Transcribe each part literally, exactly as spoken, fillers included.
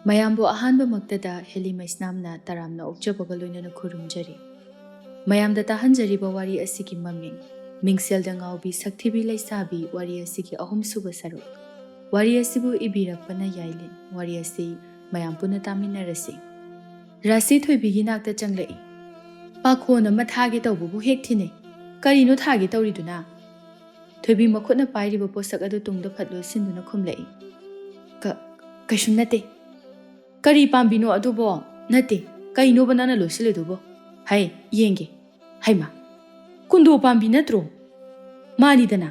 ꯃꯌꯥꯝꯕꯨ ꯑꯍꯥꯟꯕꯃꯛꯇꯗ ꯍꯦꯂꯤ ꯃꯩꯁꯅꯥꯝꯅ ꯇꯔꯥꯝꯅ ꯑꯣꯛꯆꯕꯒ ꯂꯣꯏꯅꯅ ꯈꯨꯔꯨꯝꯖꯔꯤ꯫ ꯃꯌꯥꯝꯗ ꯇꯥꯍꯟꯖꯔꯤꯕ ꯋꯥꯔꯤ ꯑꯁꯤꯒꯤ ꯃꯃꯤꯡ ꯃꯤꯡꯁꯦꯜꯗ ꯉꯥꯎꯕꯤ ꯁꯛꯊꯤꯕꯤ ꯂꯩꯁꯥꯕꯤ ꯋꯥꯔꯤ ꯑꯁꯤꯒꯤ ꯑꯍꯨꯝꯁꯨꯕ ꯁꯔꯨꯛ꯫ ꯋꯥꯔꯤ ꯑꯁꯤꯕꯨ ꯏꯕꯤꯔꯛꯄꯅ ꯌꯥꯏꯂꯦꯟ꯫ ꯋꯥꯔꯤ ꯑꯁꯤ ꯃꯌꯥꯝ ꯄꯨꯟꯅ ꯇꯥꯃꯤꯟꯅꯔꯁꯤ꯫ ꯔꯥꯁꯤ ꯊꯣꯏꯕꯤꯒꯤ ꯅꯥꯛꯇ ꯆꯪꯂꯛꯏ꯫ "ꯄꯥꯈꯣꯟ ꯑꯃ ꯊꯥꯒꯦ ꯇꯧꯕꯕꯨ ꯍꯦꯛ ꯊꯤꯅꯩ꯫ ꯀꯔꯤꯅꯣ ꯊꯥꯒꯦ ꯇꯧꯔꯤꯗꯨꯅ?" ꯊꯣꯏꯕꯤ ꯃꯈꯨꯠꯅ ꯄꯥꯏꯔꯤꯕ ꯄꯣꯠꯁꯛ ꯑꯗꯨ ꯇꯨꯡꯗ ꯐꯠ ꯂꯣꯠꯁꯤꯟꯗꯨꯅ ꯈꯨꯝꯂꯛꯏ꯫ "ꯀ-, ꯀꯩꯁꯨꯝ ꯅꯠꯇꯦ꯫ ꯀꯔꯤ ꯄꯥꯝꯕꯤꯅꯣ ꯑꯗꯨꯕꯣ?" "ꯅꯠꯇꯦ, ꯀꯩꯅꯣꯕ ꯅꯪꯅ ꯂꯣꯠꯁꯤꯜꯂꯤꯗꯨꯕꯣ? ꯍꯩ, ꯌꯦꯡꯒꯦ꯫ ꯍꯩꯃꯥ, ꯀꯨꯟꯗꯣ ꯄꯥꯝꯕꯤ ꯅꯠꯇ꯭ꯔꯣ?" "ꯃꯥꯅꯤꯗꯅ꯫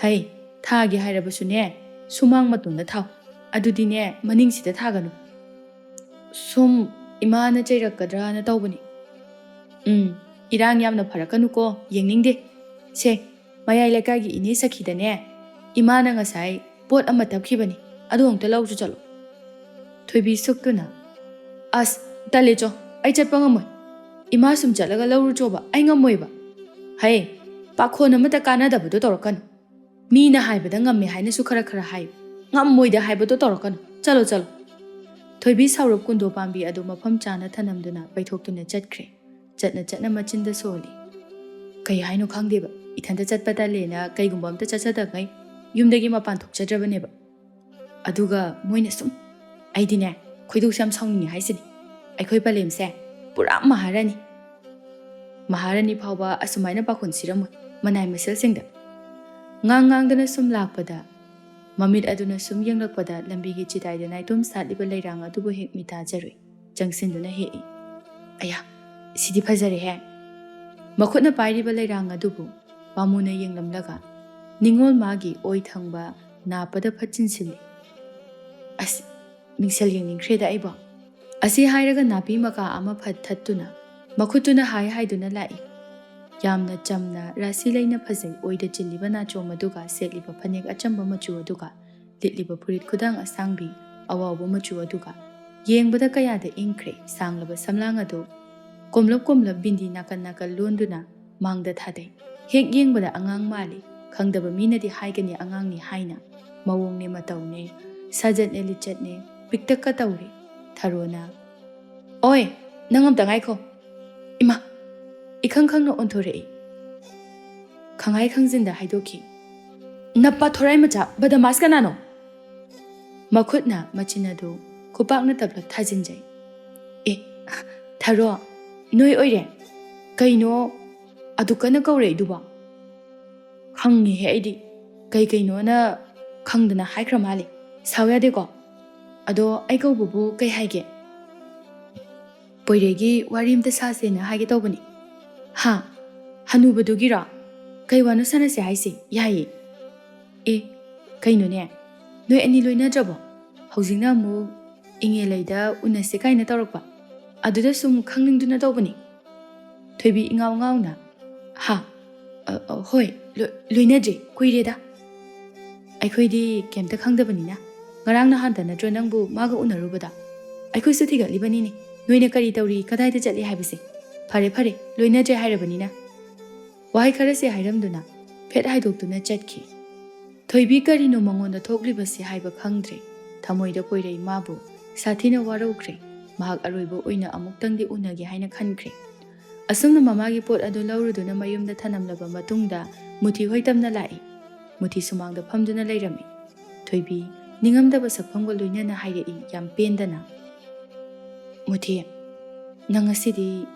ꯍꯩ, ꯊꯥꯒꯦ ꯍꯥꯏꯔꯕꯁꯨꯅꯦ, ꯁꯨꯃꯥꯡ ꯃꯇꯣꯟꯗ ꯊꯥꯎ꯫ ꯑꯗꯨꯗꯤꯅꯦ, ꯃꯅꯤꯡꯁꯤꯗ ꯊꯥꯒꯅꯨ꯫ ꯁꯨꯝ ꯏꯃꯥꯅ ꯆꯩꯔꯛꯀꯗ꯭ꯔꯥꯅ ꯇꯧꯕꯅꯤ꯫" "ꯎꯝ, ꯏꯔꯥꯡ ꯌꯥꯝꯅ ꯐꯔꯛꯀꯅꯨꯀꯣ, ꯌꯦꯡꯅꯤꯡꯗꯦ꯫ ꯁꯦ, ꯃꯌꯥꯏ ꯂꯩꯀꯥꯏꯒꯤ ꯏꯅꯦ ꯁꯈꯤꯗꯅꯦ, ꯏꯃꯥꯅ ꯉꯁꯥꯏ ꯄꯣꯠ ꯑꯃ ꯇꯞꯈꯤꯕꯅꯤ, ꯑꯗꯨ ꯑꯃꯨꯛꯇ ꯂꯧꯔꯨ ꯆꯠꯂꯣ꯫" ꯊꯣꯏꯕꯤ ꯁꯨꯛꯇꯨꯅ, "ꯑꯁ, ꯇꯜꯂꯦ ꯆꯣ, ꯑꯩ ꯆꯠꯄ ꯉꯝꯃꯣꯏ꯫ ꯏꯃꯥ ꯁꯨꯝ ꯆꯠꯂꯒ ꯂꯧꯔꯨ ꯆꯣꯕ, ꯑꯩ ꯉꯝꯃꯣꯏꯕ꯫ ꯍꯩ, ꯄꯥꯈꯣꯟ ꯑꯃꯇ ꯀꯥꯟꯅꯗꯕꯗꯣ ꯇꯧꯔꯛꯀꯅꯨ꯫ ꯃꯤꯅ ꯍꯥꯏꯕꯗ ꯉꯝꯃꯦ ꯍꯥꯏꯅꯁꯨ ꯈꯔ ꯈꯔ ꯍꯥꯏꯌꯨ꯫ ꯉꯝꯃꯣꯏꯗ ꯍꯥꯏꯕꯗꯣ ꯇꯧꯔꯛꯀꯅꯨ꯫ ꯆꯠꯂꯣ, ꯆꯠꯂꯣ꯫" ꯊꯣꯏꯕꯤ ꯁꯥꯎꯔꯞ ꯀꯨꯟꯗꯣ ꯄꯥꯝꯕꯤ ꯑꯗꯨ ꯃꯐꯝ ꯆꯥꯅ ꯊꯅꯝꯗꯨꯅ ꯄꯩꯊꯣꯛꯇꯨꯅ ꯆꯠꯈ꯭ꯔꯦ꯫ ꯆꯠꯅ ꯆꯠꯅ ꯃꯆꯤꯟꯗ ꯁꯣꯜꯂꯤ꯫ "ꯀꯩ ꯍꯥꯏꯅꯣ ꯈꯪꯗꯦꯕ꯫ ꯏꯊꯟꯇ ꯆꯠꯄ ꯇꯜꯂꯦꯅ ꯀꯩꯒꯨꯝꯕ ꯑꯝꯇ ꯆꯠꯆꯗꯉꯩ ꯌꯨꯝꯗꯒꯤ ꯃꯄꯥꯟ ꯊꯣꯛꯆꯗ꯭ꯔꯕꯅꯦꯕ꯫ ꯑꯗꯨꯒ ꯃꯣꯏꯅ ꯁꯨꯝ, ꯑꯩꯗꯤꯅꯦ, ꯈꯣꯏꯗꯧꯁꯦ ꯌꯥꯝ ꯁꯥꯎꯅꯤꯡꯉꯦ ꯍꯥꯏꯁꯤꯅꯤ꯫ ꯑꯩꯈꯣꯏ ꯄꯂꯦꯝꯁꯦ ꯄꯨꯔꯥ ꯃꯍꯥꯔꯥꯅꯤ꯫ ꯃꯍꯥꯔꯥꯅꯤ ꯐꯥꯎꯕ ꯑꯁꯨꯃꯥꯏꯅ ꯄꯥꯈꯣꯟ ꯁꯤꯔꯝꯃꯣꯏ, ꯃꯅꯥꯏ ꯃꯁꯤꯜꯁꯤꯡꯗ꯫" ꯉꯥꯡ ꯉꯥꯡꯗꯅ ꯁꯨꯝ ꯂꯥꯛꯄꯗ, ꯃꯃꯤꯠ ꯑꯗꯨꯅ ꯁꯨꯝ ꯌꯦꯡꯂꯛꯄꯗ ꯂꯝꯕꯤꯒꯤ ꯆꯤꯗꯥꯏꯗ ꯅꯥꯏꯇꯣꯝ ꯁꯥꯠꯂꯤꯕ ꯂꯩꯔꯥꯡ ꯑꯗꯨꯕꯨ ꯍꯦꯛ ꯃꯤꯇꯥꯖꯔꯨꯏ꯫ ꯆꯪꯁꯤꯟꯗꯨꯅ ꯍꯦꯛꯏ꯫ "ꯑꯌꯥ, ꯁꯤꯗꯤ ꯐꯖꯔꯦꯍꯦ!" ꯃꯈꯨꯠꯅ ꯄꯥꯏꯔꯤꯕ ꯂꯩꯔꯥꯡ ꯑꯗꯨꯕꯨ ꯄꯥꯝꯃꯨꯅ ꯌꯦꯡꯂꯝꯂꯒ ꯅꯤꯡꯉꯣꯜ ꯃꯥꯒꯤ ꯑꯣꯏ ꯊꯪꯕ ꯅꯥꯞꯄꯗ ꯐꯠ ꯆꯤꯟꯁꯤꯜꯂꯤ꯫ "ꯑꯁ, ꯃꯤꯡꯁꯦꯜ ꯌꯦꯡꯅꯤꯡꯈ꯭ꯔꯦꯗ ꯑꯩꯕꯣ꯫" ꯑꯁꯤ ꯍꯥꯏꯔꯒ ꯅꯥꯄꯤ ꯃꯀꯥ ꯑꯃ ꯐꯠ ꯊꯠꯇꯨꯅ ꯃꯈꯨꯠꯇꯨꯅ ꯍꯥꯏ ꯍꯥꯏꯗꯨꯅ ꯂꯥꯛꯏ꯫ ꯌꯥꯝꯅ ꯆꯝꯅ ꯔꯥꯁꯤ ꯂꯩꯅ ꯐꯖꯩ ꯑꯣꯏꯗ ꯆꯤꯜꯂꯤꯕ ꯅꯥꯆꯣꯝ ꯑꯗꯨꯒ ꯁꯦꯠꯂꯤꯕ ꯐꯅꯦꯛ ꯑꯆꯝꯕ ꯃꯆꯨ ꯑꯗꯨꯒ ꯂꯤꯠꯂꯤꯕ ꯐꯨꯔꯤꯠ ꯈꯨꯗꯥꯡ ꯑꯁꯥꯡꯕꯤ ꯑꯋꯥꯎꯕ ꯃꯆꯨ ꯑꯗꯨꯒ ꯌꯦꯡꯕꯗ ꯀꯌꯥꯗ ꯏꯪꯈ꯭ꯔꯦ꯫ ꯁꯥꯡꯂꯕ ꯁꯝꯂꯥꯡ ꯑꯗꯨ ꯀꯣꯝꯂꯞ ꯀꯣꯝꯂꯞ ꯕꯤꯟꯗꯤ ꯅꯥꯀꯟ ꯅꯥꯀꯟ ꯂꯣꯟꯗꯨꯅ ꯃꯥꯡꯗ ꯊꯥꯗꯩ꯫ ꯍꯦꯛ ꯌꯦꯡꯕꯗ ꯑꯉꯥꯡ ꯃꯥꯜꯂꯤ꯫ ꯈꯪꯗꯕ ꯃꯤꯅꯗꯤ ꯍꯥꯏꯒꯅꯤ ꯑꯉꯥꯡꯅꯤ ꯍꯥꯏꯅ꯫ ꯃꯑꯣꯡꯅꯦ ꯃꯇꯧꯅꯦ, ꯁꯥꯖꯠꯅꯦ ꯂꯤꯆꯠꯅꯦ, ꯄꯤꯛꯇꯛꯀ ꯇꯧꯔꯦ꯫ ꯊꯔꯣꯅ, "ꯑꯣꯏ, ꯅꯪ ꯑꯝꯇ ꯉꯥꯏꯈꯣ꯫ ꯏꯃꯥ!" ꯏꯈꯪ ꯈꯪꯅ ꯑꯣꯟꯊꯣꯔꯛꯏ꯫ ꯈꯪꯍꯥꯏ ꯈꯪꯖꯤꯟꯗ ꯍꯥꯏꯗꯣꯛꯈꯤ, "ꯅꯄꯥ ꯊꯣꯔꯥꯏ ꯃꯆꯥ, ꯕꯗꯃꯥꯁ ꯀꯅꯥꯅꯣ?" ꯃꯈꯨꯠꯅ ꯃꯆꯤꯟ ꯑꯗꯨ ꯈꯨꯄꯥꯛ ꯅꯠꯇꯕ ꯊꯥꯖꯤꯟꯖꯩ꯫ "ꯑꯦ, ꯊꯔꯣ, ꯅꯣꯏ ꯑꯣꯏꯔꯦ? ꯀꯩꯅꯣ ꯑꯗꯨ ꯀꯟꯅ ꯀꯧꯔꯛꯏꯗꯨꯕꯣ?" "ꯈꯪꯉꯤꯍꯦ ꯑꯩꯗꯤ꯫ ꯀꯩ ꯀꯩꯅꯣꯅ ꯈꯪꯗꯅ ꯍꯥꯏꯈ꯭ꯔ ꯃꯥꯜꯂꯦ꯫ ꯁꯥꯎ ꯌꯥꯗꯦꯀꯣ꯫ ꯑꯗꯣ ꯑꯩ ꯀꯧꯕꯕꯨ ꯀꯩ ꯍꯥꯏꯒꯦ?" "ꯄꯣꯏꯔꯩꯒꯤ ꯋꯥꯔꯤ ꯑꯝꯇ ꯁꯥꯁꯦꯅ ꯍꯥꯏꯒꯦ ꯇꯧꯕꯅꯤ꯫" "ꯍꯥ? ꯍꯅꯨꯕꯗꯨꯒꯤꯔꯣ? ꯀꯩ ꯋꯥꯅꯣ ꯁꯥꯟꯅꯁꯦ ꯍꯥꯏꯁꯦ? ꯌꯥꯏꯌꯦ꯫" "ꯑꯦ, ꯀꯩꯅꯣꯅꯦ? ꯅꯣꯏ ꯑꯅꯤ ꯂꯣꯏꯅꯗ꯭ꯔꯕꯣ? ꯍꯧꯖꯤꯛꯅ ꯑꯃꯨꯛ ꯏꯉꯦꯂꯩꯗ ꯎꯅꯁꯦ ꯀꯥꯏꯅ ꯇꯧꯔꯛꯄ꯫ ꯑꯗꯨꯗ ꯁꯨꯝ ꯈꯪꯅꯤꯡꯗꯨꯅ ꯇꯧꯕꯅꯤ꯫" ꯊꯣꯏꯕꯤ ꯏꯉꯥꯎ ꯉꯥꯎꯅ, "ꯍꯥ? ꯑ, ꯑ, ꯍꯣꯏ, ꯂꯣ-, ꯂꯣꯏꯅꯗ꯭ꯔꯤ, ꯀꯨꯏꯔꯦꯗ꯫ ꯑꯩꯈꯣꯏꯗꯤ ꯀꯩꯝꯇ ꯈꯪꯗꯕꯅꯤꯅ꯫ ꯉꯔꯥꯡ ꯅꯍꯥꯟꯇ ꯅꯠꯇ꯭ꯔꯣ ꯅꯪꯕꯨ ꯃꯥꯒ ꯎꯅꯔꯨꯕꯗ? ꯑꯩꯈꯣꯏꯁꯨ ꯊꯤꯒꯠꯂꯤꯕꯅꯤꯅꯦ, ꯅꯣꯏꯅ ꯀꯔꯤ ꯇꯧꯔꯤ, ꯀꯗꯥꯏꯗ ꯆꯠꯂꯤ ꯍꯥꯏꯕꯁꯦ꯫ ꯐꯔꯦ, ꯐꯔꯦ, ꯂꯣꯏꯅꯗ꯭ꯔꯦ ꯍꯥꯏꯔꯕꯅꯤꯅ꯫" ꯋꯥꯍꯩ ꯈꯔꯁꯦ ꯍꯥꯏꯔꯝꯗꯨꯅ ꯐꯦꯠ ꯍꯥꯏꯗꯣꯛꯇꯨꯅ ꯆꯠꯈꯤ꯫ ꯊꯣꯏꯕꯤ ꯀꯔꯤꯅꯣ ꯃꯉꯣꯟꯗ ꯊꯣꯛꯂꯤꯕꯁꯦ ꯍꯥꯏꯕ ꯈꯪꯗ꯭ꯔꯦ꯫ ꯊꯃꯣꯏꯗ ꯄꯣꯏꯔꯩ ꯃꯥꯕꯨ ꯁꯥꯊꯤꯅ ꯋꯥꯔꯧꯈ꯭ꯔꯦ꯫ ꯃꯍꯥꯛ ꯑꯔꯣꯏꯕ ꯑꯣꯏꯅ ꯑꯃꯨꯛꯇꯪꯗꯤ ꯎꯅꯒꯦ ꯍꯥꯏꯅ ꯈꯟꯈ꯭ꯔꯦ꯫ ꯑꯁꯨꯝꯅ ꯃꯃꯥꯒꯤ ꯄꯣꯠ ꯑꯗꯨ ꯂꯧꯔꯨꯗꯨꯅ ꯃꯌꯨꯝꯗ ꯊꯅꯝꯂꯕ ꯃꯇꯨꯡꯗ ꯃꯨꯊꯤ ꯍꯣꯏ ꯇꯝꯅ ꯂꯥꯛꯏ꯫ ꯃꯨꯊꯤ ꯁꯨꯃꯥꯡꯗ ꯐꯝꯗꯨꯅ ꯂꯩꯔꯝꯃꯤ꯫ ꯊꯣꯏꯕꯤ ꯅꯤꯡꯉꯝꯗꯕ ꯁꯛꯐꯝꯒ ꯂꯣꯏꯅꯅ ꯍꯥꯏꯔꯛꯏ, ꯌꯥꯝ ꯄꯦꯟꯗꯅ, "ꯃꯨꯊꯤ, ꯅꯪ ꯉꯁꯤꯗꯤ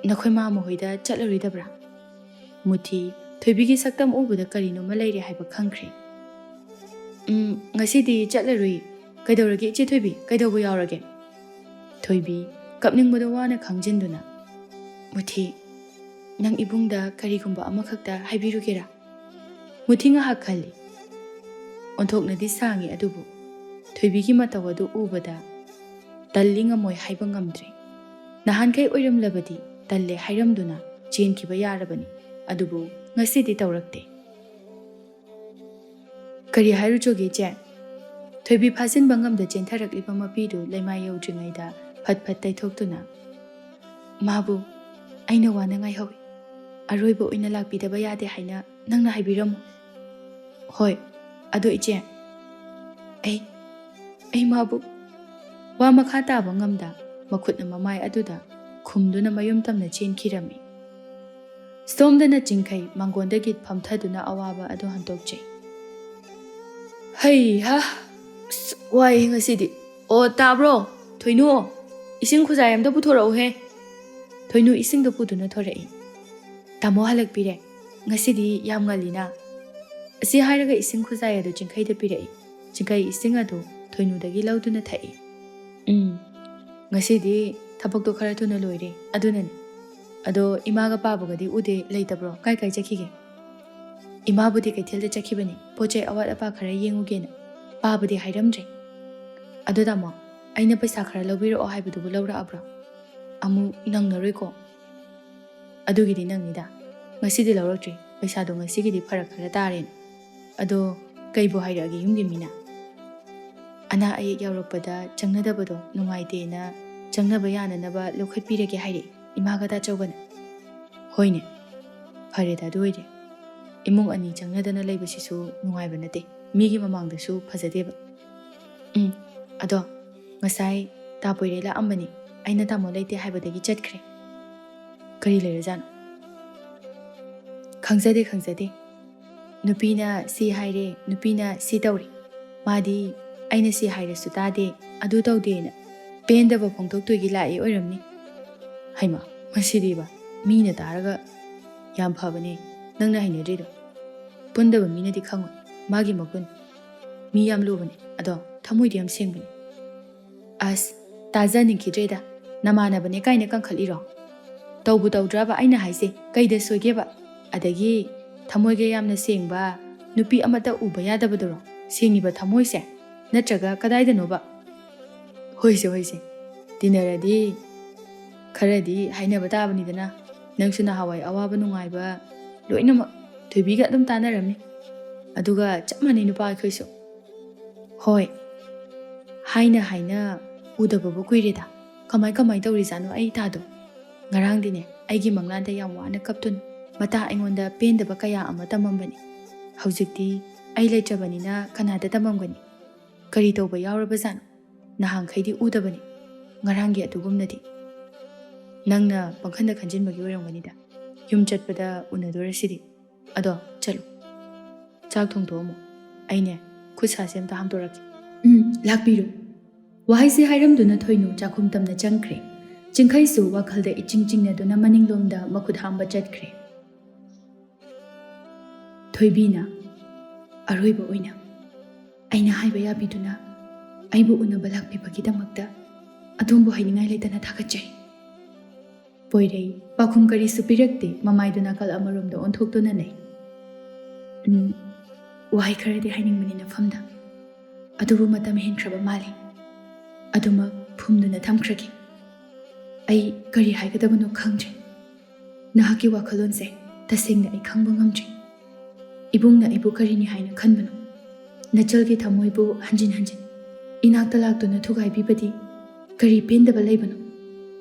ꯅꯈꯣꯏ ꯃꯥ ꯃꯈꯣꯏꯗ ꯆꯠꯂꯔꯣꯏꯗꯕ꯭ꯔꯥ?" ꯃꯨꯊꯤ ꯊꯣꯏꯕꯤꯒꯤ ꯁꯛꯇꯝ ꯎꯕꯗ ꯀꯔꯤꯅꯣꯃ ꯂꯩꯔꯦ ꯍꯥꯏꯕ ꯈꯪꯈ꯭ꯔꯦ꯫ "ꯎꯝ, ꯉꯁꯤꯗꯤ ꯆꯠꯂꯔꯣꯏ꯫ ꯀꯩꯗꯧꯔꯒꯦ ꯏꯆꯦ ꯊꯣꯏꯕꯤ? ꯀꯩꯗꯧꯕ ꯌꯥꯎꯔꯒꯦ?" ꯊꯣꯏꯕꯤ ꯀꯞꯅꯤꯡꯕꯗꯣ ꯋꯥꯅ ꯈꯪꯖꯤꯟꯗꯨꯅ, "ꯃꯨꯊꯤ, ꯅꯪ ꯏꯕꯨꯡꯗ ꯀꯔꯤꯒꯨꯝꯕ ꯑꯃꯈꯛꯇ ꯍꯥꯏꯕꯤꯔꯨꯒꯦꯔꯥ?" ꯃꯨꯊꯤ ꯉꯥꯏꯍꯥꯛ ꯈꯜꯂꯤ꯫ ꯑꯣꯟꯊꯣꯛꯅꯗꯤ ꯁꯥꯡꯉꯤ, ꯑꯗꯨꯕꯨ ꯊꯣꯏꯕꯤꯒꯤ ꯃꯇꯧ ꯑꯗꯨ ꯎꯕꯗ ꯇꯜꯂꯤ, ꯉꯝꯃꯣꯏ ꯍꯥꯏꯕ ꯉꯝꯗ꯭ꯔꯦ꯫ ꯅꯍꯥꯟꯈꯩ ꯑꯣꯏꯔꯝꯂꯕꯗꯤ ꯇꯜꯂꯦ ꯍꯥꯏꯔꯝꯗꯨꯅ ꯆꯦꯟꯈꯤꯕ ꯌꯥꯔꯕꯅꯤ, ꯑꯗꯨꯕꯨ ꯉꯁꯤꯗꯤ ꯇꯧꯔꯛꯇꯦ꯫ "ꯀꯔꯤ ꯍꯥꯏꯔꯨꯆꯣꯒꯦ ꯏꯆꯦ?" ꯊꯣꯏꯕꯤ ꯐꯥꯖꯤꯟꯕ ꯉꯝꯗ ꯆꯦꯟꯊꯔꯛꯂꯤꯕ ꯃꯄꯤꯗꯨ ꯂꯩꯃꯥꯏ ꯌꯧꯗ꯭ꯔꯤꯉꯩꯗ ꯐꯠ ꯐꯠ ꯇꯩꯊꯣꯛꯇꯨꯅ, "ꯃꯥꯕꯨ ꯑꯩꯅ ꯋꯥꯅ ꯉꯥꯏꯍꯧꯏ꯫ ꯑꯔꯣꯏꯕ ꯑꯣꯏꯅ ꯂꯥꯛꯄꯤꯗꯕ ꯌꯥꯗꯦ ꯍꯥꯏꯅ ꯅꯪꯅ ꯍꯥꯏꯕꯤꯔꯝꯃꯨ꯫" "ꯍꯣꯏ, ꯑꯗꯣ ꯏꯆꯦ, ꯑꯩ" ꯑꯩ ꯃꯥꯕꯨ ꯋꯥ ꯃꯈꯥ ꯇꯥꯕ ꯉꯝꯗ ꯃꯈꯨꯠꯅ ꯃꯃꯥꯏ ꯑꯗꯨꯗ ꯈꯨꯝꯗꯨꯅ ꯃꯌꯨꯝ ꯇꯝꯅ ꯆꯦꯟꯈꯤꯔꯝꯃꯤ꯫ ꯁꯣꯝꯗꯅ ꯆꯤꯡꯈꯩ ꯃꯥꯡꯒꯣꯟꯗꯒꯤ ꯐꯝꯊꯗꯨꯅ ꯑꯋꯥꯕ ꯑꯗꯨ ꯍꯟꯗꯣꯛꯆꯩ꯫ "ꯍꯩ ꯍꯥ, ꯑꯁ, ꯋꯥꯏꯍꯦ ꯉꯁꯤꯗꯤ꯫ ꯑꯣ, ꯇꯥꯕ꯭ꯔꯣ? ꯊꯣꯏꯅꯨ, ꯏꯁꯤꯡ ꯈꯨꯖꯥꯏ ꯑꯝꯇ ꯄꯨꯊꯣꯔꯛꯎꯍꯦ꯫ ꯊꯣꯏꯅꯨ ꯏꯁꯤꯡꯗꯣ ꯄꯨꯗꯨꯅ ꯊꯣꯔꯛꯏ꯫ "ꯇꯥꯃꯣ ꯍꯜꯂꯛꯄꯤꯔꯦ꯫ ꯉꯁꯤꯗꯤ ꯌꯥꯝ ꯉꯜꯂꯤꯅ꯫" ꯑꯁꯤ ꯍꯥꯏꯔꯒ ꯏꯁꯤꯡ ꯈꯨꯖꯥꯏ ꯑꯗꯨ ꯆꯤꯡꯈꯩꯗ ꯄꯤꯔꯛꯏ꯫ ꯆꯤꯡꯈꯩ ꯏꯁꯤꯡ ꯑꯗꯨ ꯊꯣꯏꯅꯨꯗꯒꯤ ꯂꯧꯗꯨꯅ ꯊꯛꯏ꯫ "ꯎꯝ, ꯉꯁꯤꯗꯤ ꯊꯕꯛꯇꯣ ꯈꯔ ꯊꯨꯅ ꯂꯣꯏꯔꯦ, ꯑꯗꯨꯅꯅꯤ꯫ ꯑꯗꯣ ꯏꯃꯥꯒ ꯄꯥꯕꯒꯗꯤ ꯎꯗꯦ, ꯂꯩꯇꯕ꯭ꯔꯣ? ꯀꯥꯏ ꯀꯥꯏ ꯆꯠꯈꯤꯒꯦ?" "ꯏꯃꯥꯕꯨꯗꯤ ꯀꯩꯊꯦꯜꯗ ꯆꯠꯈꯤꯕꯅꯤ, ꯄꯣꯠ ꯆꯩ ꯑꯋꯥꯠ ꯑꯄꯥ ꯈꯔ ꯌꯦꯡꯉꯨꯒꯦꯅ꯫ ꯄꯥꯕꯗꯤ ꯍꯥꯏꯔꯝꯗ꯭ꯔꯦ꯫ ꯑꯗꯣ ꯇꯥꯃꯣ, ꯑꯩꯅ ꯄꯩꯁꯥ ꯈꯔ ꯂꯧꯕꯤꯔꯛꯑꯣ ꯍꯥꯏꯕꯗꯨꯕꯨ ꯂꯧꯔꯛꯑꯕ꯭ꯔꯣ? ꯑꯃꯨꯛ ꯅꯪꯉꯔꯣꯏꯀꯣ?" "ꯑꯗꯨꯒꯤꯗꯤ ꯅꯪꯅꯤꯗ꯫ ꯉꯁꯤꯗꯤ ꯂꯧꯔꯛꯇ꯭ꯔꯤ, ꯄꯩꯁꯥꯗꯣ ꯉꯁꯤꯒꯤꯗꯤ ꯐꯔꯛ ꯈꯔ ꯇꯥꯔꯦꯅ꯫ ꯑꯗꯣ ꯀꯩꯕꯨ ꯍꯥꯏꯔꯛꯑꯒꯦ ꯌꯨꯝꯒꯤ ꯃꯤꯅ?" "ꯑꯅꯥ ꯑꯌꯦꯛ ꯌꯥꯎꯔꯛꯄꯗ ꯆꯪꯅꯗꯕꯗꯣ ꯅꯨꯡꯉꯥꯏꯇꯦꯅ, ꯆꯪꯅꯕ ꯌꯥꯅꯅꯕ ꯂꯧꯈꯠꯄꯤꯔꯒꯦ ꯍꯥꯏꯔꯛꯏ ꯏꯃꯥꯒ ꯇꯥꯆꯧꯒꯅ꯫" "ꯍꯣꯏꯅꯦ, ꯐꯔꯦꯗ ꯑꯗꯨ ꯑꯣꯏꯗꯤ꯫ ꯏꯃꯨꯡ ꯑꯅꯤ ꯆꯪꯅꯗꯅ ꯂꯩꯕꯁꯤꯁꯨ ꯅꯨꯡꯉꯥꯏꯕ ꯅꯠꯇꯦ, ꯃꯤꯒꯤ ꯃꯃꯥꯡꯗꯁꯨ ꯐꯖꯗꯦꯕ꯫ ꯎꯝ, ꯑꯗꯣ ꯉꯁꯥꯏ ꯇꯥ ꯄꯣꯏꯔꯩ ꯂꯥꯛꯑꯝꯕꯅꯤ, ꯑꯩꯅ ꯇꯥꯃꯣ ꯂꯩꯇꯦ ꯍꯥꯏꯕꯗꯒꯤ ꯆꯠꯈ꯭ꯔꯦ꯫ ꯀꯔꯤ ꯂꯩꯔꯖꯥꯠꯅꯣ?" "ꯈꯪꯖꯗꯦ, ꯈꯪꯖꯗꯦ꯫ ꯅꯨꯄꯤꯅ ꯁꯤ ꯍꯥꯏꯔꯦ, ꯅꯨꯄꯤꯅ ꯁꯤ ꯇꯧꯔꯦ꯫ ꯃꯥꯗꯤ ꯑꯩꯅ ꯁꯤ ꯍꯥꯏꯔꯁꯨ ꯇꯥꯗꯦ, ꯑꯗꯨ ꯇꯧꯗꯦꯅ ꯄꯦꯟꯗꯕ ꯐꯣꯡꯗꯣꯛꯇꯣꯏꯒꯤ ꯂꯥꯛꯏ ꯑꯣꯏꯔꯝꯅꯤ꯫" "ꯍꯩꯃꯥ, ꯃꯁꯤꯗꯤꯕ, ꯃꯤꯅ ꯇꯥꯔꯒ꯫" "ꯌꯥꯝ ꯐꯕꯅꯦ ꯅꯪꯅ ꯍꯩꯅꯗ꯭ꯔꯤꯗꯣ꯫ ꯄꯨꯟꯗꯕ ꯃꯤꯅꯗꯤ ꯈꯪꯉꯣꯏ ꯃꯥꯒꯤ ꯃꯒꯨꯟ꯫ ꯃꯤ ꯌꯥꯝ ꯂꯨꯕꯅꯦ, ꯑꯗꯣ ꯊꯃꯣꯏꯗꯤ ꯌꯥꯝ ꯁꯦꯡꯕꯅꯦ꯫" "ꯑꯁ, ꯇꯥꯖꯅꯤꯡꯈꯤꯗ꯭ꯔꯦꯗ꯫ ꯅꯃꯥꯟꯅꯕꯅꯦ ꯀꯥꯏꯅ ꯀꯟꯈꯠꯂꯤꯔꯣ? ꯇꯧꯕꯨ ꯇꯧꯗ꯭ꯔꯕ ꯑꯩꯅ ꯍꯥꯏꯁꯦ, ꯀꯩꯗ ꯁꯣꯏꯒꯦꯕ? ꯑꯗꯒꯤ ꯊꯃꯣꯏꯒ ꯌꯥꯝꯅ ꯁꯦꯡꯕ ꯅꯨꯄꯤ ꯑꯃꯠꯇ ꯎꯕ ꯌꯥꯗꯕꯗꯨꯔꯣ ꯁꯦꯡꯉꯤꯕ ꯊꯃꯣꯏꯁꯦ? ꯅꯠꯇ꯭ꯔꯒ ꯀꯗꯥꯏꯗꯅꯣꯕ?" "ꯍꯣꯏꯁꯦ, ꯍꯣꯏꯁꯦ, ꯇꯤꯟꯅꯔꯗꯤ ꯈꯔꯗꯤ ꯍꯥꯏꯅꯕ ꯇꯥꯕꯅꯤꯗꯅ꯫ ꯅꯪꯁꯨ ꯅꯍꯥꯟꯋꯥꯏ ꯑꯋꯥꯕ ꯅꯨꯡꯉꯥꯏꯕ ꯂꯣꯏꯅꯃꯛ ꯊꯣꯏꯕꯤꯒ ꯑꯗꯨꯝ ꯇꯥꯟꯅꯔꯝꯃꯤ꯫ ꯑꯗꯨꯒ ꯆꯞ ꯃꯥꯟꯅꯩ ꯅꯨꯄꯥ ꯑꯩꯈꯣꯏꯁꯨ꯫" "ꯍꯣꯏ, ꯍꯥꯏꯅ ꯍꯥꯏꯅ ꯎꯗꯕꯕꯨ ꯀꯨꯏꯔꯦꯗ꯫ ꯀꯃꯥꯏ ꯀꯃꯥꯏ ꯇꯧꯔꯤꯖꯥꯠꯅꯣ ꯑꯩ ꯏꯇꯥꯗꯣ? ꯉꯔꯥꯡꯗꯤꯅꯦ, ꯑꯩꯒꯤ ꯃꯪꯂꯥꯟꯗ ꯌꯥꯝ ꯋꯥꯅ ꯀꯞꯇꯨꯅ ꯃꯇꯥ ꯑꯩꯉꯣꯟꯗ ꯄꯦꯟꯗꯕ ꯀꯌꯥ ꯑꯃ ꯇꯝꯃꯝꯕꯅꯤ꯫ ꯍꯧꯖꯤꯛꯇꯤ ꯑꯩ ꯂꯩꯇ꯭ꯔꯕꯅꯤꯅ ꯀꯅꯥꯗ ꯇꯝꯃꯝꯒꯅꯤ?" ꯀꯔꯤ ꯇꯧꯕ ꯌꯥꯎꯔꯕꯖꯥꯠꯅꯣ? ꯅꯍꯥꯟꯈꯩꯗꯤ ꯎꯗꯕꯅꯤ, ꯉꯔꯥꯡꯒꯤ ꯑꯗꯨꯒꯨꯝꯅꯗꯤ꯫ ꯅꯪꯅ ꯄꯪꯈꯟꯗ ꯈꯟꯖꯤꯟꯕꯒꯤ ꯑꯣꯏꯔꯝꯒꯅꯤꯗ꯫ ꯌꯨꯝ ꯆꯠꯄꯗ ꯎꯅꯗꯣꯔꯁꯤꯗꯤ꯫ ꯑꯗꯣ ꯆꯠꯂꯨ, ꯆꯥꯛ ꯊꯣꯡꯗꯣꯛꯑꯝꯃꯣ꯫ ꯑꯩꯅꯦ, ꯈꯨꯠ ꯁꯥꯁꯦ ꯑꯝꯇ ꯍꯥꯝꯗꯣꯔꯛꯀꯦ꯫ ꯎꯝ, ꯂꯥꯛꯄꯤꯔꯣ꯫ ꯋꯥꯍꯩꯁꯦ ꯍꯥꯏꯔꯝꯗꯨꯅ ꯊꯣꯏꯅꯨ ꯆꯥꯛꯈꯨꯝ ꯇꯝꯅ ꯆꯪꯈ꯭ꯔꯦ꯫ ꯆꯤꯡꯈꯩꯁꯨ ꯋꯥꯈꯜꯗ ꯏꯆꯤꯡ ꯆꯤꯡꯅꯗꯨꯅ ꯃꯅꯤꯡꯂꯣꯝꯗ ꯃꯈꯨꯠ ꯍꯥꯝꯕ ꯆꯠꯈ꯭ꯔꯦ꯫ ꯊꯣꯏꯕꯤꯅ ꯑꯔꯣꯏꯕ ꯑꯣꯏꯅ ꯑꯩꯅ ꯍꯥꯏꯕ ꯌꯥꯕꯤꯗꯨꯅ ꯑꯩꯕꯨ ꯎꯅꯕ ꯂꯥꯛꯄꯤꯕꯒꯤꯗꯃꯛꯇ ꯑꯗꯣꯝꯕꯨ ꯍꯥꯏꯅꯤꯡꯉꯥꯏ ꯂꯩꯇꯅ ꯊꯥꯒꯠꯆꯔꯤ꯫ ꯄꯣꯏꯔꯩ ꯄꯥꯎꯈꯨꯝ ꯀꯔꯤꯁꯨ ꯄꯤꯔꯛꯇꯦ, ꯃꯃꯥꯏꯗꯨ ꯅꯥꯀꯜ ꯑꯃꯔꯣꯝꯗ ꯑꯣꯟꯊꯣꯛꯇꯨꯅ ꯂꯩ꯫ "ꯎꯝ, ꯋꯥꯍꯩ ꯈꯔꯗꯤ ꯍꯥꯏꯅꯤꯡꯕꯅꯤ ꯅꯐꯝꯗ, ꯑꯗꯨꯕꯨ ꯃꯇꯝ ꯍꯦꯟꯈ꯭ꯔꯕ ꯃꯥꯜꯂꯤ꯫ ꯑꯗꯨꯃꯛ ꯐꯨꯝꯗꯨꯅ ꯊꯝꯈ꯭ꯔꯒꯦ꯫ ꯑꯩ ꯀꯔꯤ ꯍꯥꯏꯒꯗꯕꯅꯣ ꯈꯪꯗ꯭ꯔꯦ꯫ ꯅꯍꯥꯛꯀꯤ ꯋꯥꯈꯜꯂꯣꯟꯁꯦ ꯇꯁꯦꯡꯅ ꯑꯩ ꯈꯪꯕ ꯉꯝꯗ꯭ꯔꯦ꯫ ꯏꯕꯨꯡꯅ ꯑꯩꯕꯨ ꯀꯔꯤꯅꯤ ꯍꯥꯏꯅ ꯈꯟꯕꯅꯣ? ꯅꯆꯜꯒꯤ ꯊꯃꯣꯏꯕꯨ ꯍꯟꯖꯤꯟ ꯍꯟꯖꯤꯟ ꯏꯅꯥꯛꯇ ꯂꯥꯛꯇꯨꯅ ꯊꯨꯒꯥꯏꯕꯤꯕꯗꯤ ꯀꯔꯤ ꯄꯦꯟꯗꯕ ꯂꯩꯕꯅꯣ?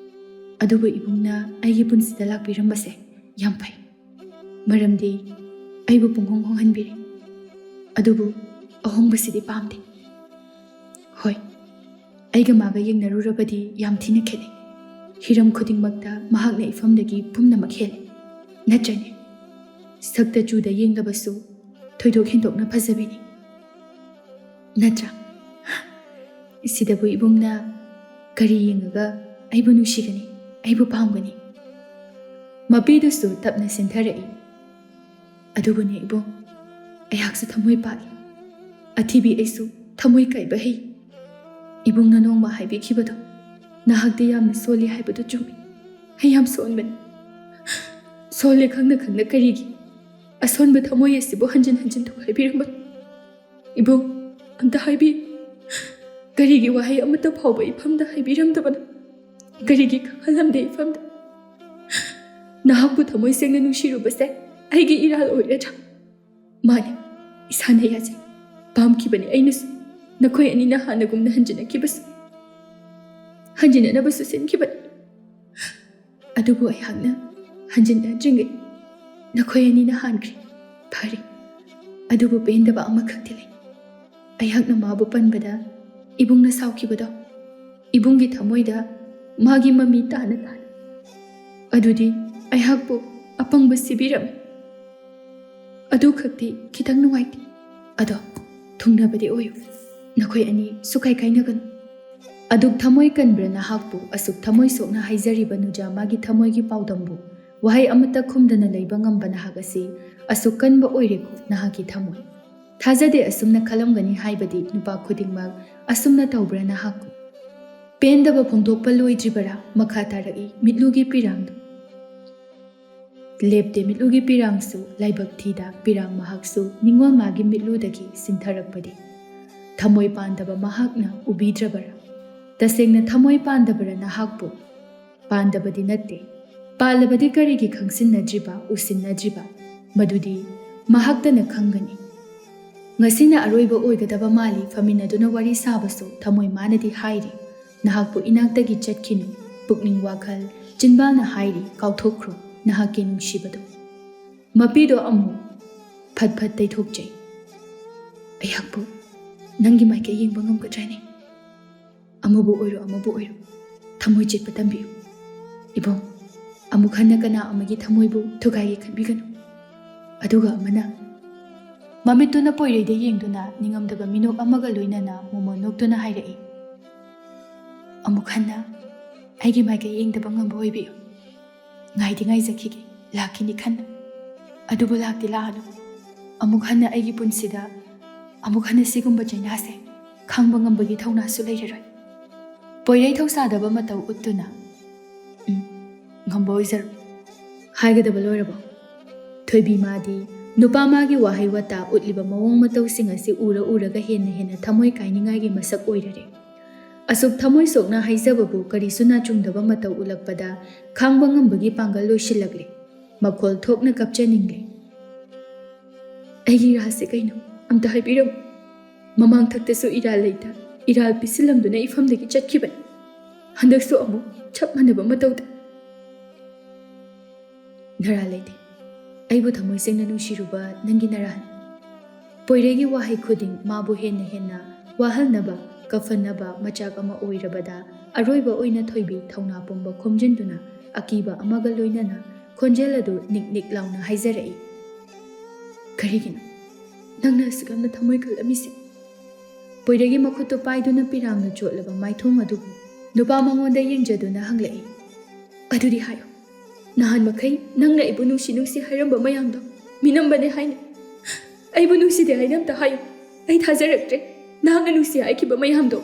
ꯑꯗꯨꯕꯨ ꯏꯕꯨꯡꯅ ꯑꯩꯒꯤ ꯄꯨꯟꯁꯤꯗ ꯂꯥꯛꯄꯤꯔꯝꯕꯁꯦ ꯌꯥꯝ ꯐꯩ, ꯃꯔꯝꯗꯤ ꯑꯩꯕꯨ ꯄꯨꯡꯍꯣꯡ ꯍꯣꯡꯍꯟꯕꯤꯔꯦ꯫ ꯑꯗꯨꯕꯨ ꯑꯍꯣꯡꯕꯁꯤꯗꯤ ꯄꯥꯝꯗꯦ꯫ ꯍꯣꯏ, ꯑꯩꯒ ꯃꯥꯒ ꯌꯦꯡꯅꯔꯨꯔꯕꯗꯤ ꯌꯥꯝ ꯊꯤꯅ ꯈꯦꯠꯅꯩ꯫ ꯍꯤꯔꯝ ꯈꯨꯗꯤꯡꯃꯛꯇ ꯃꯍꯥꯛꯅ ꯏꯐꯝꯗꯒꯤ ꯄꯨꯝꯅꯃꯛ ꯍꯦꯜꯂꯤ, ꯅꯠꯇ꯭ꯔꯅꯦ? ꯁꯛꯇ ꯆꯨꯗ ꯌꯦꯡꯂꯕꯁꯨ ꯊꯣꯏꯗꯣꯛ ꯍꯦꯟꯗꯣꯛꯅ ꯐꯖꯕꯤꯅꯤ, ꯅꯠꯇ꯭ꯔꯥ?" ꯁꯤꯗꯕꯨ ꯏꯕꯨꯡꯅ ꯀꯔꯤ ꯌꯦꯡꯉꯒ ꯑꯩꯕꯨ ꯅꯨꯡꯁꯤꯒꯅꯤ, ꯑꯩꯕꯨ ꯄꯥꯝꯒꯅꯤ? ꯃꯄꯤꯗꯨꯁꯨ ꯇꯞꯅ ꯆꯦꯟꯊꯔꯛꯏ꯫ ꯑꯗꯨꯕꯨꯅꯦ ꯏꯕꯨꯡ, ꯑꯩꯍꯥꯛꯁꯨ ꯊꯃꯣꯏ ꯄꯥꯜꯂꯤ꯫ ꯑꯊꯤꯕꯤ ꯑꯩꯁꯨ ꯊꯃꯣꯏ ꯀꯥꯏꯕ ꯍꯩ꯫ ꯏꯕꯨꯡꯅ ꯅꯣꯡꯃ ꯍꯥꯏꯕꯤꯈꯤꯕꯗꯣ, "ꯅꯍꯥꯛꯇꯤ ꯌꯥꯝꯅ ꯁꯣꯜꯂꯤ ꯍꯥꯏꯕꯗꯨ ꯆꯨꯝꯃꯤ꯫ ꯑꯩ ꯌꯥꯝ ꯁꯣꯟꯕꯅꯤ꯫ ꯁꯣꯜꯂꯦ ꯈꯪꯅ ꯈꯪꯅ ꯀꯔꯤꯒꯤ ꯑꯁꯣꯟꯕ ꯊꯃꯣꯏ ꯑꯁꯤꯕꯨ ꯍꯟꯖꯤꯟ ꯍꯟꯖꯤꯟ ꯊꯨꯒꯥꯏꯕꯤꯔꯝꯕꯅꯣ? ꯏꯕꯨꯡ, ꯑꯝꯇ ꯍꯥꯏꯕꯤꯌꯨ꯫ ꯀꯔꯤꯒꯤ ꯋꯥꯍꯩ ꯑꯃꯠꯇ ꯐꯥꯎꯕ ꯏꯐꯝꯗ ꯍꯥꯏꯕꯤꯔꯝꯗꯕꯅꯣ? ꯀꯔꯤꯒꯤ ꯈꯪꯍꯜꯂꯝꯗꯦ ꯏꯐꯝꯗ? ꯅꯍꯥꯛꯄꯨ ꯊꯃꯣꯏ ꯁꯦꯡꯅ ꯅꯨꯡꯁꯤꯔꯨꯕꯁꯦ ꯑꯩꯒꯤ ꯏꯔꯥꯜ ꯑꯣꯏꯔꯗ꯭ꯔꯥ?" ꯃꯥꯅꯤ, ꯏꯁꯥꯅ ꯌꯥꯖꯩ꯫ ꯄꯥꯝꯈꯤꯕꯅꯤ ꯑꯩꯅꯁꯨ꯫ ꯅꯈꯣꯏ ꯑꯅꯤꯅ ꯍꯥꯟꯅꯒꯨꯝꯅ ꯍꯟꯖꯤꯟꯅꯈꯤꯕꯁꯨ, ꯍꯟꯖꯤꯟꯅꯅꯕꯁꯨ ꯁꯤꯟꯈꯤꯕꯅꯤ꯫ ꯑꯗꯨꯕꯨ ꯑꯩꯍꯥꯛꯅ ꯍꯟꯖꯤꯟꯅꯗ꯭ꯔꯤꯉꯩ ꯅꯈꯣꯏ ꯑꯅꯤꯅ ꯍꯥꯟꯈ꯭ꯔꯦ꯫ ꯐꯔꯦ, ꯑꯗꯨꯕꯨ ꯄꯦꯟꯗꯕ ꯑꯃꯈꯛꯇꯤ ꯂꯩ꯫ ꯑꯩꯍꯥꯛꯅ ꯃꯥꯕꯨ ꯄꯟꯕꯗ ꯏꯕꯨꯡꯅ ꯁꯥꯎꯈꯤꯕꯗꯣ, ꯏꯕꯨꯡꯒꯤ ꯊꯃꯣꯏꯗ ꯃꯥꯒꯤ ꯃꯃꯤ ꯇꯥꯅ ꯇꯥꯅ꯫ ꯑꯗꯨꯗꯤ ꯑꯩꯍꯥꯛꯄꯨ ꯑꯄꯪꯕ ꯁꯤꯕꯤꯔꯝꯃꯤ꯫ ꯑꯗꯨ ꯈꯛꯇꯤ ꯈꯤꯇꯪ ꯅꯨꯡꯉꯥꯏꯇꯦ꯫ ꯑꯗꯣ ꯊꯨꯡꯅꯕꯗꯤ ꯑꯣꯏꯌꯨ꯫ ꯅꯈꯣꯏ ꯑꯅꯤ ꯁꯨꯀꯥꯏ ꯀꯥꯏꯅꯒꯅꯨ꯫ ꯑꯗꯨꯛ ꯊꯃꯣꯏ ꯀꯟꯕ꯭ꯔꯥ ꯅꯍꯥꯛꯄꯨ? ꯑꯁꯨꯛ ꯊꯃꯣꯏ ꯁꯣꯛꯅ ꯍꯥꯏꯖꯔꯤꯕ ꯅꯨꯖꯥ ꯃꯥꯒꯤ ꯊꯃꯣꯏꯒꯤ ꯄꯥꯎꯗꯝꯕꯨ ꯋꯥꯍꯩ ꯑꯃꯠꯇ ꯈꯨꯝꯗꯅ ꯂꯩꯕ ꯉꯝꯕ ꯅꯍꯥꯛ ꯑꯁꯤ ꯑꯁꯨꯛ ꯀꯟꯕ ꯑꯣꯏꯔꯦꯀꯣ ꯅꯍꯥꯛꯀꯤ ꯊꯃꯣꯏ꯫ ꯊꯥꯖꯗꯦ ꯑꯁꯨꯝꯅ ꯈꯜꯂꯝꯒꯅꯤ ꯍꯥꯏꯕꯗꯤ ꯅꯨꯄꯥ ꯈꯨꯗꯤꯡꯃꯛ ꯑꯁꯨꯝꯅ ꯇꯧꯕ꯭ꯔꯥ ꯅꯍꯥꯛꯄꯨ? ꯄꯦꯟꯗꯕ ꯐꯣꯡꯗꯣꯛꯄ ꯂꯣꯏꯗ꯭ꯔꯤꯕꯔꯥ? ꯃꯈꯥ ꯇꯥꯔꯛꯏ ꯃꯤꯠꯂꯨꯒꯤ ꯄꯤꯔꯥꯡꯗꯨ꯫ ꯂꯦꯞꯇꯦ ꯃꯤꯠꯂꯨꯒꯤ ꯄꯤꯔꯥꯡꯁꯨ ꯂꯥꯏꯕꯛ ꯊꯤꯗ ꯄꯤꯔꯥꯡ ꯃꯍꯥꯛꯁꯨ ꯅꯤꯡꯉꯣꯜ ꯃꯥꯒꯤ ꯃꯤꯠꯂꯨꯗꯒꯤ ꯁꯤꯟꯊꯔꯛꯄꯗꯤ꯫ ꯊꯃꯣꯏ ꯄꯥꯟꯗꯕ ꯃꯍꯥꯛꯅ ꯎꯕꯤꯗ꯭ꯔꯕꯔꯥ? ꯇꯁꯦꯡꯅ ꯊꯃꯣꯏ ꯄꯥꯟꯗꯕꯔꯥ ꯅꯍꯥꯛꯄꯨ? ꯄꯥꯟꯗꯕꯗꯤ ꯅꯠꯇꯦ꯫ ꯄꯥꯜꯂꯕꯗꯤ ꯀꯔꯤꯒꯤ ꯈꯪꯁꯤꯟꯅꯗ꯭ꯔꯤꯕ, ꯎꯁꯤꯟꯅꯗ꯭ꯔꯤꯕ? ꯃꯗꯨꯗꯤ ꯃꯍꯥꯛꯇꯅ ꯈꯪꯒꯅꯤ꯫ ꯉꯁꯤꯅ ꯑꯔꯣꯏꯕ ꯑꯣꯏꯒꯗꯕ ꯃꯥꯜꯂꯤ ꯐꯝꯃꯤꯟꯅꯗꯨꯅ ꯋꯥꯔꯤ ꯁꯥꯕꯁꯨ ꯊꯃꯣꯏ ꯃꯥꯅꯗꯤ ꯍꯥꯏꯔꯤ, ꯅꯍꯥꯛꯄꯨ ꯏꯅꯥꯛꯇꯒꯤ ꯆꯠꯈꯤꯅꯨ꯫ ꯄꯨꯛꯅꯤꯡ ꯋꯥꯈꯜ ꯆꯤꯟꯕꯥꯜꯅ ꯍꯥꯏꯔꯤ, ꯀꯥꯎꯊꯣꯛꯈ꯭ꯔꯣ ꯅꯍꯥꯛꯀꯤ ꯅꯨꯡꯁꯤꯕꯗꯨ꯫ ꯃꯄꯤꯗꯣ ꯑꯃꯨꯛ ꯐꯠ ꯐꯠ ꯇꯩꯊꯣꯛꯆꯩ꯫ ꯑꯩꯍꯥꯛꯄꯨ ꯅꯪꯒꯤ ꯃꯥꯏꯀꯩ ꯌꯦꯡꯕ ꯉꯝꯒꯗ꯭ꯔꯥꯅꯦ? ꯑꯃꯕꯨ ꯑꯣꯏꯔꯣ ꯑꯃꯕꯨ ꯑꯣꯏꯔꯣ, ꯊꯃꯣꯏ ꯆꯦꯠꯄ ꯇꯝꯕꯤꯌꯨ꯫ ꯏꯕꯨꯡ, ꯑꯃꯨꯛ ꯍꯟꯅ ꯀꯅꯥ ꯑꯃꯒꯤ ꯊꯃꯣꯏꯕꯨ ꯊꯨꯒꯥꯏꯒꯦ ꯈꯟꯕꯤꯒꯅꯨ꯫ ꯑꯗꯨꯒ ꯑꯃꯅ ꯃꯃꯤꯠꯇꯨꯅ ꯄꯣꯏꯔꯩꯗ ꯌꯦꯡꯗꯨꯅ ꯅꯤꯡꯉꯝꯗꯕ ꯃꯤꯅꯣꯛ ꯑꯃꯒ ꯂꯣꯏꯅꯅ ꯃꯣꯃꯣꯟ ꯅꯣꯛꯇꯨꯅ ꯍꯥꯏꯔꯛꯏ, ꯑꯃꯨꯛ ꯍꯟꯅ ꯑꯩꯒꯤ ꯃꯥꯏꯀꯩ ꯌꯦꯡꯗꯕ ꯉꯝꯕ ꯑꯣꯏꯕꯤꯌꯨ꯫ ꯉꯥꯏꯗꯤ ꯉꯥꯏꯖꯈꯤꯒꯦ, ꯂꯥꯛꯈꯤꯅꯤ ꯈꯟꯅ꯫ ꯑꯗꯨꯕꯨ ꯂꯥꯛꯇꯤ ꯂꯥꯛꯑꯅꯨ꯫ ꯑꯃꯨꯛ ꯍꯟꯅ ꯑꯩꯒꯤ ꯄꯨꯟꯁꯤꯗ ꯑꯃꯨꯛ ꯍꯟꯅ ꯁꯤꯒꯨꯝꯕ ꯆꯩꯅꯥꯁꯦ ꯈꯥꯡꯕ ꯉꯝꯕꯒꯤ ꯊꯧꯅꯥꯁꯨ ꯂꯩꯔꯔꯣꯏ꯫ ꯄꯣꯏꯔꯩ ꯊꯧꯁꯥꯗꯕ ꯃꯇꯧ ꯎꯠꯇꯨꯅ, "ꯎꯝ, ꯉꯝꯕ ꯑꯣꯏꯖꯔꯣ" ꯍꯥꯏꯒꯗꯕ ꯂꯣꯏꯔꯕꯣ? ꯊꯣꯏꯕꯤ ꯃꯥꯗꯤ ꯅꯨꯄꯥ ꯃꯥꯒꯤ ꯋꯥꯍꯩ ꯋꯥꯇꯥ ꯎꯠꯂꯤꯕ ꯃꯑꯣꯡ ꯃꯇꯧꯁꯤꯡ ꯑꯁꯤ ꯎꯔ ꯎꯔꯒ ꯍꯦꯟꯅ ꯍꯦꯟꯅ ꯊꯃꯣꯏ ꯀꯥꯏꯅꯤꯡꯉꯥꯏꯒꯤ ꯃꯁꯛ ꯑꯣꯏꯔꯔꯦ꯫ ꯑꯁꯨꯛ ꯊꯃꯣꯏ ꯁꯣꯛꯅ ꯍꯥꯏꯖꯕꯕꯨ ꯀꯔꯤꯁꯨ ꯅꯥꯆꯨꯡꯗꯕ ꯃꯇꯧ ꯎꯠꯂꯛꯄꯗ ꯈꯥꯡꯕ ꯉꯝꯕꯒꯤ ꯄꯥꯡꯒꯜ ꯂꯣꯏꯁꯤꯜꯂꯛꯂꯦ꯫ ꯃꯈꯣꯜ ꯊꯣꯛꯅ ꯀꯞꯆꯅꯤꯡꯂꯦ꯫ "ꯑꯩꯒꯤ ꯏꯔꯥꯜꯁꯦ ꯀꯩꯅꯣ? ꯑꯝꯇ ꯍꯥꯏꯕꯤꯔꯝꯃꯨ꯫ ꯃꯃꯥꯡ ꯊꯛꯇꯁꯨ ꯏꯔꯥꯜ ꯂꯩꯇ ꯏꯔꯥꯜ ꯄꯤꯁꯤꯜꯂꯝꯗꯨꯅ ꯏꯐꯝꯗꯒꯤ ꯆꯠꯈꯤꯕꯅꯤ꯫ ꯍꯟꯗꯛꯁꯨ ꯑꯃꯨꯛ ꯆꯞ ꯃꯥꯟꯅꯕ ꯃꯇꯧꯗ"꯫ ꯅꯔꯥꯜ ꯂꯩꯇꯦ꯫ ꯑꯩꯕꯨ ꯊꯃꯣꯏ ꯁꯦꯡꯅ ꯅꯨꯡꯁꯤꯔꯨꯕ ꯅꯪꯒꯤ ꯅꯔꯥꯜ꯫ ꯄꯣꯏꯔꯩꯒꯤ ꯋꯥꯍꯩ ꯈꯨꯗꯤꯡ ꯃꯥꯕꯨ ꯍꯦꯟꯅ ꯍꯦꯟꯅ ꯋꯥꯍꯟꯅꯕ, ꯀꯐꯟꯅꯕ ꯃꯆꯥꯛ ꯑꯃ ꯑꯣꯏꯔꯕꯗ, ꯑꯔꯣꯏꯕ ꯑꯣꯏꯅ ꯊꯣꯏꯕꯤ ꯊꯧꯅꯥ ꯄꯨꯝꯕ ꯈꯣꯝꯖꯤꯟꯗꯨꯅ ꯑꯀꯤꯕ ꯑꯃꯒ ꯂꯣꯏꯅꯅ ꯈꯣꯟꯖꯦꯜ ꯑꯗꯨ ꯅꯤꯛ ꯅꯤꯛ ꯂꯥꯎꯅ ꯍꯥꯏꯖꯔꯛꯏ, "ꯀꯔꯤꯒꯤꯅꯣ ꯅꯪꯅ ꯑꯁꯨꯛ ꯌꯥꯝꯅ ꯊꯃꯣꯏ ꯀꯜꯂꯝꯃꯤꯁꯦ?" ꯄꯣꯏꯔꯩꯒꯤ ꯃꯈꯨꯠꯇꯨ ꯄꯥꯏꯗꯨꯅ ꯄꯤꯔꯥꯡꯅ ꯆꯣꯠꯂꯕ ꯃꯥꯏꯊꯣꯡ ꯑꯗꯨꯕꯨ ꯅꯨꯄꯥ ꯃꯉꯣꯟꯗ ꯌꯦꯡꯖꯗꯨꯅ ꯍꯪꯂꯛꯏ, "ꯑꯗꯨꯗꯤ ꯍꯥꯏꯌꯨ, ꯅꯍꯥꯟ ꯃꯈꯩ ꯅꯪꯅ ꯑꯩꯕꯨ ꯅꯨꯡꯁꯤ ꯅꯨꯡꯁꯤ ꯍꯥꯏꯔꯝꯕ ꯃꯌꯥꯝꯗꯣ ꯃꯤꯅꯝꯕꯅꯦ ꯍꯥꯏꯅꯤ? ꯑꯩꯕꯨ ꯅꯨꯡꯁꯤꯗꯦ ꯍꯥꯏꯅ ꯑꯝꯇ ꯍꯥꯏꯌꯨ꯫ ꯑꯩ ꯊꯥꯖꯔꯛꯇ꯭ꯔꯦ ꯅꯍꯥꯛꯅ ꯅꯨꯡꯁꯤ ꯍꯥꯏꯈꯤꯕ ꯃꯌꯥꯝꯗꯣ꯫"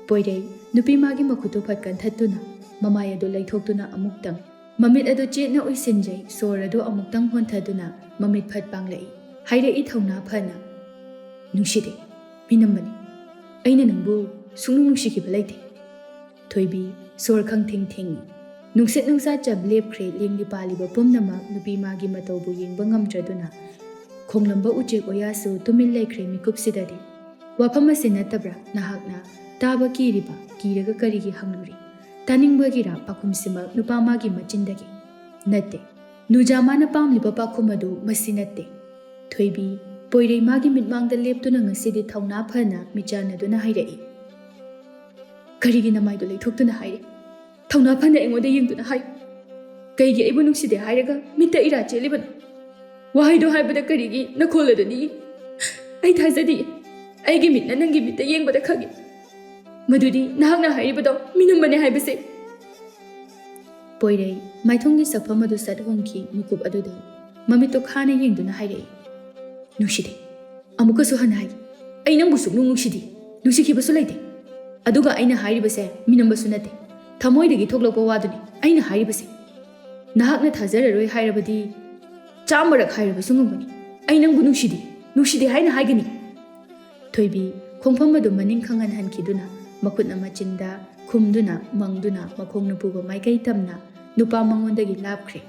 ꯄꯣꯏꯔꯩ ꯅꯨꯄꯤ ꯃꯥꯒꯤ ꯃꯈꯨꯠꯇꯨ ꯐꯠ ꯀꯟꯊꯠꯇꯨꯅ ꯃꯃꯥꯏ ꯑꯗꯨ ꯂꯩꯊꯣꯛꯇꯨꯅ ꯑꯃꯨꯛꯇꯪ ꯃꯃꯤꯠ ꯑꯗꯨ ꯆꯦꯠꯅ ꯎꯏꯁꯤꯟꯖꯩ, ꯁꯣꯔ ꯑꯗꯨ ꯑꯃꯨꯛꯇꯪ ꯍꯣꯟꯊꯗꯨꯅ ꯃꯃꯤꯠ ꯐꯠ ꯄꯥꯡꯂꯛꯏ꯫ ꯍꯥꯏꯔꯛꯏ ꯊꯧꯅꯥ ꯐꯅ, "ꯅꯨꯡꯁꯤꯗꯦ, ꯃꯤꯅꯝꯕꯅꯤ꯫ ꯑꯩꯅ ꯅꯪꯕꯨ ꯁꯨꯡꯅꯨꯡ ꯅꯨꯡꯁꯤꯈꯤꯕ ꯂꯩꯇꯦ꯫" ꯊꯣꯏꯕꯤ ꯁꯣꯔ ꯈꯪꯊꯤꯡ ꯊꯤꯡꯏ꯫ ꯅꯨꯡꯁꯤꯠ ꯅꯨꯡꯁꯥ ꯆꯞ ꯂꯦꯞꯈ꯭ꯔꯦ꯫ ꯂꯦꯡꯂꯤ ꯄꯥꯜꯂꯤꯕ ꯄꯨꯝꯅꯃꯛ ꯅꯨꯄꯤ ꯃꯥꯒꯤ ꯃꯇꯧꯕꯨ ꯌꯦꯡꯕ ꯉꯝꯗ꯭ꯔꯗꯨꯅ ꯈꯣꯡꯂꯝꯕ ꯎꯆꯦꯛ ꯋꯥꯌꯥꯁꯨ ꯇꯨꯃꯤꯟ ꯂꯩꯈ꯭ꯔꯦ ꯃꯤꯀꯨꯞꯁꯤꯗꯗꯤ꯫ "ꯋꯥꯐꯝ ꯑꯁꯤ ꯅꯠꯇꯕ꯭ꯔꯥ ꯅꯍꯥꯛꯅ ꯇꯥꯕ ꯀꯤꯔꯤꯕ? ꯀꯤꯔꯒ ꯀꯔꯤꯒꯤ ꯍꯪꯂꯨꯔꯤ?" ꯇꯥꯅꯤꯡꯕꯒꯤꯔꯥ ꯄꯥꯈꯨꯝꯁꯤꯃꯛ ꯅꯨꯄꯥ ꯃꯥꯒꯤ ꯃꯆꯤꯟꯗꯒꯤ? ꯅꯠꯇꯦ꯫ ꯅꯨꯖꯥ ꯃꯥꯅ ꯄꯥꯝꯂꯤꯕ ꯄꯥꯈꯨꯝ ꯑꯗꯨ ꯃꯁꯤ ꯅꯠꯇꯦ꯫ ꯊꯣꯏꯕꯤ, ꯄꯣꯏꯔꯩ ꯃꯥꯒꯤ ꯃꯤꯠꯃꯥꯡꯗ ꯂꯦꯞꯇꯨꯅ ꯉꯁꯤꯗꯤ ꯊꯧꯅꯥ ꯐꯅ ꯃꯤꯆꯥꯟꯅꯗꯨꯅ ꯍꯥꯏꯔꯛꯏ, "ꯀꯔꯤꯒꯤ ꯅꯃꯥꯏꯗꯨ ꯂꯩꯊꯣꯛꯇꯨꯅ ꯍꯥꯏꯔꯤ? ꯊꯧꯅꯥ ꯐꯅ ꯑꯩꯉꯣꯟꯗ ꯌꯦꯡꯗꯨꯅ ꯍꯥꯏ꯫ ꯀꯩꯒꯤ ꯑꯩꯕꯨ ꯅꯨꯡꯁꯤꯗꯦ ꯍꯥꯏꯔꯒ ꯃꯤꯠꯇ ꯏꯔꯥ ꯆꯦꯜꯂꯤꯕꯅꯣ? ꯋꯥꯍꯩꯗꯣ ꯍꯥꯏꯕꯗ ꯀꯔꯤꯒꯤ ꯅꯈꯣꯜ ꯑꯗꯨ ꯅꯤꯛꯏ? ꯑꯩ ꯊꯥꯖꯗꯤꯌꯦ꯫ ꯑꯩꯒꯤ ꯃꯤꯠꯅ ꯅꯪꯒꯤ ꯃꯤꯠꯇ ꯌꯦꯡꯕꯗ ꯈꯪꯉꯤ꯫ ꯃꯗꯨꯗꯤ ꯅꯍꯥꯛꯅ ꯍꯥꯏꯔꯤꯕꯗꯣ ꯃꯤꯅꯝꯕꯅꯦ ꯍꯥꯏꯕꯁꯦ꯫" ꯄꯣꯏꯔꯩ ꯃꯥꯏꯊꯣꯡꯒꯤ ꯁꯛꯐꯝ ꯑꯗꯨ ꯁꯠ ꯍꯣꯡꯈꯤ꯫ ꯃꯤꯀꯨꯞ ꯑꯗꯨꯗ ꯃꯃꯤꯠꯇꯣ ꯈꯥꯅ ꯌꯦꯡꯗꯨꯅ ꯍꯥꯏꯔꯛꯏ, "ꯅꯨꯡꯁꯤꯗꯦ꯫ ꯑꯃꯨꯛꯀꯁꯨ ꯍꯟꯅ ꯍꯥꯏꯒꯦ, ꯑꯩ ꯅꯪꯕꯨ ꯁꯨꯛꯅꯨꯡ ꯅꯨꯡꯁꯤꯗꯦ꯫ ꯅꯨꯡꯁꯤꯈꯤꯕꯁꯨ ꯂꯩꯇꯦ꯫ ꯑꯗꯨꯒ ꯑꯩꯅ ꯍꯥꯏꯔꯤꯕꯁꯦ ꯃꯤꯅꯝꯕꯁꯨ ꯅꯠꯇꯦ꯫ ꯊꯃꯣꯏꯗꯒꯤ ꯊꯣꯛꯂꯛꯄ ꯋꯥꯗꯨꯅꯤ ꯑꯩꯅ ꯍꯥꯏꯔꯤꯕꯁꯦ꯫ ꯅꯍꯥꯛꯅ ꯊꯥꯖꯔꯔꯣꯏ ꯍꯥꯏꯔꯕꯗꯤ ꯆꯥꯝꯃꯔꯛ ꯍꯥꯏꯔꯕꯁꯨ ꯉꯝꯒꯅꯤ꯫ ꯑꯩ ꯅꯪꯕꯨ ꯅꯨꯡꯁꯤꯗꯦ, ꯅꯨꯡꯁꯤꯗꯦ ꯍꯥꯏꯅ ꯍꯥꯏꯒꯅꯤ꯫" ꯊꯣꯏꯕꯤ ꯈꯣꯡꯐꯝ ꯑꯗꯨ ꯃꯅꯤꯡ ꯈꯪꯍꯟ ꯍꯟꯈꯤꯗꯨꯅ ꯃꯈꯨꯠꯅ ꯃꯆꯤꯟꯗ ꯈꯨꯝꯗꯨꯅ ꯃꯪꯗꯨꯅ ꯃꯈꯣꯡ ꯅꯨꯄꯨꯕ ꯃꯥꯏꯀꯩ ꯇꯝꯅ ꯅꯨꯄꯥ ꯃꯉꯣꯟꯗꯒꯤ ꯂꯥꯞꯈ꯭ꯔꯦ꯫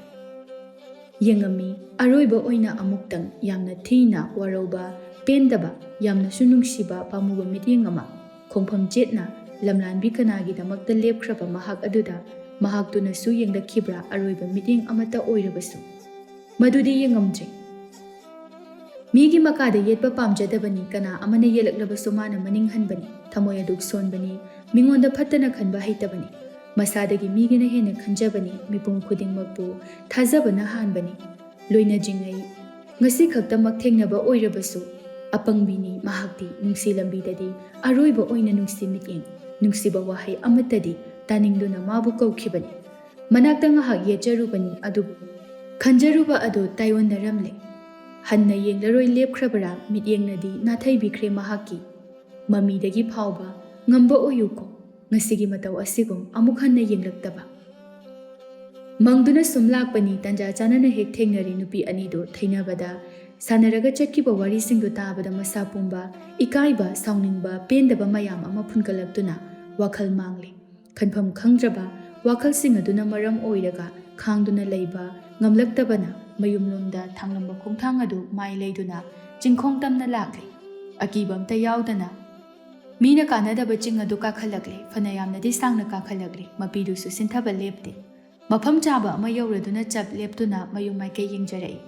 ꯌꯦꯡꯉꯝꯃꯤ꯫ ꯑꯔꯣꯏꯕ ꯑꯣꯏꯅ ꯑꯃꯨꯛꯇꯪ ꯌꯥꯝꯅ ꯊꯤꯅ ꯋꯥꯔꯧꯕ, ꯄꯦꯟꯗꯕ, ꯌꯥꯝꯅꯁꯨ ꯅꯨꯡꯁꯤꯕ ꯄꯥꯝꯃꯨꯕ ꯃꯤꯠꯌꯦꯡ ꯑꯃ꯫ ꯈꯣꯡꯐꯝ ꯆꯦꯠꯅ ꯂꯝꯂꯥꯟꯕꯤ ꯀꯅꯥꯒꯤꯗꯃꯛꯇ ꯂꯦꯞꯈ꯭ꯔꯕ ꯃꯍꯥꯛ ꯑꯗꯨꯗ ꯃꯍꯥꯛꯇꯨꯅꯁꯨ ꯌꯦꯡꯂꯛꯈꯤꯕ꯭ꯔꯥ ꯑꯔꯣꯏꯕ ꯃꯤꯠꯌꯦꯡ ꯑꯃꯠꯇ ꯑꯣꯏꯔꯕꯁꯨ? ꯃꯗꯨꯗꯤ ꯌꯦꯡꯉꯝꯗ꯭ꯔꯦ꯫ ꯃꯤꯒꯤ ꯃꯀꯥꯗ ꯌꯦꯠꯄ ꯄꯥꯝꯖꯗꯕꯅꯤ, ꯀꯅꯥ ꯑꯃꯅ ꯌꯦꯜꯂꯛꯂꯕꯁꯨ ꯃꯥꯅ ꯃꯅꯤꯡ ꯍꯟꯕꯅꯤ꯫ ꯊꯃꯣꯏ ꯑꯗꯨꯛ ꯁꯣꯟꯕꯅꯤ, ꯃꯤꯉꯣꯟꯗ ꯐꯠꯇꯅ ꯈꯟꯕ ꯍꯩꯇꯕꯅꯤ꯫ ꯃꯁꯥꯗꯒꯤ ꯃꯤꯒꯤꯅ ꯍꯦꯟꯅ ꯈꯟꯖꯕꯅꯤ, ꯃꯤꯄꯨꯝ ꯈꯨꯗꯤꯡꯃꯛꯄꯨ ꯊꯥꯖꯕꯅ ꯍꯥꯟꯕꯅꯤ꯫ ꯂꯣꯏꯅꯗ꯭ꯔꯤꯉꯩ ꯉꯁꯤ ꯈꯛꯇꯃꯛ ꯊꯦꯡꯅꯕ ꯑꯣꯏꯔꯕꯁꯨ, ꯑꯄꯪꯕꯤꯅꯤ ꯃꯍꯥꯛꯇꯤ꯫ ꯅꯨꯡꯁꯤ ꯂꯝꯕꯤꯗꯗꯤ ꯑꯔꯣꯏꯕ ꯑꯣꯏꯅ ꯅꯨꯡꯁꯤ ꯃꯤꯠꯌꯦꯡ, ꯅꯨꯡꯁꯤꯕ ꯋꯥꯍꯩ ꯑꯃꯠꯇꯗꯤ ꯇꯥꯅꯤꯡꯗꯨꯅ ꯃꯥꯕꯨ ꯀꯧꯈꯤꯕꯅꯤ꯫ ꯃꯅꯥꯛꯇ ꯉꯥꯏꯍꯥꯛ ꯌꯦꯠꯆꯔꯨꯕꯅꯤ, ꯑꯗꯨꯕꯨ ꯈꯟꯖꯔꯨꯕ ꯑꯗꯨ ꯇꯥꯏꯑꯣꯟꯅꯔꯝꯂꯦ꯫ ꯍꯟꯅ ꯌꯦꯡꯂꯔꯣꯏ ꯂꯦꯞꯈ꯭ꯔꯕꯔꯥ, ꯃꯤꯠꯌꯦꯡꯅꯗꯤ ꯅꯥꯊꯩꯕꯤꯈ꯭ꯔꯦ ꯃꯍꯥꯛꯀꯤ꯫ ꯃꯃꯤꯗꯒꯤ ꯐꯥꯎꯕ ꯉꯝꯕ ꯑꯣꯏꯌꯨꯀꯣ, ꯉꯁꯤꯒꯤ ꯃꯇꯧ ꯑꯁꯤꯒꯨꯝ ꯑꯃꯨꯛ ꯍꯟꯅ ꯌꯦꯡꯂꯛꯇꯕ꯫ ꯃꯪꯗꯨꯅ ꯁꯨꯝ ꯂꯥꯛꯄꯅꯤ, ꯇꯟꯖꯥ ꯆꯥꯅꯅ ꯍꯦꯛ ꯊꯦꯡꯅꯔꯦ꯫ ꯅꯨꯄꯤ ꯑꯅꯤꯗꯨ ꯊꯩꯅꯕꯗ ꯁꯥꯟꯅꯔꯒ ꯆꯠꯈꯤꯕ ꯋꯥꯔꯤꯁꯤꯡꯗꯨ ꯇꯥꯕꯗ ꯃꯁꯥ ꯄꯨꯝꯕ ꯏꯀꯥꯏꯕ, ꯁꯥꯎꯅꯤꯡꯕ, ꯄꯦꯟꯗꯕ ꯃꯌꯥꯝ ꯑꯃ ꯐꯨꯟꯒꯠꯂꯛꯇꯨꯅ ꯋꯥꯈꯜ ꯃꯥꯡꯂꯦ꯫ ꯈꯟꯐꯝ ꯈꯪꯗ꯭ꯔꯕ ꯋꯥꯈꯜꯁꯤꯡ ꯑꯗꯨꯅ ꯃꯔꯝ ꯑꯣꯏꯔꯒ ꯈꯥꯡꯗꯨꯅ ꯂꯩꯕ ꯉꯝꯂꯛꯇꯕꯅ ꯃꯌꯨꯝꯂꯣꯝꯗ ꯊꯥꯡꯂꯝꯕ ꯈꯣꯡꯊꯥꯡ ꯑꯗꯨ ꯃꯥꯏ ꯂꯩꯗꯨꯅ ꯆꯤꯡꯈꯣꯡ ꯇꯝꯅ ꯂꯥꯛꯂꯦ꯫ ꯑꯀꯤꯕ ꯑꯝꯇ ꯌꯥꯎꯗꯅ ꯃꯤꯅ ꯀꯥꯟꯅꯗꯕ ꯆꯤꯡ ꯑꯗꯨ ꯀꯥꯈꯠꯂꯛꯂꯦ꯫ ꯐꯅ ꯌꯥꯝꯅꯗꯤ ꯁꯥꯡꯅ ꯀꯥꯈꯠꯂꯛꯂꯦ, ꯃꯄꯤꯗꯨꯁꯨ ꯁꯤꯟꯊꯕ ꯂꯦꯞꯇꯦ꯫ ꯃꯐꯝ ꯆꯥꯕ ꯑꯃ ꯌꯧꯔꯗꯨꯅ ꯆꯞ ꯂꯦꯞꯇꯨꯅ ꯃꯌꯨꯝ ꯃꯥꯏꯀꯩ ꯌꯦꯡꯖꯔꯛꯏ꯫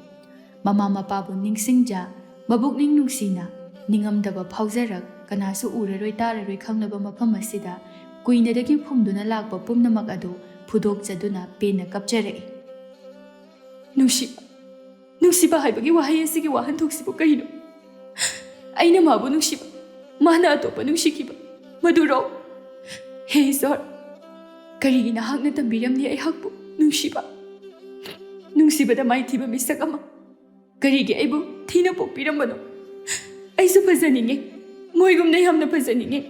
ꯃꯃꯥ ꯃꯄꯥꯕꯨ ꯅꯤꯡꯁꯤꯡꯖ, ꯃꯕꯨꯛꯅꯤꯡ ꯅꯨꯡꯁꯤꯅ, ꯅꯤꯡꯉꯝꯗꯕ ꯐꯥꯎꯖꯔꯛ, ꯀꯅꯥꯁꯨ ꯎꯔꯔꯣꯏ ꯇꯥꯔꯔꯣꯏ ꯈꯪꯂꯕ ꯃꯐꯝ ꯑꯁꯤꯗ ꯀꯨꯏꯅꯗꯒꯤ ꯐꯨꯝꯗꯨꯅ ꯂꯥꯛꯄ ꯄꯨꯝꯅꯃꯛ ꯑꯗꯨ ꯐꯨꯗꯣꯛꯆꯗꯨꯅ ꯄꯦꯟꯅ ꯀꯞꯆꯔꯛꯏ꯫ ꯅꯨꯡꯁꯤꯕ, ꯅꯨꯡꯁꯤꯕ ꯍꯥꯏꯕꯒꯤ ꯋꯥꯍꯩ ꯑꯁꯤꯒꯤ ꯋꯥꯍꯟꯊꯣꯛꯁꯤꯕꯨ ꯀꯔꯤꯅꯣ? ꯑꯩꯅ ꯃꯥꯕꯨ ꯅꯨꯡꯁꯤꯕ, ꯃꯥꯅ ꯑꯇꯣꯞꯄ ꯅꯨꯡꯁꯤꯈꯤꯕ, ꯃꯗꯨꯔꯣ? ꯍꯦ ꯏꯁꯣꯔ, ꯀꯔꯤꯒꯤ ꯅꯍꯥꯛꯅ ꯇꯝꯕꯤꯔꯝꯂꯤ ꯑꯩꯍꯥꯛꯄꯨ ꯅꯨꯡꯁꯤꯕ? ꯅꯨꯡꯁꯤꯕꯗ ꯃꯥꯏꯊꯤꯕ ꯃꯤꯁꯛ ꯑꯃ ꯀꯔꯤꯒꯤ ꯑꯩꯕꯨ ꯊꯤꯅ ꯄꯣꯛꯄꯤꯔꯝꯕꯅꯣ? ꯑꯩꯁꯨ ꯐꯖꯅꯤꯡꯉꯤ, ꯃꯣꯏꯒꯨꯝꯅ ꯌꯥꯝꯅ ꯐꯖꯅꯤꯡꯉꯤ꯫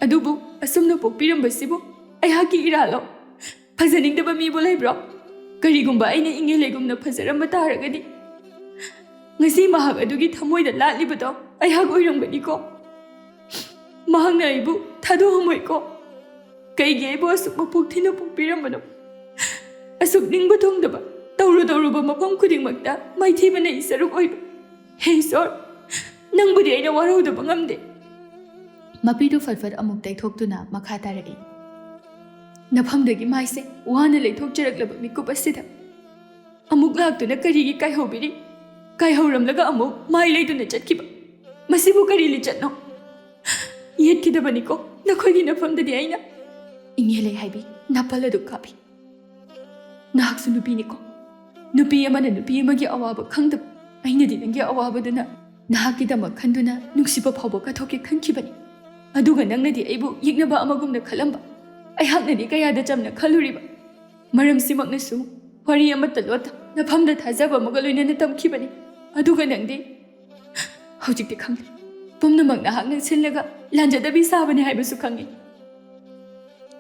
ꯑꯗꯨꯕꯨ ꯑꯁꯨꯝꯅ ꯄꯣꯛꯄꯤꯔꯝꯕꯁꯤꯕꯨ ꯑꯩꯍꯥꯛꯀꯤ ꯏꯔꯥꯜꯂꯣ? ꯐꯖꯅꯤꯡꯗꯕ ꯃꯤꯕꯨ ꯂꯩꯕ꯭ꯔꯣ? ꯀꯔꯤꯒꯨꯝꯕ ꯑꯩꯅ ꯏꯪꯉꯦꯂꯩꯒꯨꯝꯅ ꯐꯖꯔꯝꯕ ꯇꯥꯔꯒꯗꯤ, ꯉꯁꯤ ꯃꯍꯥꯛ ꯑꯗꯨꯒꯤ ꯊꯃꯣꯏꯗ ꯂꯥꯠꯂꯤꯕꯗꯣ ꯑꯩꯍꯥꯛ ꯑꯣꯏꯔꯝꯒꯅꯤꯀꯣ꯫ ꯃꯍꯥꯛꯅ ꯑꯩꯕꯨ ꯊꯥꯗꯣꯛꯑꯝꯃꯣꯏꯀꯣ꯫ ꯀꯩꯒꯤ ꯑꯩꯕꯨ ꯑꯁꯨꯛ ꯃꯄꯣꯛ ꯊꯤꯅ ꯄꯣꯛꯄꯤꯔꯝꯕꯅꯣ? ꯑꯁꯨꯛ ꯅꯤꯡꯕ ꯊꯨꯡꯗꯕ, ꯇꯧꯔꯨ ꯇꯧꯔꯨꯕ ꯃꯐꯝ ꯈꯨꯗꯤꯡꯃꯛꯇ ꯃꯥꯏꯊꯤꯕꯅ ꯏꯁꯔꯨꯛ ꯑꯣꯏꯕ꯫ ꯍꯦ ꯏꯁꯣꯔ, ꯅꯪꯕꯨꯗꯤ ꯑꯩꯅ ꯋꯥꯔꯧꯗꯕ ꯉꯝꯗꯦ꯫ ꯃꯄꯤꯗꯨ ꯐꯠ ꯐꯠ ꯑꯃꯨꯛ ꯇꯩꯊꯣꯛꯇꯨꯅ ꯃꯈꯥ ꯇꯥꯔꯛꯏ꯫ ꯅꯐꯝꯗꯒꯤ ꯃꯥꯏꯁꯦ ꯋꯥꯅ ꯂꯩꯊꯣꯛꯆꯔꯛꯂꯕ ꯃꯤꯀꯨꯞ ꯑꯁꯤꯗ ꯑꯃꯨꯛ ꯂꯥꯛꯇꯨꯅ ꯀꯔꯤꯒꯤ ꯀꯥꯏꯍꯧꯕꯤꯔꯤ? ꯀꯥꯏꯍꯧꯔꯝꯂꯒ ꯑꯃꯨꯛ ꯃꯥꯏ ꯂꯩꯗꯨꯅ ꯆꯠꯈꯤꯕ꯫ ꯃꯁꯤꯕꯨ ꯀꯔꯤ ꯂꯤꯆꯠꯅꯣ? ꯌꯦꯠꯈꯤꯗꯕꯅꯤꯀꯣ ꯅꯈꯣꯏꯒꯤ ꯅꯐꯝꯗꯗꯤ ꯑꯩꯅ꯫ ꯏꯉꯦꯜ ꯂꯩꯍꯥꯏꯕꯤ ꯅꯥꯄꯜ ꯑꯗꯨ ꯀꯥꯞꯄꯤ꯫ ꯅꯍꯥꯛꯁꯨ ꯅꯨꯄꯤꯅꯤꯀꯣ꯫ ꯅꯨꯄꯤ ꯑꯃꯅ ꯅꯨꯄꯤ ꯑꯃꯒꯤ ꯑꯋꯥꯕ ꯈꯪꯗꯕ꯫ ꯑꯩꯅꯗꯤ ꯅꯪꯒꯤ ꯑꯋꯥꯕꯗꯨꯅ ꯅꯍꯥꯛꯀꯤꯗꯃꯛ ꯈꯟꯗꯨꯅ ꯅꯨꯡꯁꯤꯕ ꯐꯥꯎꯕ ꯀꯠꯊꯣꯛꯀꯦ ꯈꯟꯈꯤꯕꯅꯤ꯫ ꯑꯗꯨꯒ ꯅꯪꯅꯗꯤ ꯑꯩꯕꯨ ꯌꯦꯛꯅꯕ ꯑꯃꯒꯨꯝꯅ ꯈꯜꯂꯝꯕ꯫ ꯑꯩꯍꯥꯛꯅꯗꯤ ꯀꯌꯥꯗ ꯆꯝꯅ ꯈꯜꯂꯨꯔꯤꯕ꯫ ꯃꯔꯝꯁꯤꯃꯛꯅꯁꯨ ꯋꯥꯔꯤ ꯑꯃꯠꯇ ꯂꯣꯠꯇ ꯅꯐꯝꯗ ꯊꯥꯖꯕ ꯑꯃꯒ ꯂꯣꯏꯅꯅ ꯇꯝꯈꯤꯕꯅꯤ꯫ ꯑꯗꯨꯒ ꯅꯪꯗꯤ ꯍꯧꯖꯤꯛꯇꯤ ꯈꯪꯂꯦ꯫ ꯄꯨꯝꯅꯃꯛ ꯅꯍꯥꯛꯅ ꯁꯤꯜꯂꯒ ꯂꯥꯟꯖꯗꯕꯤ ꯁꯥꯕꯅꯤ ꯍꯥꯏꯕꯁꯨ ꯈꯪꯉꯤ꯫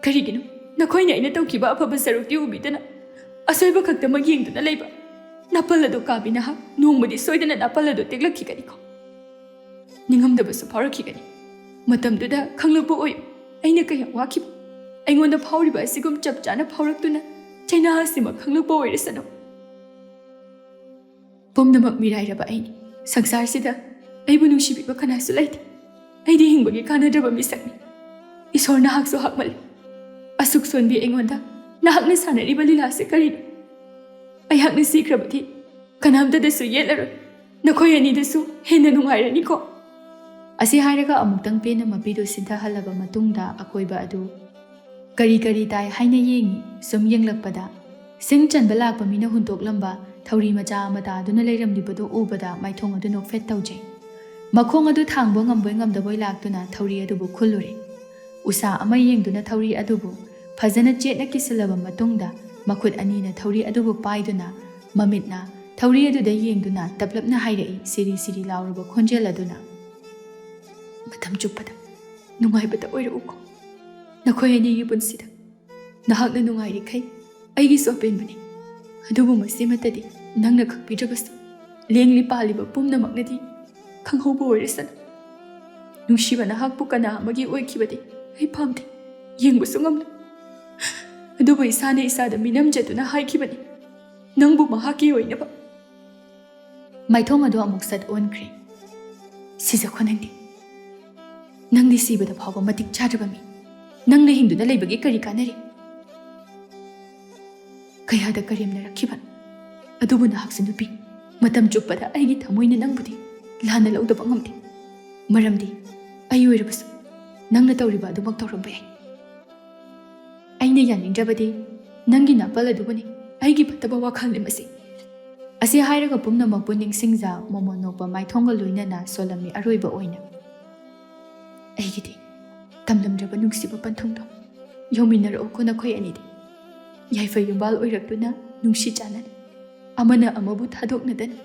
ꯀꯔꯤꯒꯤꯅꯣ ꯅꯈꯣꯏꯅ ꯑꯩꯅ ꯇꯧꯈꯤꯕ ꯑꯐꯕ ꯁꯔꯨꯛꯇꯤ ꯎꯕꯤꯗꯅ ꯑꯁꯣꯏꯕ ꯈꯛꯇꯃꯛ ꯌꯦꯡꯗꯨꯅ ꯂꯩꯕ? ꯅꯥꯄꯜ ꯑꯗꯨ ꯀꯥꯕꯤ ꯅꯍꯥꯛ ꯅꯣꯡꯃꯗꯤ ꯁꯣꯏꯗꯅ ꯅꯥꯄꯜ ꯑꯗꯨ ꯇꯦꯛꯂꯛꯈꯤꯒꯅꯤꯀꯣ꯫ ꯅꯤꯡꯉꯝꯗꯕꯁꯨ ꯐꯥꯎꯔꯛꯈꯤꯒꯅꯤ꯫ ꯃꯇꯝꯗꯨꯗ ꯈꯪꯂꯛꯄ ꯑꯣꯏꯌꯨ꯫ ꯑꯩꯅ ꯀꯌꯥ ꯋꯥꯈꯤꯕ ꯑꯩꯉꯣꯟꯗ ꯐꯥꯎꯔꯤꯕ ꯑꯁꯤꯒꯨꯝ ꯆꯞ ꯆꯥꯅ ꯐꯥꯎꯔꯛꯇꯨꯅ ꯆꯩꯅꯥ ꯑꯁꯤꯃꯛ ꯈꯪꯂꯛꯄ ꯑꯣꯏꯔꯁꯅꯨ꯫ ꯄꯨꯝꯅꯃꯛ ꯃꯤꯔꯥꯏꯔꯕ ꯑꯩꯅꯤ꯫ ꯁꯪꯁꯥꯔꯁꯤꯗ ꯑꯩꯕꯨ ꯅꯨꯡꯁꯤꯕꯤꯕ ꯀꯅꯥꯁꯨ ꯂꯩꯇꯦ꯫ ꯑꯩꯗꯤ ꯍꯤꯡꯕꯒꯤ ꯀꯥꯟꯅꯗ꯭ꯔꯕ ꯃꯤꯁꯛꯅꯤ꯫ ꯏꯁꯣꯔ ꯅꯍꯥꯛꯁꯨ ꯍꯥꯞꯃꯜꯂꯤ꯫ ꯑꯁꯨꯛ ꯁꯣꯟꯕꯤ ꯑꯩꯉꯣꯟꯗ ꯅꯍꯥꯛꯅ ꯁꯥꯟꯅꯔꯤꯕ ꯂꯤꯂꯥꯁꯦ ꯀꯔꯤꯅꯣ? ꯑꯩꯍꯥꯛꯅ ꯁꯤꯈ꯭ꯔꯕꯗꯤ ꯀꯅꯥꯝꯇꯗꯁꯨ ꯌꯦꯠꯂꯔꯣꯏ꯫ ꯅꯈꯣꯏ ꯑꯅꯤꯗꯁꯨ ꯍꯦꯟꯅ ꯅꯨꯡꯉꯥꯏꯔꯅꯤꯀꯣ꯫ ꯑꯁꯤ ꯍꯥꯏꯔꯒ ꯑꯃꯨꯛꯇꯪ ꯄꯦꯟꯅ ꯃꯄꯤꯗꯨ ꯁꯤꯟꯊꯍꯜꯂꯕ ꯃꯇꯨꯡꯗ ꯑꯀꯣꯏꯕ ꯑꯗꯨ ꯀꯔꯤ ꯀꯔꯤ ꯇꯥꯏ ꯍꯥꯏꯅ ꯌꯦꯡꯉꯤ꯫ ꯁꯨꯝ ꯌꯦꯡꯂꯛꯄꯗ ꯁꯤꯡ ꯆꯟꯕ ꯂꯥꯛꯄ ꯃꯤꯅ ꯍꯨꯟꯇꯣꯛꯂꯝꯕ ꯊꯧꯔꯤ ꯃꯆꯥ ꯑꯃ ꯇꯥꯗꯨꯅ ꯂꯩꯔꯝꯂꯤꯕꯗꯨ ꯎꯕꯗ ꯃꯥꯏꯊꯣꯡ ꯑꯗꯨ ꯅꯣꯛꯐꯦꯠ ꯇꯧꯖꯩ꯫ ꯃꯈꯣꯡ ꯑꯗꯨ ꯊꯥꯡꯕ ꯉꯝꯕꯣꯏ ꯉꯝꯗꯕꯣꯏ ꯂꯥꯛꯇꯨꯅ ꯊꯧꯔꯤ ꯑꯗꯨꯕꯨ ꯈꯨꯜꯂꯨꯔꯦ꯫ ꯎꯁꯥ ꯑꯃ ꯌꯦꯡꯗꯨꯅ ꯊꯧꯔꯤ ꯑꯗꯨꯕꯨ ꯐꯖꯅ ꯆꯦꯠꯅ ꯀꯤꯁꯤꯜꯂꯕ ꯃꯇꯨꯡꯗ ꯃꯈꯨꯠ ꯑꯅꯤꯅ ꯊꯧꯔꯤ ꯑꯗꯨꯕꯨ ꯄꯥꯏꯗꯨꯅ ꯃꯃꯤꯠꯅ ꯊꯧꯔꯤ ꯑꯗꯨꯗ ꯌꯦꯡꯗꯨꯅ ꯇꯞꯂꯞꯅ ꯍꯥꯏꯔꯛꯏ, ꯁꯤꯔꯤ ꯁꯤꯔꯤ ꯂꯥꯎꯔꯕ ꯈꯣꯟꯖꯦꯜ ꯑꯗꯨꯅ, "ꯃꯇꯝ ꯆꯨꯞꯄꯗ ꯅꯨꯡꯉꯥꯏꯕꯇ ꯑꯣꯏꯔꯛꯎꯀꯣ꯫ ꯅꯈꯣꯏ ꯑꯅꯤꯒꯤ ꯄꯨꯟꯁꯤꯗ ꯅꯍꯥꯛꯅ ꯅꯨꯡꯉꯥꯏꯔꯤꯈꯩ ꯑꯩꯒꯤꯁꯨ ꯑꯄꯦꯟꯕꯅꯤ꯫ ꯑꯗꯨꯕꯨ ꯃꯁꯤꯃꯠꯇꯗꯤ ꯅꯪꯅ ꯈꯪꯕꯤꯗ꯭ꯔꯕꯁꯨ ꯂꯦꯡꯂꯤ ꯄꯥꯜꯂꯤꯕ ꯄꯨꯝꯅꯃꯛꯅꯗꯤ ꯈꯪꯍꯧꯕ ꯑꯣꯏꯔꯁꯅꯨ꯫ ꯅꯨꯡꯁꯤꯕ ꯅꯍꯥꯛꯄꯨ ꯀꯅꯥ ꯑꯃꯒꯤ ꯑꯣꯏꯈꯤꯕꯗꯤ ꯑꯩ ꯄꯥꯝꯗꯦ, ꯌꯦꯡꯕꯁꯨ ꯉꯝꯂꯣꯏ꯫ ꯑꯗꯨꯕꯨ ꯏꯁꯥꯅ ꯏꯁꯥꯗ ꯃꯤꯅꯝꯖꯗꯨꯅ ꯍꯥꯏꯈꯤꯕꯅꯤ, ꯅꯪꯕꯨ ꯃꯍꯥꯛꯀꯤ ꯑꯣꯏꯅꯕ꯫" ꯃꯥꯏꯊꯣꯡ ꯑꯗꯨ ꯑꯃꯨꯛ ꯁꯠ ꯑꯣꯟꯈ꯭ꯔꯦ꯫ "ꯁꯤꯖꯈꯣ ꯅꯪꯗꯤ꯫ ꯅꯪꯗꯤ ꯁꯤꯕꯗ ꯐꯥꯎꯕ ꯃꯇꯤꯛ ꯆꯥꯗ꯭ꯔꯕ ꯃꯤ꯫ ꯅꯪꯅ ꯍꯤꯡꯗꯨꯅ ꯂꯩꯕꯒꯤ ꯀꯔꯤ ꯀꯥꯟꯅꯔꯤ? ꯀꯌꯥꯗ ꯀꯔꯦꯝꯅꯔꯛꯈꯤꯕ꯫ ꯑꯗꯨꯕꯨ ꯅꯍꯥꯛꯁꯨ ꯅꯨꯄꯤ꯫ ꯃꯇꯝ ꯆꯨꯞꯄꯗ ꯑꯩꯒꯤ ꯊꯃꯣꯏꯅ ꯅꯪꯕꯨꯗꯤ ꯂꯥꯟꯅ ꯂꯧꯗꯕ ꯉꯝꯗꯦ꯫ ꯃꯔꯝꯗꯤ ꯑꯩ ꯑꯣꯏꯔꯕꯁꯨ ꯅꯪꯅ ꯇꯧꯔꯤꯕ ꯑꯗꯨꯃꯛ ꯇꯧꯔꯝꯕ ꯌꯥꯏ꯫ ꯑꯩꯅ ꯌꯥꯅꯤꯡꯗ꯭ꯔꯕꯗꯤ ꯅꯪꯒꯤ ꯅꯥꯄꯜ ꯑꯗꯨꯕꯨꯅꯤ, ꯑꯩꯒꯤ ꯐꯠꯇꯕ ꯋꯥꯈꯜꯅꯤ ꯃꯁꯤ꯫ ꯑꯁꯤ ꯍꯥꯏꯔꯒ ꯄꯨꯝꯅꯃꯛꯄꯨ ꯅꯤꯡꯁꯤꯡꯖ ꯃꯣꯃꯣꯟ ꯅꯣꯛꯄ ꯃꯥꯏꯊꯣꯡꯒ ꯂꯣꯏꯅꯅ ꯁꯣꯜꯂꯝꯃꯤ ꯑꯔꯣꯏꯕ ꯑꯣꯏꯅ꯫ ꯑꯩꯒꯤꯗꯤ ꯇꯝꯂꯝꯗ꯭ꯔꯕ ꯅꯨꯡꯁꯤꯕ ꯄꯟꯊꯨꯡꯗꯣ ꯌꯧꯃꯤꯟꯅꯔꯛꯎꯀꯣ ꯅꯈꯣꯏ ꯑꯅꯤꯗꯤ꯫ ꯌꯥꯏꯐ ꯌꯨꯝꯕꯥꯜ ꯑꯣꯏꯔꯛꯇꯨꯅ ꯅꯨꯡꯁꯤ ꯆꯥꯟꯅꯅ ꯑꯃꯅ ꯑꯃꯕꯨ ꯊꯥꯗꯣꯛꯅꯗꯅ꯫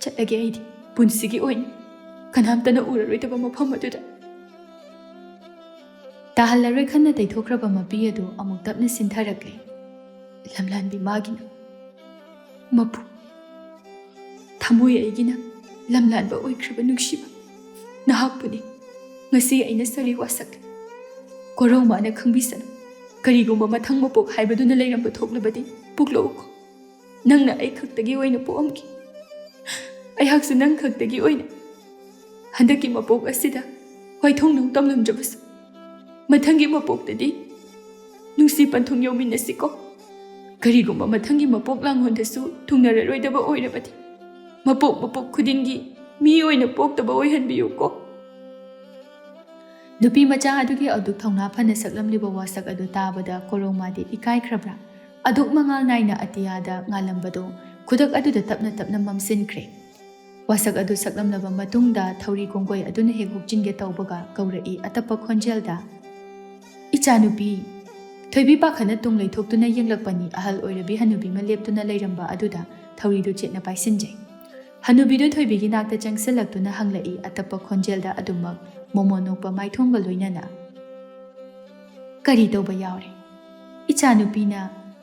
ꯆꯠꯂꯒꯦ ꯑꯩꯗꯤ ꯄꯨꯟꯁꯤꯒꯤ ꯑꯣꯏꯅ ꯀꯅꯥꯝꯇꯅ ꯎꯔꯔꯣꯏꯗꯕ ꯃꯐꯝ ꯑꯗꯨꯗ꯫ ꯇꯥꯍꯜꯂꯔꯣꯏ ꯈꯟꯅ ꯇꯩꯊꯣꯛꯈ꯭ꯔꯕ ꯃꯄꯤ ꯑꯗꯨ ꯑꯃꯨꯛ ꯇꯞꯅ ꯁꯤꯟꯊꯔꯛꯂꯦ꯫ ꯂꯝꯂꯥꯟꯕꯤ ꯃꯥꯒꯤꯅ, "ꯃꯄꯨ, ꯊꯃꯣꯏ ꯑꯩꯒꯤꯅ ꯂꯝꯂꯥꯟꯕ ꯑꯣꯏꯈ꯭ꯔꯕ ꯅꯨꯡꯁꯤꯕ, ꯅꯍꯥꯛꯄꯨꯅꯤ ꯉꯁꯤ ꯑꯩꯅ ꯁꯥꯔꯤ ꯋꯥꯁꯛ꯫ ꯀꯣꯔꯧꯃꯥꯅ ꯈꯪꯕꯤꯁꯅꯨ꯫ ꯀꯔꯤꯒꯨꯝꯕ ꯃꯊꯪ ꯃꯄꯣꯛ ꯍꯥꯏꯕꯗꯨꯅ ꯂꯩꯔꯝꯕ ꯊꯣꯛꯂꯕꯗꯤ ꯄꯣꯛꯂꯛꯎꯀꯣ꯫ ꯅꯪꯅ ꯑꯩ ꯈꯛꯇꯒꯤ ꯑꯣꯏꯅ ꯄꯣꯛꯑꯝꯈꯤ꯫ ꯑꯩꯍꯥꯛꯁꯨ ꯅꯪ ꯈꯛꯇꯒꯤ ꯑꯣꯏꯅ ꯍꯟꯗꯛꯀꯤ ꯃꯄꯣꯛ ꯑꯁꯤꯗ ꯋꯥꯏꯊꯣꯡꯅꯧ ꯇꯝꯂꯝꯗ꯭ꯔꯕꯁꯨ, ꯃꯊꯪꯒꯤ ꯃꯄꯣꯛꯇꯗꯤ ꯅꯨꯡꯁꯤ ꯄꯟꯊꯨꯡ ꯌꯧꯃꯤꯟꯅꯁꯤꯀꯣ꯫ ꯀꯔꯤꯒꯨꯝꯕ ꯃꯊꯪꯒꯤ ꯃꯄꯣꯛ ꯂꯥꯡꯍꯣꯟꯗꯁꯨ ꯊꯨꯡꯅꯔꯔꯣꯏꯗꯕ ꯑꯣꯏꯔꯕꯗꯤ, ꯃꯄꯣꯛ ꯃꯄꯣꯛ ꯈꯨꯗꯤꯡꯒꯤ ꯃꯤ ꯑꯣꯏꯅ ꯄꯣꯛꯇꯕ ꯑꯣꯏꯍꯟꯕꯤꯌꯨꯀꯣ꯫" ꯅꯨꯄꯤ ꯃꯆꯥ ꯑꯗꯨꯒꯤ ꯑꯗꯨꯛ ꯊꯧꯅꯥ ꯐꯅ ꯁꯛꯂꯝꯂꯤꯕ ꯋꯥꯁꯛ ꯑꯗꯨ ꯇꯥꯕꯗ ꯀꯣꯔꯧꯃꯥꯗꯤ ꯏꯀꯥꯏꯈ꯭ꯔꯕ꯭ꯔꯥ? ꯑꯗꯨꯛ ꯃꯉꯥꯜ ꯅꯥꯏꯅ ꯑꯇꯤꯌꯥꯗ ꯉꯥꯜꯂꯝꯕꯗꯨ ꯈꯨꯗꯛ ꯑꯗꯨꯗ ꯇꯞꯅ ꯇꯞꯅ ꯃꯝꯁꯤꯟꯈ꯭ꯔꯦ꯫ ꯋꯥꯁꯛ ꯑꯗꯨ ꯁꯛꯂꯝꯂꯕ ꯃꯇꯨꯡꯗ ꯊꯧꯔꯤ ꯀꯣꯡꯒꯣꯏ ꯑꯗꯨꯅ ꯍꯦꯛ ꯍꯨꯛꯆꯤꯟꯒꯦ ꯇꯧꯕꯒ ꯀꯧꯔꯛꯏ ꯑꯇꯞꯄ ꯈꯣꯟꯖꯦꯜꯗ, "ꯏꯆꯥꯅꯨꯄꯤ!" ꯊꯣꯏꯕꯤ ꯄꯥꯈꯠꯅ ꯇꯨꯡ ꯂꯩꯊꯣꯛꯇꯨꯅ ꯌꯦꯡꯂꯛꯄꯅꯤ꯫ ꯑꯍꯜ ꯑꯣꯏꯔꯕꯤ ꯍꯅꯨꯕꯤ ꯑꯃ ꯂꯦꯞꯇꯨꯅ ꯂꯩꯔꯝꯕ ꯑꯗꯨꯗ ꯊꯧꯔꯤꯗꯨ ꯆꯦꯠꯅ ꯄꯥꯏꯁꯤꯟꯖꯩ꯫ ꯍꯅꯨꯕꯤꯗꯨ ꯊꯣꯏꯕꯤꯒꯤ ꯅꯥꯛꯇ ꯆꯪꯁꯤꯜꯂꯛꯇꯨꯅ ꯍꯪꯂꯛꯏ ꯑꯇꯞꯄ ꯈꯣꯟꯖꯦꯜꯗ ꯑꯗꯨꯃꯛ ꯃꯣꯃꯣꯟ ꯅꯣꯛꯄ ꯃꯥꯏꯊꯣꯡꯒ ꯂꯣꯏꯅꯅ, "ꯀꯔꯤ ꯇꯧꯕ ꯌꯥꯎꯔꯦ? ꯏꯆꯥꯅꯨꯄꯤꯅ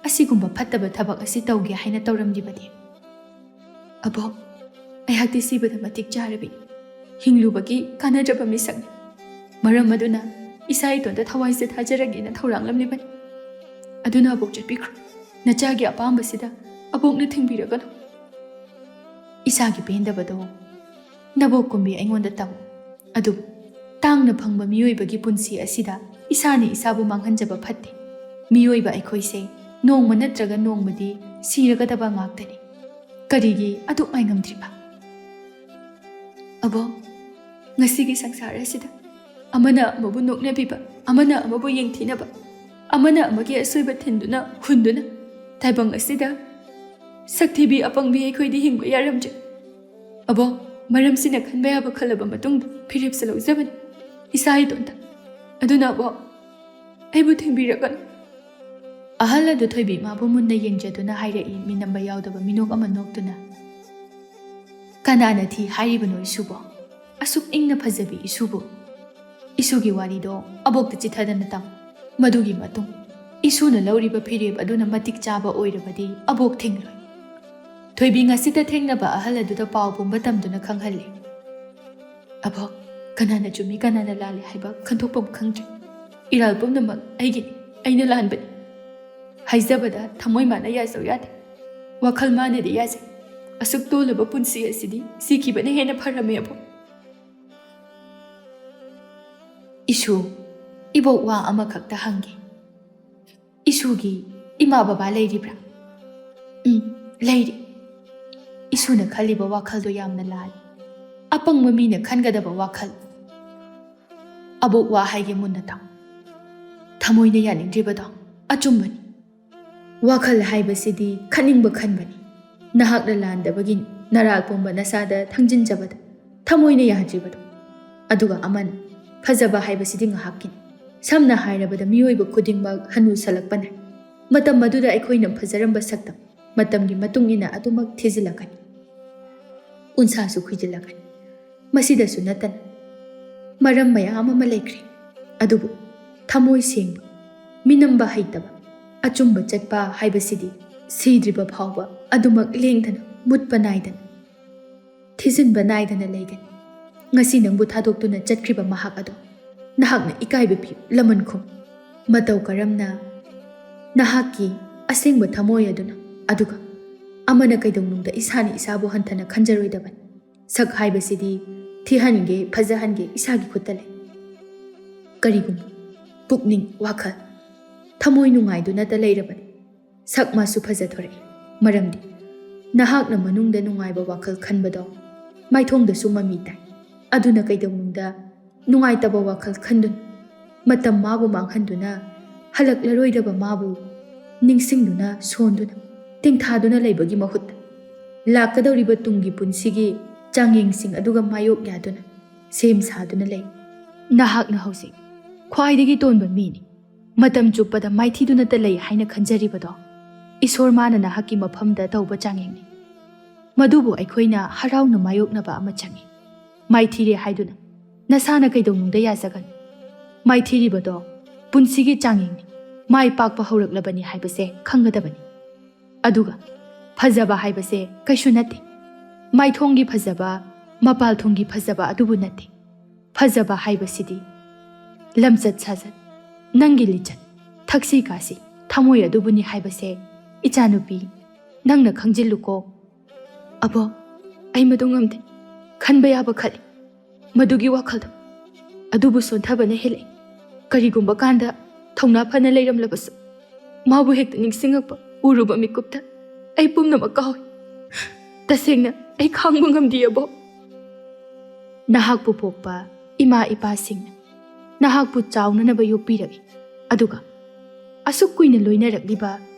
ꯑꯁꯤꯒꯨꯝꯕ ꯐꯠꯇꯕ ꯊꯕꯛ ꯑꯁꯤ ꯇꯧꯒꯦ ꯍꯥꯏꯅ ꯇꯧꯔꯝꯂꯤꯕꯗꯤ?" "ꯑꯕꯣꯛ, ꯑꯩꯍꯥꯛꯇꯤ ꯁꯤꯕꯗ ꯃꯇꯤꯛ ꯆꯥꯔꯕꯤ, ꯍꯤꯡꯂꯨꯕꯒꯤ ꯀꯥꯟꯅꯗ꯭ꯔꯕ ꯃꯤꯁꯛꯅꯤ꯫ ꯃꯔꯝ ꯑꯗꯨꯅ ꯏꯁꯥ ꯏꯇꯣꯟꯇ ꯊꯋꯥꯏꯁꯦ ꯊꯥꯖꯔꯒꯦꯅ ꯊꯧꯔꯥꯡꯂꯝꯂꯤꯕꯅꯤ꯫ ꯑꯗꯨꯅ ꯑꯕꯣꯛ ꯆꯠꯄꯤꯈ꯭ꯔꯣ꯫ ꯅꯆꯥꯒꯤ ꯑꯄꯥꯝꯕꯁꯤꯗ ꯑꯕꯣꯛꯅ ꯊꯤꯡꯕꯤꯔꯒꯅꯨ꯫ ꯏꯁꯥꯒꯤ ꯄꯦꯟꯗꯕꯗꯣ ꯅꯕꯣꯛ ꯀꯨꯝꯕꯤ ꯑꯩꯉꯣꯟꯗ ꯇꯝꯃꯨ꯫ ꯑꯗꯨꯕꯨ ꯇꯥꯡꯅ ꯐꯪꯕ ꯃꯤꯑꯣꯏꯕꯒꯤ ꯄꯨꯟꯁꯤ ꯑꯁꯤꯗ ꯏꯁꯥꯅ ꯏꯁꯥꯕꯨ ꯃꯥꯡꯍꯟꯖꯕ ꯐꯠꯇꯦ꯫ ꯃꯤꯑꯣꯏꯕ ꯑꯩꯈꯣꯏꯁꯦ ꯅꯣꯡꯃ ꯅꯠꯇ꯭ꯔꯒ ꯅꯣꯡꯃꯗꯤ ꯁꯤꯔꯒꯗꯕ ꯉꯥꯛꯇꯅꯤ꯫ ꯀꯔꯤꯒꯤ ꯑꯗꯨꯛ ꯉꯥꯏꯉꯝꯗ꯭ꯔꯤꯕ? ꯑꯕꯣ, ꯉꯁꯤꯒꯤ ꯁꯪꯁꯥꯔ ꯑꯁꯤꯗ ꯑꯃꯅ ꯑꯃꯕꯨ ꯅꯣꯛꯅꯕꯤꯕ, ꯑꯃꯅ ꯑꯃꯕꯨ ꯌꯦꯡꯊꯤꯅꯕ, ꯑꯃꯅ ꯑꯃꯒꯤ ꯑꯁꯣꯏꯕ ꯊꯤꯟꯗꯨꯅ ꯍꯨꯟꯗꯨꯅ ꯇꯥꯏꯕꯪ ꯑꯁꯤꯗ ꯁꯛꯊꯤꯕꯤ ꯑꯄꯪꯕꯤ ꯑꯩꯈꯣꯏꯗꯤ ꯍꯤꯡꯕ ꯌꯥꯔꯝꯗ꯭ꯔꯦ꯫ ꯑꯕꯣ, ꯃꯔꯝꯁꯤꯅ ꯈꯟꯕ ꯌꯥꯕ ꯈꯜꯂꯕ ꯃꯇꯨꯡꯗ ꯐꯤꯔꯦꯞꯁꯨ ꯂꯧꯖꯕꯅꯤ ꯏꯁꯥ ꯏꯇꯣꯟꯇ꯫ ꯑꯗꯨꯅ ꯑꯕꯣ, ꯑꯩꯕꯨ ꯊꯦꯝꯕꯤꯔꯒꯅꯨ꯫ ꯑꯍꯜ ꯑꯗꯨ ꯊꯣꯏꯕꯤ ꯃꯥꯕꯨ ꯃꯨꯟꯅ ꯌꯦꯡꯖꯗꯨꯅ ꯍꯥꯏꯔꯛꯏ, ꯃꯤꯅꯝꯕ ꯌꯥꯎꯗꯕ ꯃꯤꯅꯣꯛ ꯑꯃ ꯅꯣꯛꯇꯨꯅ꯫ "ꯀꯅꯥꯅ ꯊꯤ ꯍꯥꯏꯔꯤꯕꯅꯣ ꯏꯁꯨꯕꯣ? ꯑꯁꯨꯛ ꯏꯪꯅ ꯐꯖꯕꯤ ꯏꯁꯨꯕꯨ?" ꯏꯁꯨꯒꯤ ꯋꯥꯔꯤꯗꯣ ꯑꯕꯣꯛꯇ ꯆꯤꯊꯗꯅ ꯇꯝ꯫ ꯃꯗꯨꯒꯤ ꯃꯇꯨꯡ ꯏꯁꯨꯅ ꯂꯧꯔꯤꯕ ꯐꯤꯔꯦꯞ ꯑꯗꯨꯅ ꯃꯇꯤꯛ ꯆꯥꯕ ꯑꯣꯏꯔꯕꯗꯤ ꯑꯕꯣꯛ ꯊꯤꯡꯂꯣꯏ꯫ ꯊꯣꯏꯕꯤ ꯉꯁꯤꯇ ꯊꯦꯡꯅꯕ ꯑꯍꯜ ꯑꯗꯨꯗ ꯄꯥꯎ ꯄꯨꯝꯕ ꯇꯝꯗꯨꯅ ꯈꯪꯍꯜꯂꯤ꯫ "ꯑꯕꯣꯛ, ꯀꯅꯥꯅ ꯆꯨꯝꯃꯤ ꯀꯅꯥꯅ ꯂꯥꯜꯂꯤ ꯍꯥꯏꯕ ꯈꯟꯊꯣꯛꯐꯝ ꯈꯪꯗ꯭ꯔꯦ꯫ ꯏꯔꯥꯜ ꯄꯨꯝꯅꯃꯛ ꯑꯩꯒꯤꯅꯤ, ꯑꯩꯅ ꯂꯥꯟꯕꯅꯤ꯫ ꯍꯥꯏꯖꯕꯗ ꯊꯃꯣꯏ ꯃꯥꯅ ꯌꯥꯖꯧ ꯌꯥꯗꯦ, ꯋꯥꯈꯜ ꯃꯥꯅꯗꯤ ꯌꯥꯖꯩ꯫ ꯑꯁꯨꯛ ꯇꯣꯜꯂꯕ ꯄꯨꯟꯁꯤ ꯑꯁꯤꯗꯤ ꯁꯤꯈꯤꯕꯅ ꯍꯦꯟꯅ ꯐꯔꯝꯃꯦ ꯑꯕꯣꯛ꯫" "ꯏꯁꯨ, ꯏꯕꯣꯛ ꯋꯥ ꯑꯃꯈꯛꯇ ꯍꯪꯒꯦ꯫ ꯏꯁꯨꯒꯤ ꯏꯃꯥ ꯕꯕꯥ ꯂꯩꯔꯤꯕ꯭ꯔꯥ?" "ꯎꯝ, ꯂꯩꯔꯤ꯫" ꯏꯁꯨꯅ ꯈꯜꯂꯤꯕ ꯋꯥꯈꯜꯗꯣ ꯌꯥꯝꯅ ꯂꯥꯜꯂꯤ꯫ ꯑꯄꯪꯕ ꯃꯤꯅ ꯈꯟꯒꯗꯕ ꯋꯥꯈꯜ꯫ "ꯑꯕꯣꯛ, ꯋꯥ ꯍꯥꯏꯒꯦ ꯃꯨꯟꯅ ꯇꯥꯎ꯫ ꯊꯃꯣꯏꯅ ꯌꯥꯅꯤꯡꯗ꯭ꯔꯤꯕꯗꯣ ꯑꯆꯨꯝꯕꯅꯤ꯫ ꯋꯥꯈꯜ ꯍꯥꯏꯕꯁꯤꯗꯤ ꯈꯟꯅꯤꯡꯕ ꯈꯟꯕꯅꯤ꯫ ꯅꯍꯥꯛꯅ ꯂꯥꯟꯗꯕꯒꯤꯅꯤ ꯅꯔꯥꯜ ꯄꯨꯝꯕ ꯅꯁꯥꯗ ꯊꯥꯡꯖꯤꯟꯖꯕꯗ ꯊꯃꯣꯏꯅ ꯌꯥꯗ꯭ꯔꯤꯕꯗꯣ꯫ ꯑꯗꯨꯒ ꯑꯃꯅ, ꯐꯖꯕ ꯍꯥꯏꯕꯁꯤꯗꯤ ꯉꯥꯏꯍꯥꯛꯀꯤꯅꯤ꯫ ꯁꯝꯅ ꯍꯥꯏꯔꯕꯗ ꯃꯤꯑꯣꯏꯕ ꯈꯨꯗꯤꯡꯃꯛ ꯍꯅꯨꯁꯜꯂꯛꯄꯅ, ꯃꯇꯝ ꯑꯗꯨꯗ ꯑꯩꯈꯣꯏꯅ ꯐꯖꯔꯝꯕ ꯁꯛꯇꯝ ꯃꯇꯝꯒꯤ ꯃꯇꯨꯡ ꯏꯟꯅ ꯑꯗꯨꯃꯛ ꯊꯤꯖꯤꯜꯂꯛꯀꯅꯤ, ꯎꯟꯁꯥꯁꯨ ꯈꯨꯏꯖꯤꯜꯂꯛꯀꯅꯤ꯫ ꯃꯁꯤꯗꯁꯨ ꯅꯠꯇꯅ ꯃꯔꯝ ꯃꯌꯥꯝ ꯑꯃ ꯂꯩꯈ꯭ꯔꯦ꯫ ꯑꯗꯨꯕꯨ ꯊꯃꯣꯏ ꯁꯦꯡꯕ, ꯃꯤꯅꯝꯕ ꯍꯩꯇꯕ, ꯑꯆꯨꯝꯕ ꯆꯠꯄ ꯍꯥꯏꯕꯁꯤꯗꯤ ꯁꯤꯗ꯭ꯔꯤꯕ ꯐꯥꯎꯕ ꯑꯗꯨꯃꯛ ꯂꯦꯡꯗꯅ, ꯃꯨꯠꯄ ꯅꯥꯏꯗꯅ, ꯊꯤꯖꯤꯟꯕ ꯅꯥꯏꯗꯅ ꯂꯩꯒꯅꯤ꯫ ꯉꯁꯤ ꯅꯪꯕꯨ ꯊꯥꯗꯣꯛꯇꯨꯅ ꯆꯠꯈ꯭ꯔꯤꯕ ꯃꯍꯥꯛ ꯑꯗꯣ ꯅꯍꯥꯛꯅ ꯏꯀꯥꯏꯕ ꯄꯤꯌꯨ, ꯂꯃꯟ ꯈꯨꯝ꯫ ꯃꯇꯧ ꯀꯔꯝꯅ ꯅꯍꯥꯛꯀꯤ ꯑꯁꯦꯡꯕ ꯊꯃꯣꯏ ꯑꯗꯨꯅ, ꯑꯗꯨꯒ ꯑꯃꯅ ꯀꯩꯗꯧꯅꯨꯡꯗ ꯏꯁꯥꯅ ꯏꯁꯥꯕꯨ ꯍꯟꯊꯅ ꯈꯟꯖꯔꯣꯏꯗꯕꯅꯤ꯫ ꯁꯛ ꯍꯥꯏꯕꯁꯤꯗꯤ ꯊꯤꯍꯟꯒꯦ, ꯐꯖꯍꯟꯒꯦ ꯏꯁꯥꯒꯤ ꯈꯨꯠꯇ ꯂꯩ꯫ ꯀꯔꯤꯒꯨꯝꯕ ꯄꯨꯛꯅꯤꯡ, ꯋꯥꯈꯜ, ꯊꯃꯣꯏ ꯅꯨꯡꯉꯥꯏꯗꯨꯅꯇ ꯂꯩꯔꯕꯗꯤ ꯁꯛ ꯃꯥꯁꯨ ꯐꯖꯊꯣꯔꯛꯏ꯫ ꯃꯔꯝꯗꯤ ꯅꯍꯥꯛꯅ ꯃꯅꯨꯡꯗ ꯅꯨꯡꯉꯥꯏꯕ ꯋꯥꯈꯜ ꯈꯟꯕꯗꯣ ꯃꯥꯏꯊꯣꯡꯗꯁꯨ ꯃꯃꯤ ꯇꯥꯏ꯫ ꯑꯗꯨꯅ ꯀꯩꯗꯧꯅꯨꯡꯗ ꯅꯨꯡꯉꯥꯏꯇꯕ ꯋꯥꯈꯜ ꯈꯟꯗꯨꯅ, ꯃꯇꯝ ꯃꯥꯕꯨ ꯃꯥꯡꯍꯟꯗꯨꯅ, ꯍꯜꯂꯛꯂꯔꯣꯏꯗꯕ ꯃꯥꯕꯨ ꯅꯤꯡꯁꯤꯡꯗꯨꯅ, ꯁꯣꯟꯗꯨꯅ, ꯇꯦꯡꯊꯥꯗꯨꯅ ꯂꯩꯕꯒꯤ ꯃꯍꯨꯠꯇ, ꯂꯥꯛꯀꯗꯧꯔꯤꯕ ꯇꯨꯡꯒꯤ ꯄꯨꯟꯁꯤꯒꯤ ꯆꯥꯡꯌꯦꯡꯁꯤꯡ ꯑꯗꯨꯒ ꯃꯥꯌꯣꯛ ꯌꯥꯗꯨꯅ ꯁꯦꯝ ꯁꯥꯗꯨꯅ ꯂꯩ꯫ ꯅꯍꯥꯛꯅ ꯍꯧꯖꯤꯛ ꯈ꯭ꯋꯥꯏꯗꯒꯤ ꯇꯣꯟꯕ ꯃꯤꯅꯤ꯫ ꯃꯇꯝ ꯆꯨꯞꯄꯗ ꯃꯥꯏꯊꯤꯗꯨꯅꯇ ꯂꯩ ꯍꯥꯏꯅ ꯈꯟꯖꯔꯤꯕꯗꯣ, ꯏꯁꯣꯔ ꯃꯥꯅ ꯅꯍꯥꯛꯀꯤ ꯃꯐꯝꯗ ꯇꯧꯕ ꯆꯥꯡꯌꯦꯡꯅꯤ꯫ ꯃꯗꯨꯕꯨ ꯑꯩꯈꯣꯏꯅ ꯍꯔꯥꯎꯅ ꯃꯥꯌꯣꯛꯅꯕ ꯑꯃ ꯆꯪꯏ꯫ ꯃꯥꯏꯊꯤꯔꯦ ꯍꯥꯏꯗꯨꯅ ꯅꯁꯥꯅ ꯀꯩꯗꯧꯅꯨꯡꯗ ꯌꯥꯖꯒꯅꯨ꯫ ꯃꯥꯏꯊꯤꯔꯤꯕꯗꯣ ꯄꯨꯟꯁꯤꯒꯤ ꯆꯥꯡꯌꯦꯡꯅꯤ꯫ ꯃꯥꯏ ꯄꯥꯛꯄ ꯍꯧꯔꯛꯂꯕꯅꯤ ꯍꯥꯏꯕꯁꯦ ꯈꯪꯒꯗꯕꯅꯤ꯫ ꯑꯗꯨꯒ ꯐꯖꯕ ꯍꯥꯏꯕꯁꯦ ꯀꯩꯁꯨ ꯅꯠꯇꯦ꯫ ꯃꯥꯏꯊꯣꯡꯒꯤ ꯐꯖꯕ, ꯃꯄꯥꯜꯊꯣꯡꯒꯤ ꯐꯖꯕ ꯑꯗꯨꯕꯨ ꯅꯠꯇꯦ꯫ ꯐꯖꯕ ꯍꯥꯏꯕꯁꯤꯗꯤ ꯂꯝꯆꯠ ꯁꯥꯖꯠ, ꯅꯪꯒꯤ ꯂꯤꯆꯠ, ꯊꯛꯁꯤ ꯈꯥꯁꯤ, ꯊꯃꯣꯏ ꯑꯗꯨꯕꯨꯅꯤ ꯍꯥꯏꯕꯁꯦ, ꯏꯆꯥꯅꯨꯄꯤ, ꯅꯪꯅ ꯈꯪꯖꯤꯜꯂꯨꯀꯣ꯫ ꯑꯕꯣ, ꯑꯩ ꯃꯗꯨ ꯉꯝꯗꯦ꯫ ꯈꯟꯕ ꯌꯥꯕ ꯈꯜꯂꯤ꯫ ꯃꯗꯨꯒꯤ ꯋꯥꯈꯜꯗꯣ ꯑꯗꯨꯕꯨ ꯁꯣꯟꯊꯕꯅ ꯍꯦꯜꯂꯛꯏ꯫ ꯀꯔꯤꯒꯨꯝꯕ ꯀꯥꯟꯗ ꯊꯧꯅꯥ ꯐꯅ ꯂꯩꯔꯝꯂꯕꯁꯨ, ꯃꯥꯕꯨ ꯍꯦꯛꯇ ꯅꯤꯡꯁꯤꯡꯉꯛꯄ ꯎꯔꯨꯕ ꯃꯤꯀꯨꯞꯇ ꯑꯩ ꯄꯨꯝꯅꯃꯛ ꯀꯥꯎꯏ꯫ ꯇꯁꯦꯡꯅ ꯑꯩ ꯈꯥꯡꯕ ꯉꯝꯗꯦ, ꯑꯕꯣ꯫ ꯅꯍꯥꯛꯄꯨ ꯄꯣꯛꯄ ꯏꯃꯥ ꯏꯄꯥꯁꯤꯡꯅ ꯅꯍꯥꯛꯄꯨ ꯆꯥꯎꯅꯅꯕ ꯌꯣꯛꯄꯤꯔꯛꯏ, ꯑꯗꯨꯒ ꯑꯁꯨꯛ ꯀꯨꯏꯅ ꯂꯣꯏꯅꯔꯛꯂꯤꯕ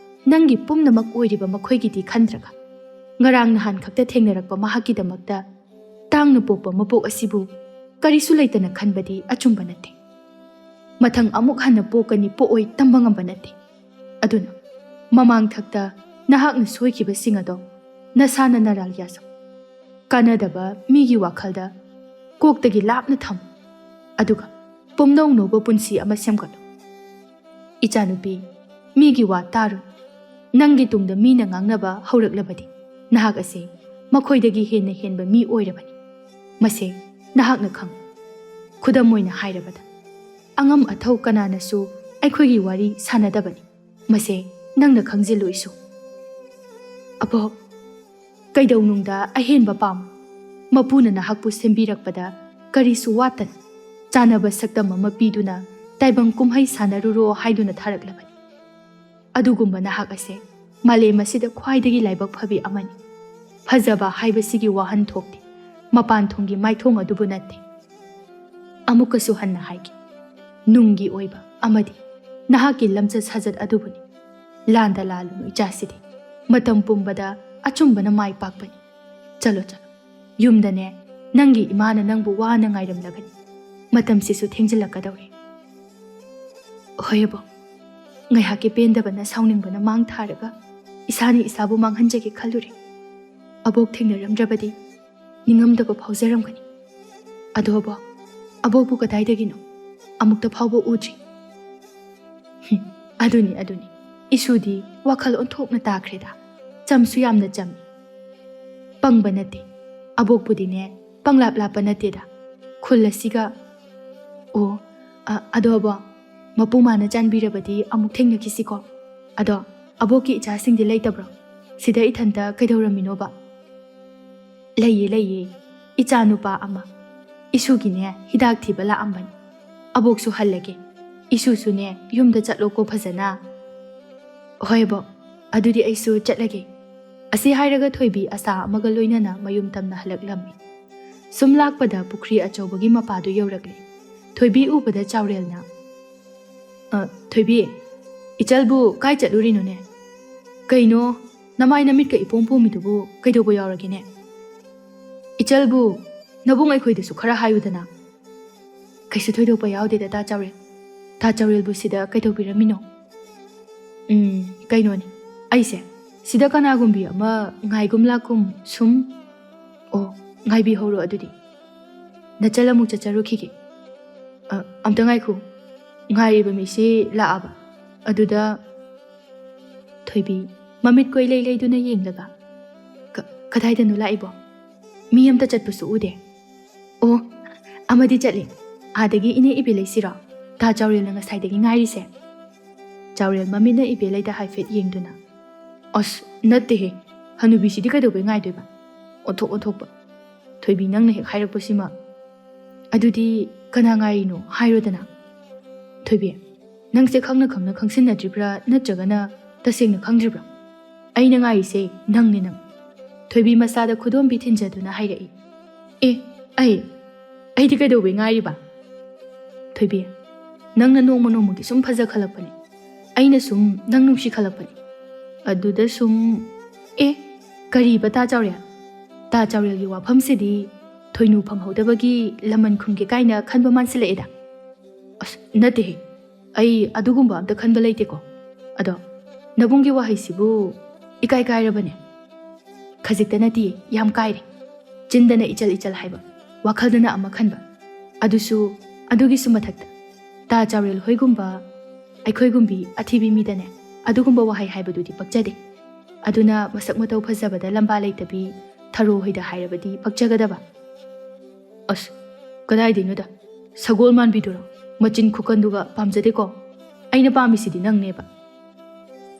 ꯅꯪꯒꯤ ꯄꯨꯝꯅꯃꯛ ꯑꯣꯏꯔꯤꯕ ꯃꯈꯣꯏꯒꯤꯗꯤ ꯈꯟꯗ꯭ꯔꯒ, ꯉꯔꯥꯡ ꯅꯍꯥꯟ ꯈꯛꯇ ꯊꯦꯡꯅꯔꯛꯄ ꯃꯍꯥꯛꯀꯤꯗꯃꯛꯇ ꯇꯥꯡꯅ ꯄꯣꯛꯄ ꯃꯄꯣꯛ ꯑꯁꯤꯕꯨ ꯀꯔꯤꯁꯨ ꯂꯩꯇꯅ ꯈꯟꯕꯗꯤ ꯑꯆꯨꯝꯕ ꯅꯠꯇꯦ꯫ ꯃꯊꯪ ꯑꯃꯨꯛ ꯍꯟꯅ ꯄꯣꯛꯀꯅꯤ ꯄꯣꯛꯑꯣꯏ ꯇꯝꯕ ꯉꯝꯕ ꯅꯠꯇꯦ꯫ ꯑꯗꯨꯅ ꯃꯃꯥꯡ ꯊꯛꯇ ꯅꯍꯥꯛꯅ ꯁꯣꯏꯈꯤꯕꯁꯤꯡ ꯑꯗꯣ ꯅꯁꯥꯅ ꯅꯔꯥꯜ ꯌꯥꯖꯧ꯫ ꯀꯥꯟꯅꯗꯕ ꯃꯤꯒꯤ ꯋꯥꯈꯜꯗ ꯀꯣꯛꯇꯒꯤ ꯂꯥꯞꯅ ꯊꯝꯃꯨ, ꯑꯗꯨꯒ ꯄꯨꯝꯅꯧ ꯅꯧꯕ ꯄꯨꯟꯁꯤ ꯑꯃ ꯁꯦꯝꯒꯠꯂꯨ꯫ ꯏꯆꯥꯅꯨꯄꯤ, ꯃꯤꯒꯤ ꯋꯥ ꯇꯥꯔꯨ꯫ ꯅꯪꯒꯤ ꯇꯨꯡꯗ ꯃꯤꯅ ꯉꯥꯡꯅꯕ ꯍꯧꯔꯛꯂꯕꯗꯤ, ꯅꯍꯥꯛ ꯑꯁꯤ ꯃꯈꯣꯏꯗꯒꯤ ꯍꯦꯟꯅ ꯍꯦꯟꯕ ꯃꯤ ꯑꯣꯏꯔꯕꯅꯤ꯫ ꯃꯁꯦ ꯅꯍꯥꯛꯅ ꯈꯪꯉꯨ꯫ ꯈꯨꯗꯝ ꯑꯣꯏꯅ ꯍꯥꯏꯔꯕꯗ, ꯑꯉꯝ ꯑꯊꯧ ꯀꯅꯥꯅꯁꯨ ꯑꯩꯈꯣꯏꯒꯤ ꯋꯥꯔꯤ ꯁꯥꯟꯅꯗꯕꯅꯤ꯫ ꯃꯁꯦ ꯅꯪꯅ ꯈꯪꯖꯤꯜꯂꯨ, ꯏꯁꯨ꯫ ꯑꯕꯣ, ꯀꯩꯗꯧꯅꯨꯡꯗ ꯑꯍꯦꯟꯕ ꯄꯥꯝꯃꯨ꯫ ꯃꯄꯨꯅ ꯅꯍꯥꯛꯄꯨ ꯁꯦꯝꯕꯤꯔꯛꯄꯗ ꯀꯔꯤꯁꯨ ꯋꯥꯠꯇꯅ ꯆꯥꯅꯕ ꯁꯛꯇꯝ ꯑꯃ ꯄꯤꯗꯨꯅ ꯇꯥꯏꯕꯪ ꯀꯨꯝꯍꯩ ꯁꯥꯟꯅꯔꯨꯔꯣ ꯍꯥꯏꯗꯨꯅ ꯊꯥꯔꯛꯂꯕꯅꯤ꯫ ꯑꯗꯨꯒꯨꯝꯕ ꯅꯍꯥꯛ ꯑꯁꯦ ꯃꯥꯂꯦꯝ ꯑꯁꯤꯗ ꯈ꯭ꯋꯥꯏꯗꯒꯤ ꯂꯥꯏꯕꯛ ꯐꯕꯤ ꯑꯃꯅꯤ꯫ ꯐꯖꯕ ꯍꯥꯏꯕꯁꯤꯒꯤ ꯋꯥꯍꯟꯊꯣꯛꯇꯤ ꯃꯄꯥꯟ ꯊꯣꯡꯒꯤ ꯃꯥꯏꯊꯣꯡ ꯑꯗꯨꯕꯨ ꯅꯠꯇꯦ꯫ ꯑꯃꯨꯛꯀꯁꯨ ꯍꯟꯅ ꯍꯥꯏꯒꯦ, ꯅꯨꯡꯒꯤ ꯑꯣꯏꯕ ꯑꯃꯗꯤ ꯅꯍꯥꯛꯀꯤ ꯂꯝꯆꯠ ꯁꯥꯖꯠ ꯑꯗꯨꯕꯨꯅꯤ꯫ ꯂꯥꯟꯗ ꯂꯥꯜꯂꯨꯅꯨ ꯏꯆꯥꯁꯤꯗꯤ, ꯃꯇꯝ ꯄꯨꯝꯕꯗ ꯑꯆꯨꯝꯕꯅ ꯃꯥꯏ ꯄꯥꯛꯄꯅꯤ꯫ ꯆꯠꯂꯣ ꯆꯠꯂꯣ, ꯌꯨꯝꯗꯅꯦ ꯅꯪꯒꯤ ꯏꯃꯥꯅ ꯅꯪꯕꯨ ꯋꯥꯅ ꯉꯥꯏꯔꯝꯂꯒꯅꯤ꯫ ꯃꯇꯝꯁꯤꯁꯨ ꯊꯦꯡꯖꯤꯜꯂꯛꯀꯗꯧꯔꯦ꯫ ꯍꯣꯏ ꯑꯕꯣꯛ, ꯉꯥꯏꯍꯥꯛꯀꯤ ꯄꯦꯟꯗꯕꯅ ꯁꯥꯎꯅꯤꯡꯕꯅ ꯃꯥꯡ ꯊꯥꯔꯒ ꯏꯁꯥꯅ ꯏꯁꯥꯕꯨ ꯃꯥꯡꯍꯟꯖꯒꯦ ꯈꯜꯂꯨꯔꯦ꯫ ꯑꯕꯣꯛ ꯊꯦꯡꯅꯔꯝꯗ꯭ꯔꯕꯗꯤ ꯅꯤꯡꯉꯝꯗꯕ ꯐꯥꯎꯖꯔꯝꯒꯅꯤ꯫ ꯑꯗꯣ ꯑꯕꯣꯛ, ꯑꯕꯣꯛꯄꯨ ꯀꯗꯥꯏꯗꯒꯤꯅꯣ? ꯑꯃꯨꯛꯇ ꯐꯥꯎꯕ ꯎꯗ꯭ꯔꯤ꯫ ꯍꯨꯝ, ꯑꯗꯨꯅꯤ, ꯑꯗꯨꯅꯤ꯫ ꯏꯁꯨꯗꯤ ꯋꯥꯈꯜ ꯑꯣꯟꯊꯣꯛꯅ ꯇꯥꯈ꯭ꯔꯦꯗ꯫ ꯆꯝꯁꯨ ꯌꯥꯝꯅ ꯆꯝꯃꯤ꯫ ꯄꯪꯕ ꯅꯠꯇꯦ꯫ ꯑꯕꯣꯛꯄꯨꯗꯤꯅꯦ, ꯄꯪꯂꯥꯞ ꯂꯥꯞꯄ ꯅꯠꯇꯦꯗ꯫ ꯈꯨꯜ ꯑꯁꯤꯒ꯫ ꯑꯣ, ꯑ-, ꯑꯗꯣ ꯑꯕꯣꯛ, ꯃꯄꯨ ꯃꯥꯅ ꯆꯥꯟꯕꯤꯔꯕꯗꯤ ꯑꯃꯨꯛ ꯊꯦꯡꯅꯈꯤꯁꯤꯀꯣ꯫ ꯑꯗꯣ ꯑꯕꯣꯛꯀꯤ ꯏꯆꯥꯁꯤꯡꯗꯤ ꯂꯩꯇꯕ꯭ꯔꯣ? ꯁꯤꯗ ꯏꯊꯟꯇ ꯀꯩꯗꯧꯔꯝꯃꯤꯅꯣꯕ? ꯂꯩꯌꯦ, ꯂꯩꯌꯦ꯫ ꯏꯆꯥ ꯅꯨꯄꯥ ꯑꯃ꯫ ꯏꯁꯨꯒꯤꯅꯦ ꯍꯤꯗꯥꯛ ꯊꯤꯕ ꯂꯥꯛꯑꯝꯕꯅꯤ꯫ ꯑꯕꯣꯛꯁꯨ ꯍꯜꯂꯒꯦ꯫ ꯏꯁꯨꯁꯨꯅꯦ ꯌꯨꯝꯗ ꯆꯠꯂꯣꯀꯣ ꯐꯖꯅ꯫ ꯍꯣꯏ ꯑꯕꯣꯛ, ꯑꯗꯨꯗꯤ ꯑꯩꯁꯨ ꯆꯠꯂꯒꯦ꯫ ꯑꯁꯤ ꯍꯥꯏꯔꯒ ꯊꯣꯏꯕꯤ ꯑꯁꯥ ꯑꯃꯒ ꯂꯣꯏꯅꯅ ꯃꯌꯨꯝ ꯇꯝꯅ ꯍꯜꯂꯛꯂꯝꯃꯤ꯫ ꯁꯨꯝ ꯂꯥꯛꯄꯗ ꯄꯨꯈ꯭ꯔꯤ ꯑꯆꯧꯕꯒꯤ ꯃꯄꯥꯗꯨ ꯌꯧꯔꯛꯂꯦ꯫ ꯊꯣꯏꯕꯤ ꯎꯕꯗ ꯆꯥꯎꯔꯦꯜꯅ, "ꯑ, ꯊꯣꯏꯕꯤ, ꯏꯆꯜꯕꯨ ꯀꯥꯏ ꯆꯠꯂꯨꯔꯤꯅꯣꯅꯦ? ꯀꯩꯅꯣ, ꯅꯃꯥꯏ ꯅꯃꯤꯠꯀ ꯏꯄꯣꯝ ꯄꯣꯝꯃꯤꯗꯨꯕꯨ ꯀꯩꯗꯧꯕ ꯌꯥꯎꯔꯒꯦꯅꯦ? ꯏꯆꯜꯕꯨ ꯅꯕꯨꯡ ꯑꯩꯈꯣꯏꯗꯁꯨ ꯈꯔ ꯍꯥꯏꯌꯨꯗꯅ꯫" "ꯀꯩꯁꯨ ꯊꯣꯏꯗꯣꯛꯄ ꯌꯥꯎꯗꯦꯗ, ꯇꯥ ꯆꯥꯎꯔꯦꯜ꯫ ꯇꯥ ꯆꯥꯎꯔꯦꯜꯕꯨ ꯁꯤꯗ ꯀꯩꯗꯧꯕꯤꯔꯝꯃꯤꯅꯣ?" "ꯎꯝ, ꯀꯩꯅꯣꯅꯤ, ꯑꯩꯁꯦ ꯁꯤꯗ ꯀꯅꯥꯒꯨꯝꯕꯤ ꯑꯃ ꯉꯥꯏꯒꯨꯝ ꯂꯥꯛꯀꯨꯝ ꯁꯨꯝ꯫" "ꯑꯣ, ꯉꯥꯏꯕꯤꯍꯧꯔꯣ ꯑꯗꯨꯗꯤ꯫ ꯅꯆꯜ ꯑꯃꯨꯛ ꯆꯠꯆꯔꯨꯈꯤꯒꯦ꯫" "ꯑ, ꯑꯝꯇ ꯉꯥꯏꯈꯣ꯫ ꯉꯥꯏꯔꯤꯕ ꯃꯤꯁꯤ ꯂꯥꯛꯑꯕ?" ꯑꯗꯨꯗ ꯊꯣꯏꯕꯤ ꯃꯃꯤꯠ ꯀꯣꯏꯂꯩ ꯂꯩꯗꯨꯅ ꯌꯦꯡꯂꯒ, "ꯀ-, ꯀꯗꯥꯏꯗꯅꯣ ꯂꯥꯛꯏꯕꯣ? ꯃꯤ ꯑꯝꯇ ꯆꯠꯄꯁꯨ ꯎꯗꯦ꯫" "ꯑꯣ, ꯑꯃꯗꯤ ꯆꯠꯂꯤ꯫ ꯑꯥꯗꯒꯤ ꯏꯅꯦ ꯏꯕꯦ ꯂꯩꯁꯤꯔꯣ? ꯇꯥ ꯆꯥꯎꯔꯦꯜꯅ ꯉꯁꯥꯏꯗꯒꯤ ꯉꯥꯏꯔꯤꯁꯦ꯫" ꯆꯥꯎꯔꯦꯜ ꯃꯃꯤꯠꯅ ꯏꯕꯦ ꯂꯩꯗ ꯍꯥꯏꯐꯦꯠ ꯌꯦꯡꯗꯨꯅ, "ꯑꯁ, ꯅꯠꯇꯦꯍꯦ꯫ ꯍꯅꯨꯕꯤꯁꯤꯗꯤ ꯀꯩꯗꯧꯕꯩ ꯉꯥꯏꯗꯣꯏꯕ? ꯑꯣꯟꯊꯣꯛ ꯑꯣꯟꯊꯣꯛꯄ꯫ ꯊꯣꯏꯕꯤ, ꯅꯪꯅ ꯍꯦꯛ ꯍꯥꯏꯔꯛꯄꯁꯤꯃ꯫ ꯑꯗꯨꯗꯤ ꯀꯅꯥ ꯉꯥꯏꯔꯤꯅꯣ ꯍꯥꯏꯔꯣꯗꯅ꯫" "ꯊꯣꯏꯕꯤ, ꯅꯪꯁꯦ ꯈꯪꯅ ꯈꯪꯅ ꯈꯪꯁꯤꯟꯅꯗ꯭ꯔꯤꯕ꯭ꯔꯥ ꯅꯠꯇ꯭ꯔꯒꯅ ꯇꯁꯦꯡꯅ ꯈꯪꯗ꯭ꯔꯤꯕ꯭ꯔꯥ? ꯑꯩꯅ ꯉꯥꯏꯔꯤꯁꯦ ꯅꯪꯅꯦ, ꯅꯪ꯫ ꯊꯣꯏꯕꯤ ꯃꯁꯥꯗ ꯈꯨꯗꯣꯝꯕꯤ ꯊꯤꯟꯖꯗꯨꯅ ꯍꯥꯏꯔꯛꯏ, "ꯑꯦ, ꯑꯩ, ꯑꯩꯗꯤ ꯀꯩꯗꯧꯕꯩ ꯉꯥꯏꯔꯤꯕ? ꯊꯣꯏꯕꯤ, ꯅꯪꯅ ꯅꯣꯡꯃ ꯅꯣꯡꯃꯒꯤ ꯁꯨꯝ ꯐꯖꯈꯠꯂꯛꯄꯅꯦ꯫ ꯑꯩꯅ ꯁꯨꯝ ꯅꯪ ꯅꯨꯡꯁꯤꯈꯠꯂꯛꯄꯅꯦ꯫ ꯑꯗꯨꯗ ꯁꯨꯝ, ꯑꯦ, ꯀꯔꯤꯕ ꯇꯥ ꯆꯥꯎꯔꯦꯜ? ꯇꯥ ꯆꯥꯎꯔꯦꯜꯒꯤ ꯋꯥꯐꯝꯁꯤꯗꯤ ꯊꯣꯏꯅꯨ ꯐꯪꯍꯧꯗꯕꯒꯤ ꯂꯃꯟ ꯈꯨꯝꯒꯦ ꯀꯥꯏꯅ ꯈꯟꯕ ꯃꯥꯟꯁꯤꯜꯂꯛꯑꯦꯗ?" "ꯑꯁ, ꯅꯠꯇꯦꯍꯦ꯫ ꯑꯩ ꯑꯗꯨꯒꯨꯝꯕ ꯑꯝꯇ ꯈꯟꯕ ꯂꯩꯇꯦꯀꯣ꯫ ꯑꯗꯣ ꯅꯕꯨꯡꯒꯤ ꯋꯥꯍꯩꯁꯤꯕꯨ ꯏꯀꯥꯏ ꯀꯥꯏꯔꯕꯅꯦ꯫ ꯈꯖꯤꯛꯇ ꯅꯠꯇꯤꯌꯦ, ꯌꯥꯝ ꯀꯥꯏꯔꯦ꯫ ꯆꯤꯟꯗꯅ ꯏꯆꯜ ꯏꯆꯜ ꯍꯥꯏꯕ, ꯋꯥꯈꯜꯗꯅ ꯑꯃ ꯈꯟꯕ꯫ ꯑꯗꯨꯁꯨ, ꯑꯗꯨꯒꯤꯁꯨ ꯃꯊꯛꯇ ꯇꯥ ꯆꯥꯎꯔꯦꯜ ꯍꯣꯏꯒꯨꯝꯕ ꯑꯩꯈꯣꯏꯒꯨꯝꯕꯤ ꯑꯊꯤꯕꯤ ꯃꯤꯗꯅꯦ ꯑꯗꯨꯒꯨꯝꯕ ꯋꯥꯍꯩ ꯍꯥꯏꯕꯗꯨꯗꯤ ꯄꯛꯆꯗꯦ꯫ ꯑꯗꯨꯅ ꯃꯁꯛ ꯃꯇꯧ ꯐꯖꯕꯗ ꯂꯝꯕꯥ ꯂꯩꯇꯕꯤ ꯊꯔꯣ ꯍꯣꯏꯗ ꯍꯥꯏꯔꯕꯗꯤ ꯄꯛꯆꯒꯗꯕ?" "ꯑꯁ, ꯀꯗꯥꯏꯗꯩꯅꯣꯗ꯫ ꯁꯒꯣꯜ ꯃꯥꯟꯕꯤꯗꯨꯔꯣ? ꯃꯆꯤꯟ ꯈꯨꯀꯟꯗꯨꯒ ꯄꯥꯝꯖꯗꯦꯀꯣ꯫ ꯑꯩꯅ ꯄꯥꯝꯃꯤꯁꯤꯗꯤ ꯅꯪꯅꯦꯕ꯫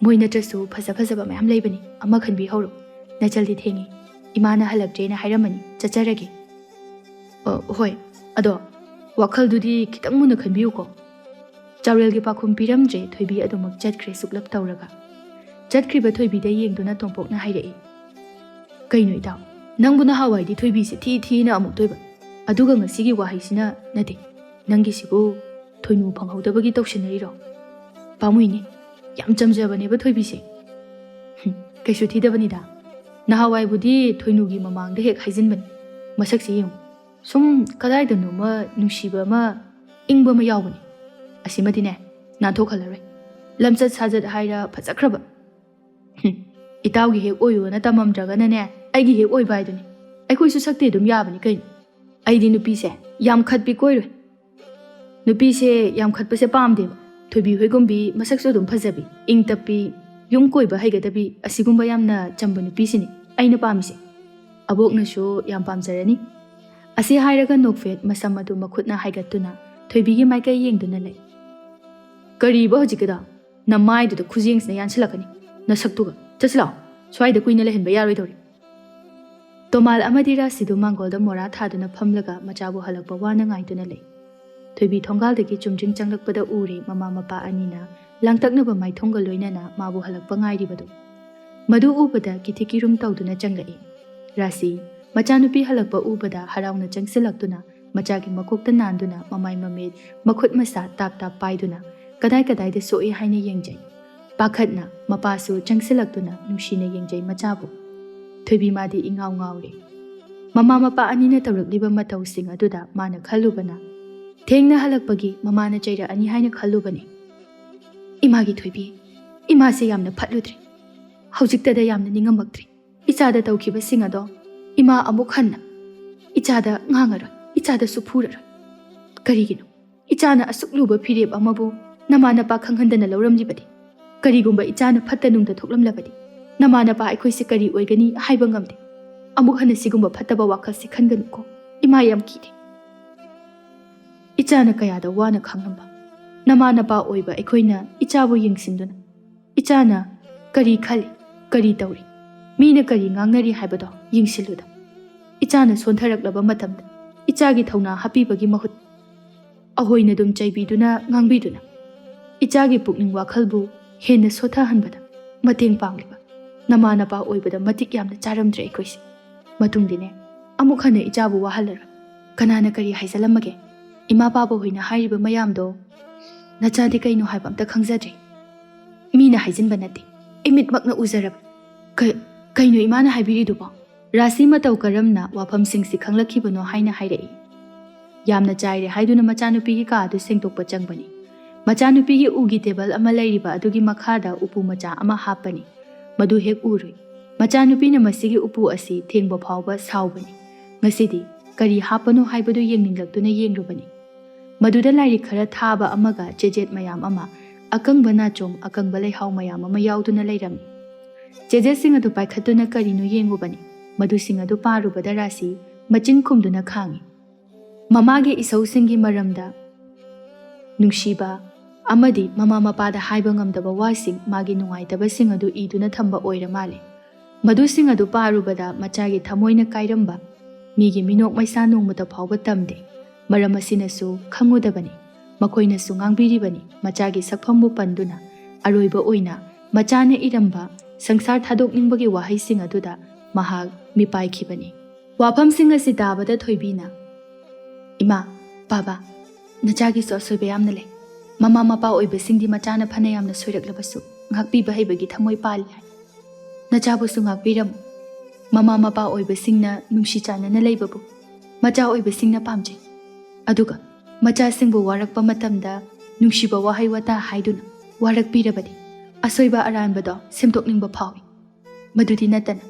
ꯃꯣꯏ ꯅꯠꯇ꯭ꯔꯁꯨ ꯐꯖ ꯐꯖꯕ ꯃꯌꯥꯝ ꯂꯩꯕꯅꯤ, ꯑꯃ ꯈꯟꯕꯤꯍꯧꯔꯣ꯫ ꯅꯆꯜꯗꯤ ꯊꯦꯡꯉꯤ꯫ ꯏꯃꯥꯅ ꯍꯜꯂꯛꯇ꯭ꯔꯦꯅ ꯍꯥꯏꯔꯝꯃꯅꯤ, ꯆꯠꯆꯔꯒꯦ꯫" "ꯑ, ꯍꯣꯏ꯫ ꯑꯗꯣ ꯋꯥꯈꯜꯗꯨꯗꯤ ꯈꯤꯇꯪ ꯃꯨꯟꯅ ꯈꯟꯕꯤꯌꯨꯀꯣ꯫" ꯆꯥꯎꯔꯦꯜꯒꯤ ꯄꯥꯎꯈꯨꯝ ꯄꯤꯔꯝꯗ꯭ꯔꯦ꯫ ꯊꯣꯏꯕꯤ ꯑꯗꯨꯃꯛ ꯆꯠꯈ꯭ꯔꯦ ꯁꯨꯛꯂꯞ ꯇꯧꯔꯒ꯫ ꯆꯠꯈ꯭ꯔꯤꯕ ꯊꯣꯏꯕꯤꯗ ꯌꯦꯡꯗꯨꯅ ꯇꯣꯝꯄꯣꯛꯅ ꯍꯥꯏꯔꯛꯏ, "ꯀꯩꯅꯣ ꯏꯇꯥꯎ, ꯅꯪꯕꯨ ꯅꯍꯥꯟꯋꯥꯏꯗꯤ ꯊꯣꯏꯕꯤꯁꯦ ꯊꯤ ꯊꯤꯅ ꯑꯃꯨꯛꯇꯣꯏꯕ, ꯑꯗꯨꯒ ꯉꯁꯤꯒꯤ ꯋꯥꯍꯩꯁꯤꯅ ꯅꯠꯇꯦ, ꯅꯪꯒꯤꯁꯤꯕꯨ ꯊꯣꯏꯅꯨ ꯐꯪꯍꯧꯗꯕꯒꯤ ꯇꯧꯁꯤꯟꯅꯔꯤꯔꯣ? ꯄꯥꯝꯃꯨꯏꯅꯦ, ꯌꯥꯝ ꯆꯝꯖꯕꯅꯦꯕ ꯊꯣꯏꯕꯤꯁꯦ꯫" "ꯍꯨꯝ, ꯀꯩꯁꯨ ꯊꯤꯗꯕꯅꯤꯗ꯫ ꯅꯍꯥꯟꯋꯥꯏꯕꯨꯗꯤ ꯊꯣꯏꯅꯨꯒꯤ ꯃꯃꯥꯡꯗ ꯍꯦꯛ ꯍꯥꯏꯖꯤꯟꯕꯅꯤ꯫ ꯃꯁꯛꯁꯦ ꯌꯦꯡꯉꯨ, ꯁꯨꯝ ꯀꯗꯥꯏꯗꯅꯣꯃ ꯅꯨꯡꯁꯤꯕ ꯑꯃ, ꯏꯪꯕ ꯑꯃ ꯌꯥꯎꯕꯅꯤ꯫ ꯑꯁꯤꯃꯗꯤꯅꯦ, ꯅꯥꯟꯊꯣꯛꯍꯜꯂꯔꯣꯏ꯫ ꯂꯝꯆꯠ ꯁꯥꯖꯠ ꯍꯥꯏꯔ ꯐꯖꯈ꯭ꯔꯕ꯫ ꯍꯨꯝ, ꯏꯇꯥꯎꯒꯤ ꯍꯦꯛ ꯑꯣꯏꯌꯣꯅ ꯇꯝꯃꯝꯗ꯭ꯔꯒꯅꯅꯦ, ꯑꯩꯒꯤ ꯍꯦꯛ ꯑꯣꯏꯕ ꯍꯥꯏꯗꯨꯅꯤ꯫ ꯑꯩꯈꯣꯏꯁꯨ ꯁꯛꯇꯤ ꯑꯗꯨꯝ ꯌꯥꯕꯅꯤ ꯀꯩꯅꯣ꯫ ꯑꯩꯗꯤ ꯅꯨꯄꯤꯁꯦ ꯌꯥꯝ ꯈꯠꯄꯤ ꯀꯣꯏꯔꯣꯏ꯫ ꯅꯨꯄꯤꯁꯦ ꯌꯥꯝ ꯈꯠꯄꯁꯦ ꯄꯥꯝꯗꯦꯕ꯫ ꯊꯣꯏꯕꯤ ꯍꯣꯏꯒꯨꯝꯕꯤ, ꯃꯁꯛꯁꯨ ꯑꯗꯨꯝ ꯐꯖꯕꯤ, ꯏꯪ ꯇꯞꯄꯤ, ꯌꯨꯝ ꯀꯣꯏꯕ ꯍꯩꯒꯗꯕꯤ, ꯑꯁꯤꯒꯨꯝꯕ ꯌꯥꯝꯅ ꯆꯝꯕ ꯅꯨꯄꯤꯁꯤꯅꯤ ꯑꯩꯅ ꯄꯥꯝꯃꯤꯁꯦ꯫ ꯑꯕꯣꯛꯅꯁꯨ ꯌꯥꯝ ꯄꯥꯝꯖꯔꯅꯤ꯫" ꯑꯁꯤ ꯍꯥꯏꯔꯒ ꯅꯣꯛꯐꯦꯠ ꯃꯁꯝ ꯑꯗꯨ ꯃꯈꯨꯠꯅ ꯍꯥꯏꯒꯠꯇꯨꯅ ꯊꯣꯏꯕꯤꯒꯤ ꯃꯥꯏꯀꯩ ꯌꯦꯡꯗꯨꯅ ꯂꯩ꯫ "ꯀꯔꯤꯕ ꯍꯧꯖꯤꯛꯀꯤꯗꯣ? ꯅꯃꯥꯏꯗꯨꯗ ꯈꯨꯖꯦꯡꯁꯤꯅ ꯌꯥꯟꯁꯤꯜꯂꯛꯀꯅꯤ꯫ ꯅꯁꯛꯇꯨꯒ꯫ ꯆꯠꯁꯤ ꯂꯥꯛꯑꯣ꯫ ꯁ꯭ꯋꯥꯏꯗ ꯀꯨꯏꯅ ꯂꯩꯍꯟꯕ ꯌꯥꯔꯣꯏꯗꯧꯔꯤ꯫" ꯇꯣꯃꯥꯜ ꯑꯃꯗꯤ ꯔꯥꯁꯤꯗꯨ ꯃꯥꯡꯒꯣꯜꯗ ꯃꯣꯔꯥ ꯊꯥꯗꯨꯅ ꯐꯝꯂꯒ ꯃꯆꯥꯕꯨ ꯍꯜꯂꯛꯄ ꯋꯥꯅ ꯉꯥꯏꯗꯨꯅ ꯂꯩ꯫ ꯊꯣꯏꯕꯤ ꯊꯣꯡꯒꯥꯜꯗꯒꯤ ꯆꯨꯝꯗ꯭ꯔꯤꯡ ꯆꯪꯂꯛꯄꯗ ꯎꯔꯦ ꯃꯃꯥ ꯃꯄꯥ ꯑꯅꯤꯅ ꯂꯥꯡꯇꯛꯅꯕ ꯃꯥꯏꯊꯣꯡꯒ ꯂꯣꯏꯅꯅ ꯃꯥꯕꯨ ꯍꯜꯂꯛꯄ ꯉꯥꯏꯔꯤꯕꯗꯨ꯫ ꯃꯗꯨ ꯎꯕꯗ ꯀꯤꯊꯤ ꯀꯤꯔꯨꯝ ꯇꯧꯗꯨꯅ ꯆꯪꯂꯛꯏ꯫ ꯔꯥꯁꯤ ꯃꯆꯥꯅꯨꯄꯤ ꯍꯜꯂꯛꯄ ꯎꯕꯗ ꯍꯔꯥꯎꯅ ꯆꯪꯁꯤꯜꯂꯛꯇꯨꯅ ꯃꯆꯥꯒꯤ ꯃꯀꯣꯛꯇ ꯅꯥꯟꯗꯨꯅ ꯃꯃꯥꯏ ꯃꯃꯤꯠ, ꯃꯈꯨꯠ ꯃꯁꯥ ꯇꯥꯞ ꯇꯥꯞ ꯄꯥꯏꯗꯨꯅ ꯀꯗꯥꯏ ꯀꯗꯥꯏꯗ ꯁꯣꯛꯏ ꯍꯥꯏꯅ ꯌꯦꯡꯖꯩ꯫ ꯄꯥꯈꯠꯅ ꯃꯄꯥꯁꯨ ꯆꯪꯁꯤꯜꯂꯛꯇꯨꯅ ꯅꯨꯡꯁꯤꯅ ꯌꯦꯡꯖꯩ ꯃꯆꯥꯕꯨ꯫ ꯊꯣꯏꯕꯤ ꯃꯥꯗꯤ ꯏꯉꯥꯎ ꯉꯥꯎꯔꯦ꯫ ꯃꯃꯥ ꯃꯄꯥ ꯑꯅꯤꯅ ꯇꯧꯔꯛꯂꯤꯕ ꯃꯇꯧꯁꯤꯡ ꯑꯗꯨꯗ ꯃꯥꯅ ꯈꯜꯂꯨꯕꯅ, ꯊꯦꯡꯅ ꯍꯜꯂꯛꯄꯒꯤ ꯃꯃꯥꯅ ꯆꯩꯔꯛꯑꯅꯤ ꯍꯥꯏꯅ ꯈꯜꯂꯨꯕꯅꯤ꯫ ꯏꯃꯥꯒꯤ ꯊꯣꯏꯕꯤ, ꯏꯃꯥꯁꯦ ꯌꯥꯝꯅ ꯐꯠꯂꯨꯗ꯭ꯔꯦ꯫ ꯍꯧꯖꯤꯛꯇꯗ ꯌꯥꯝꯅ ꯅꯤꯡꯉꯝꯃꯛꯇ꯭ꯔꯦ꯫ ꯏꯆꯥꯗ ꯇꯧꯈꯤꯕꯁꯤꯡ ꯑꯗꯣ ꯏꯃꯥ ꯑꯃꯨꯛ ꯍꯟꯅ ꯏꯆꯥꯗ ꯉꯥꯡꯉꯔꯣꯏ, ꯏꯆꯥꯗꯁꯨ ꯐꯨꯔꯔꯣꯏ꯫ ꯀꯔꯤꯒꯤꯅꯣ? ꯏꯆꯥꯅ ꯑꯁꯨꯛ ꯂꯨꯕ ꯐꯤꯔꯦꯞ ꯑꯃꯕꯨ ꯅꯃꯥ ꯅꯄꯥ ꯈꯪꯍꯟꯗꯅ ꯂꯧꯔꯝꯂꯤꯕꯗꯤ? ꯀꯔꯤꯒꯨꯝꯕ ꯏꯆꯥꯅ ꯐꯠꯇ ꯅꯨꯡꯗ ꯊꯣꯛꯂꯝꯂꯕꯗꯤ ꯅꯃꯥ ꯅꯄꯥ ꯑꯩꯈꯣꯏꯁꯦ ꯀꯔꯤ ꯑꯣꯏꯒꯅꯤ ꯍꯥꯏꯕ ꯉꯝꯗꯦ꯫ ꯑꯃꯨꯛ ꯍꯟꯅ ꯁꯤꯒꯨꯝꯕ ꯐꯠꯇꯕ ꯋꯥꯈꯜꯁꯤ ꯈꯟꯒꯅꯨꯀꯣ꯫ ꯏꯃꯥ ꯌꯥꯝ ꯀꯤꯔꯦ꯫ ꯏꯆꯥꯅ ꯀꯌꯥꯗ ꯋꯥꯅ ꯈꯥꯡꯂꯝꯕ ꯅꯃꯥ ꯅꯄꯥ ꯑꯣꯏꯕ ꯑꯩꯈꯣꯏꯅ ꯏꯆꯥꯕꯨ ꯌꯦꯡꯁꯤꯟꯗꯨꯅ ꯏꯆꯥꯅ ꯀꯔꯤ ꯈꯜꯂꯤ, ꯀꯔꯤ ꯇꯧꯔꯤ, ꯃꯤꯅ ꯀꯔꯤ ꯉꯥꯡꯅꯔꯤ ꯍꯥꯏꯕꯗꯣ ꯌꯦꯡꯁꯤꯜꯂꯨꯗ꯫ ꯏꯆꯥꯅ ꯁꯣꯟꯊꯔꯛꯂꯕ ꯃꯇꯝꯗ ꯏꯆꯥꯒꯤ ꯊꯧꯅꯥ ꯍꯥꯞꯄꯤꯕꯒꯤ ꯃꯍꯨꯠ ꯑꯍꯣꯏꯅ ꯑꯗꯨꯝ ꯆꯩꯕꯤꯗꯨꯅ ꯉꯥꯡꯕꯤꯗꯨꯅ ꯏꯆꯥꯒꯤ ꯄꯨꯛꯅꯤꯡ ꯋꯥꯈꯜꯕꯨ ꯍꯦꯟꯅ ꯁꯣꯊꯍꯟꯕꯗ ꯃꯇꯦꯡ ꯄꯥꯡꯂꯤꯕ ꯅꯃꯥ ꯅꯄꯥ ꯑꯣꯏꯕꯗ ꯃꯇꯤꯛ ꯌꯥꯝꯅ ꯆꯥꯔꯝꯗ꯭ꯔꯦ ꯑꯩꯈꯣꯏꯁꯦ꯫ ꯃꯇꯨꯡꯗꯤꯅꯦ ꯑꯃꯨꯛ ꯍꯟꯅ ꯏꯆꯥꯕꯨ ꯋꯥꯍꯜꯂꯔꯣꯏ꯫ ꯀꯅꯥꯅ ꯀꯔꯤ ꯍꯥꯏꯖꯜꯂꯝꯃꯒꯦ? ꯏꯃꯥ ꯄꯥꯕ ꯍꯣꯏꯅ ꯍꯥꯏꯔꯤꯕ ꯃꯌꯥꯝꯗꯣ ꯅꯆꯥꯗꯤ ꯀꯩꯅꯣ ꯍꯥꯏꯕ ꯑꯝꯇ ꯈꯪꯖꯗ꯭ꯔꯦ꯫ ꯃꯤꯅ ꯍꯥꯏꯖꯤꯟꯕ ꯅꯠꯇꯦ, ꯏꯃꯤꯠꯃꯛꯅ ꯎꯖꯔꯕ꯫ ꯀ-, ꯀꯩꯅꯣ ꯏꯃꯥꯅ ꯍꯥꯏꯕꯤꯔꯤꯗꯨꯕꯣ? ꯔꯥꯁꯤ ꯃꯇꯧ ꯀꯔꯝꯅ ꯋꯥꯐꯝꯁꯤꯡꯁꯤ ꯈꯪꯂꯛꯈꯤꯕꯅꯣ ꯍꯥꯏꯅ ꯍꯥꯏꯔꯛꯏ꯫ ꯌꯥꯝꯅ ꯆꯥꯏꯔꯦ ꯍꯥꯏꯗꯨꯅ ꯃꯆꯥꯅꯨꯄꯤꯒꯤ ꯀꯥ ꯑꯗꯨ ꯁꯦꯡꯗꯣꯛꯄ ꯆꯪꯕꯅꯤ꯫ ꯃꯆꯥꯅꯨꯄꯤꯒꯤ ꯎꯒꯤ ꯇꯦꯕꯜ ꯑꯃ ꯂꯩꯔꯤꯕ ꯑꯗꯨꯒꯤ ꯃꯈꯥꯗ ꯎꯄꯨ ꯃꯆꯥ ꯑꯃ ꯍꯥꯞꯄꯅꯤ꯫ ꯃꯗꯨ ꯍꯦꯛ ꯎꯔꯨꯏ꯫ ꯃꯆꯥꯅꯨꯄꯤꯅ ꯃꯁꯤꯒꯤ ꯎꯄꯨ ꯑꯁꯤ ꯊꯦꯡꯕ ꯐꯥꯎꯕ ꯁꯥꯎꯕꯅꯤ꯫ ꯉꯁꯤꯗꯤ ꯀꯔꯤ ꯍꯥꯞꯄꯅꯣ ꯍꯥꯏꯕꯗꯨ ꯌꯦꯡꯅꯤꯡꯂꯛꯇꯨꯅ ꯌꯦꯡꯂꯨꯕꯅꯤ꯫ ꯃꯗꯨꯗ ꯂꯥꯏꯔꯤꯛ ꯈꯔ ꯊꯥꯕ ꯑꯃꯒ ꯆꯦꯖꯦꯠ ꯃꯌꯥꯝ ꯑꯃ, ꯑꯀꯪꯕ ꯅꯥꯆꯣꯝ, ꯑꯀꯪꯕ ꯂꯩꯍꯥꯎ ꯃꯌꯥꯝ ꯑꯃ ꯌꯥꯎꯗꯨꯅ ꯂꯩꯔꯝꯃꯤ꯫ ꯆꯦꯖꯦꯠꯁꯤꯡ ꯑꯗꯨ ꯄꯥꯏꯈꯠꯇꯨꯅ ꯀꯔꯤꯅꯣ ꯌꯦꯡꯉꯨꯕꯅꯤ꯫ ꯃꯗꯨꯁꯤꯡ ꯑꯗꯨ ꯄꯥꯔꯨꯕꯗ ꯔꯥꯁꯤ ꯃꯆꯤꯟ ꯈꯨꯝꯗꯨꯅ ꯈꯥꯡꯉꯤ꯫ ꯃꯃꯥꯒꯤ ꯏꯁꯧꯁꯤꯡꯒꯤ ꯃꯔꯝꯗ ꯅꯨꯡꯁꯤꯕ ꯑꯃꯗꯤ ꯃꯃꯥ ꯃꯄꯥꯗ ꯍꯥꯏꯕ ꯉꯝꯗꯕ ꯋꯥꯁꯤꯡ, ꯃꯥꯒꯤ ꯅꯨꯡꯉꯥꯏꯇꯕꯁꯤꯡ ꯑꯗꯨ ꯏꯗꯨꯅ ꯊꯝꯕ ꯑꯣꯏꯔ ꯃꯥꯜꯂꯦ꯫ ꯃꯗꯨꯁꯤꯡ ꯑꯗꯨ ꯄꯥꯔꯨꯕꯗ ꯃꯆꯥꯒꯤ ꯊꯃꯣꯏꯅ ꯀꯥꯏꯔꯝꯕ, ꯃꯤꯒꯤ ꯃꯤꯅꯣꯛ ꯃꯩꯁꯥ ꯅꯣꯡꯃꯇ ꯐꯥꯎꯕ ꯇꯝꯗꯦ꯫ ꯃꯔꯝ ꯑꯁꯤꯅꯁꯨ ꯈꯪꯉꯨꯗꯕꯅꯤ꯫ ꯃꯈꯣꯏꯅꯁꯨ ꯉꯥꯡꯕꯤꯔꯤꯕꯅꯤ, ꯃꯆꯥꯒꯤ ꯁꯛꯐꯝꯕꯨ ꯄꯟꯗꯨꯅ꯫ ꯑꯔꯣꯏꯕ ꯑꯣꯏꯅ ꯃꯆꯥꯅ ꯏꯔꯝꯕ ꯁꯪꯁꯥꯔ ꯊꯥꯗꯣꯛꯅꯤꯡꯕꯒꯤ ꯋꯥꯍꯩꯁꯤꯡ ꯑꯗꯨꯗ ꯃꯍꯥꯛ ꯃꯤꯄꯥꯏꯈꯤꯕꯅꯤ꯫ ꯋꯥꯐꯝꯁꯤꯡ ꯑꯁꯤ ꯇꯥꯕꯗ ꯊꯣꯏꯕꯤꯅ, "ꯏꯃꯥ, ꯕꯥꯕꯥ, ꯅꯆꯥꯒꯤꯁꯨ ꯑꯁꯣꯏꯕ ꯌꯥꯝꯅ ꯂꯩ꯫ ꯃꯃꯥ ꯃꯄꯥ ꯑꯣꯏꯕꯁꯤꯡꯗꯤ ꯃꯆꯥꯅ ꯐꯅ ꯌꯥꯝꯅ ꯁꯣꯏꯔꯛꯂꯕꯁꯨ ꯉꯥꯛꯄꯤꯕ ꯍꯩꯕꯒꯤ ꯊꯃꯣꯏ ꯄꯥꯜꯂꯤ ꯍꯥꯏ꯫ ꯅꯆꯥꯕꯨꯁꯨ ꯉꯥꯛꯄꯤꯔꯝꯃꯨ꯫ ꯃꯃꯥ ꯃꯄꯥ ꯑꯣꯏꯕꯁꯤꯡꯅ ꯅꯨꯡꯁꯤ ꯆꯥꯟꯅꯅ ꯂꯩꯕꯕꯨ ꯃꯆꯥ ꯑꯣꯏꯕꯁꯤꯡꯅ ꯄꯥꯝꯖꯩ꯫ ꯑꯗꯨꯒ ꯃꯆꯥꯁꯤꯡꯕꯨ ꯋꯥꯔꯛꯄ ꯃꯇꯝꯗ ꯅꯨꯡꯁꯤꯕ ꯋꯥꯍꯩ ꯋꯥꯇꯥ ꯍꯥꯏꯗꯨꯅ ꯋꯥꯔꯛꯄꯤꯔꯕꯗꯤ ꯑꯁꯣꯏꯕ ꯑꯔꯥꯟꯕꯗꯣ ꯁꯦꯝꯗꯣꯛꯅꯤꯡꯕ ꯐꯥꯎꯏ꯫ ꯃꯗꯨꯗꯤ ꯅꯠꯇꯅ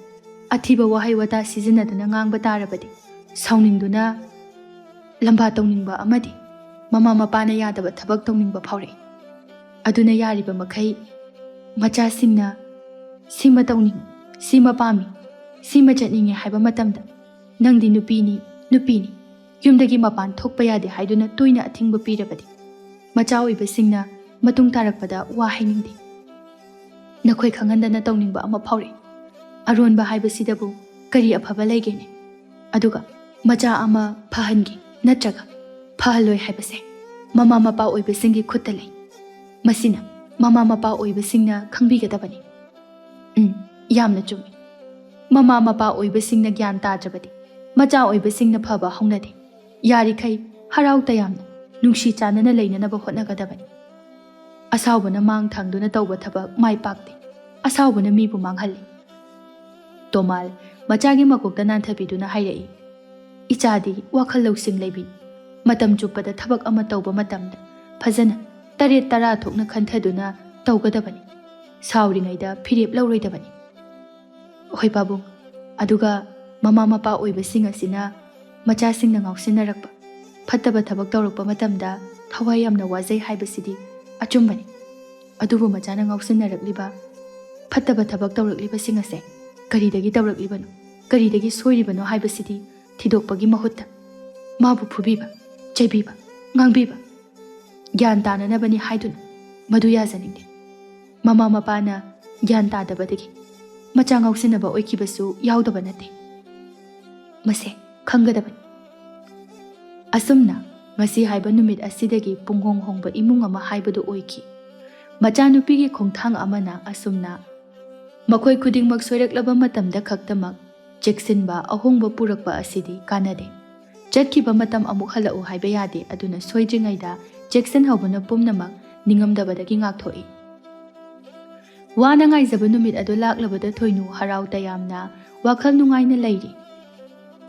ꯑꯊꯤꯕ ꯋꯥꯍꯩ ꯋꯥꯇꯥ ꯁꯤꯖꯤꯟꯅꯗꯨꯅ ꯉꯥꯡꯕ ꯇꯥꯔꯕꯗꯤ ꯁꯥꯎꯅꯤꯡꯗꯨꯅ ꯂꯝꯕꯥ ꯇꯧꯅꯤꯡꯕ ꯑꯃꯗꯤ ꯃꯃꯥ ꯃꯄꯥꯅ ꯌꯥꯗꯕ ꯊꯕꯛ ꯇꯧꯅꯤꯡꯕ ꯐꯥꯎꯔꯛꯏ꯫ ꯑꯗꯨꯅ ꯌꯥꯔꯤꯕ ꯃꯈꯩ ꯃꯆꯥꯁꯤꯡꯅ ꯁꯤꯃ ꯇꯧꯅꯤꯡꯏ, ꯁꯤꯃ ꯄꯥꯝꯃꯤ, ꯁꯤꯃ ꯆꯠꯅꯤꯡꯉꯤ ꯍꯥꯏꯕ ꯃꯇꯝꯗ "ꯅꯪꯗꯤ ꯅꯨꯄꯤꯅꯤ, ꯅꯨꯄꯤꯅꯤ, ꯌꯨꯝꯗꯒꯤ ꯃꯄꯥꯟ ꯊꯣꯛꯄ ꯌꯥꯗꯦ" ꯍꯥꯏꯗꯨꯅ ꯇꯣꯏꯅ ꯑꯊꯤꯡꯕ ꯄꯤꯔꯕꯗꯤ ꯃꯆꯥ ꯑꯣꯏꯕꯁꯤꯡꯅ ꯃꯇꯨꯡ ꯇꯥꯔꯛꯄꯗ ꯋꯥ ꯍꯥꯏꯅꯤꯡꯗꯦ꯫ ꯅꯈꯣꯏ ꯈꯪꯍꯟꯗꯅ ꯇꯧꯅꯤꯡꯕ ꯑꯃ ꯐꯥꯎꯔꯛꯏ꯫ ꯑꯔꯣꯟꯕ ꯍꯥꯏꯕꯁꯤꯗꯕꯨ ꯀꯔꯤ ꯑꯐꯕ ꯂꯩꯒꯦꯅꯦ? ꯑꯗꯨꯒ ꯃꯆꯥ ꯑꯃ ꯐꯍꯟꯒꯦ ꯅꯠꯇ꯭ꯔꯒ ꯐꯍꯜꯂꯣꯏ ꯍꯥꯏꯕꯁꯦ ꯃꯃꯥ ꯃꯄꯥ ꯑꯣꯏꯕꯁꯤꯡꯒꯤ ꯈꯨꯠꯇ ꯂꯩ꯫ ꯃꯁꯤꯅ ꯃꯃꯥ ꯃꯄꯥ ꯑꯣꯏꯕꯁꯤꯡꯅ ꯈꯪꯕꯤꯒꯗꯕꯅꯤ꯫ ꯎꯝ, ꯌꯥꯝꯅ ꯆꯨꯝꯃꯤ꯫ ꯃꯃꯥ ꯃꯄꯥ ꯑꯣꯏꯕꯁꯤꯡꯅ ꯒ꯭ꯌꯥꯟ ꯇꯥꯗ꯭ꯔꯕꯗꯤ ꯃꯆꯥ ꯑꯣꯏꯕꯁꯤꯡꯅ ꯐꯕ ꯍꯧꯅꯗꯦ꯫ ꯌꯥꯔꯤꯈꯩ ꯍꯔꯥꯎ ꯇꯌꯥꯝꯅ ꯅꯨꯡꯁꯤ ꯆꯥꯟꯅꯅ ꯂꯩꯅꯅꯕ ꯍꯣꯠꯅꯒꯗꯕꯅꯤ꯫ ꯑꯁꯥꯎꯕꯅ ꯃꯥꯡ ꯊꯥꯡꯗꯨꯅ ꯇꯧꯕ ꯊꯕꯛ ꯃꯥꯏ ꯄꯥꯛꯇꯦ꯫ ꯑꯁꯥꯎꯕꯅ ꯃꯤꯕꯨ ꯃꯥꯡꯍꯜꯂꯤ꯫ ꯇꯣꯃꯥꯜ ꯃꯆꯥꯒꯤ ꯃꯀꯣꯛꯇ ꯅꯥꯟꯊꯕꯤꯗꯨꯅ ꯍꯥꯏꯔꯛꯏ, "ꯏꯆꯥꯗꯤ ꯋꯥꯈꯜ ꯂꯧꯁꯤꯡ ꯂꯩꯕꯤ꯫ ꯃꯇꯝ ꯆꯨꯞꯄꯗ ꯊꯕꯛ ꯑꯃ ꯇꯧꯕ ꯃꯇꯝꯗ ꯐꯖꯅ ꯇꯔꯦꯠ ꯇꯔꯥ ꯊꯣꯛꯅ ꯈꯟꯊꯗꯨꯅ ꯇꯧꯒꯗꯕꯅꯤ꯫ ꯁꯥꯎꯔꯤꯉꯩꯗ ꯐꯤꯔꯦꯞ ꯂꯧꯔꯣꯏꯗꯕꯅꯤ"꯫ ꯍꯣꯏ ꯄꯥꯕꯨꯡ, ꯑꯗꯨꯒ ꯃꯃꯥ ꯃꯄꯥ ꯑꯣꯏꯕꯁꯤꯡ ꯑꯁꯤꯅ ꯃꯆꯥꯁꯤꯡꯅ ꯉꯥꯎꯁꯤꯟꯅꯔꯛꯄ, ꯐꯠꯇꯕ ꯊꯕꯛ ꯇꯧꯔꯛꯄ ꯃꯇꯝꯗ ꯊꯋꯥꯏ ꯌꯥꯝꯅ ꯋꯥꯖꯩ ꯍꯥꯏꯕꯁꯤꯗꯤ ꯑꯆꯨꯝꯕꯅꯤ꯫ ꯑꯗꯨꯕꯨ ꯃꯆꯥꯅ ꯉꯥꯎꯁꯤꯟꯅꯔꯛꯂꯤꯕ, ꯐꯠꯇꯕ ꯊꯕꯛ ꯇꯧꯔꯛꯂꯤꯕꯁꯤꯡ ꯑꯁꯦ ꯀꯔꯤꯗꯒꯤ ꯇꯧꯔꯛꯂꯤꯕꯅꯣ, ꯀꯔꯤꯗꯒꯤ ꯁꯣꯏꯔꯤꯕꯅꯣ ꯍꯥꯏꯕꯁꯤꯗꯤ ꯊꯤꯗꯣꯛꯄꯒꯤ ꯃꯍꯨꯠꯇ ꯃꯥꯕꯨ ꯐꯨꯕꯤꯕ, ꯆꯩꯕꯤꯕ, ꯉꯥꯡꯕꯤꯕ, ꯒ꯭ꯌꯥꯟ ꯇꯥꯅꯅꯕꯅꯤ ꯍꯥꯏꯗꯨꯅ ꯃꯗꯨ ꯌꯥꯖꯅꯤꯡꯗꯦ꯫ ꯃꯃꯥ ꯃꯄꯥꯅ ꯒ꯭ꯌꯥꯟ ꯇꯥꯗꯕꯗꯒꯤ ꯃꯆꯥ ꯉꯥꯎꯁꯤꯟꯅꯕ ꯑꯣꯏꯈꯤꯕꯁꯨ ꯌꯥꯎꯗꯕ ꯅꯠꯇꯦ꯫ ꯃꯁꯦ ꯈꯪꯒꯗꯕꯅꯤ꯫ ꯑꯁꯨꯝꯅ ꯉꯁꯤ ꯍꯥꯏꯕ ꯅꯨꯃꯤꯠ ꯑꯁꯤꯗꯒꯤ ꯄꯨꯡꯍꯣꯡ ꯍꯣꯡꯕ ꯏꯃꯨꯡ ꯑꯃ ꯍꯥꯏꯕꯗꯨ ꯑꯣꯏꯈꯤ꯫ ꯃꯆꯥꯅꯨꯄꯤꯒꯤ ꯈꯣꯡꯊꯥꯡ ꯑꯃꯅ ꯑꯁꯨꯝꯅ ꯃꯈꯣꯏ ꯈꯨꯗꯤꯡꯃꯛ ꯁꯣꯏꯔꯛꯂꯕ ꯃꯇꯝꯗ ꯈꯛꯇꯃꯛ ꯆꯦꯛꯁꯤꯟꯕ ꯑꯍꯣꯡꯕ ꯄꯨꯔꯛꯄ ꯑꯁꯤꯗꯤ ꯀꯥꯟꯅꯗꯦ꯫ ꯆꯠꯈꯤꯕ ꯃꯇꯝ ꯑꯃꯨꯛ ꯍꯜꯂꯛꯎ ꯍꯥꯏꯕ ꯌꯥꯗꯦ, ꯑꯗꯨꯅ ꯁꯣꯏꯗ꯭ꯔꯤꯉꯩꯗ ꯆꯦꯛꯁꯤꯟꯍꯧꯕꯅ ꯄꯨꯝꯅꯃꯛ ꯅꯤꯡꯉꯝꯗꯕꯗꯒꯤ ꯉꯥꯛꯊꯣꯛꯏ꯫ ꯋꯥꯅ ꯉꯥꯏꯖꯕ ꯅꯨꯃꯤꯠ ꯑꯗꯨ ꯂꯥꯛꯂꯕꯗ ꯊꯣꯏꯅꯨ ꯍꯔꯥꯎ ꯇꯌꯥꯝꯅ ꯋꯥꯈꯜ ꯅꯨꯡꯉꯥꯏꯅ ꯂꯩꯔꯤ꯫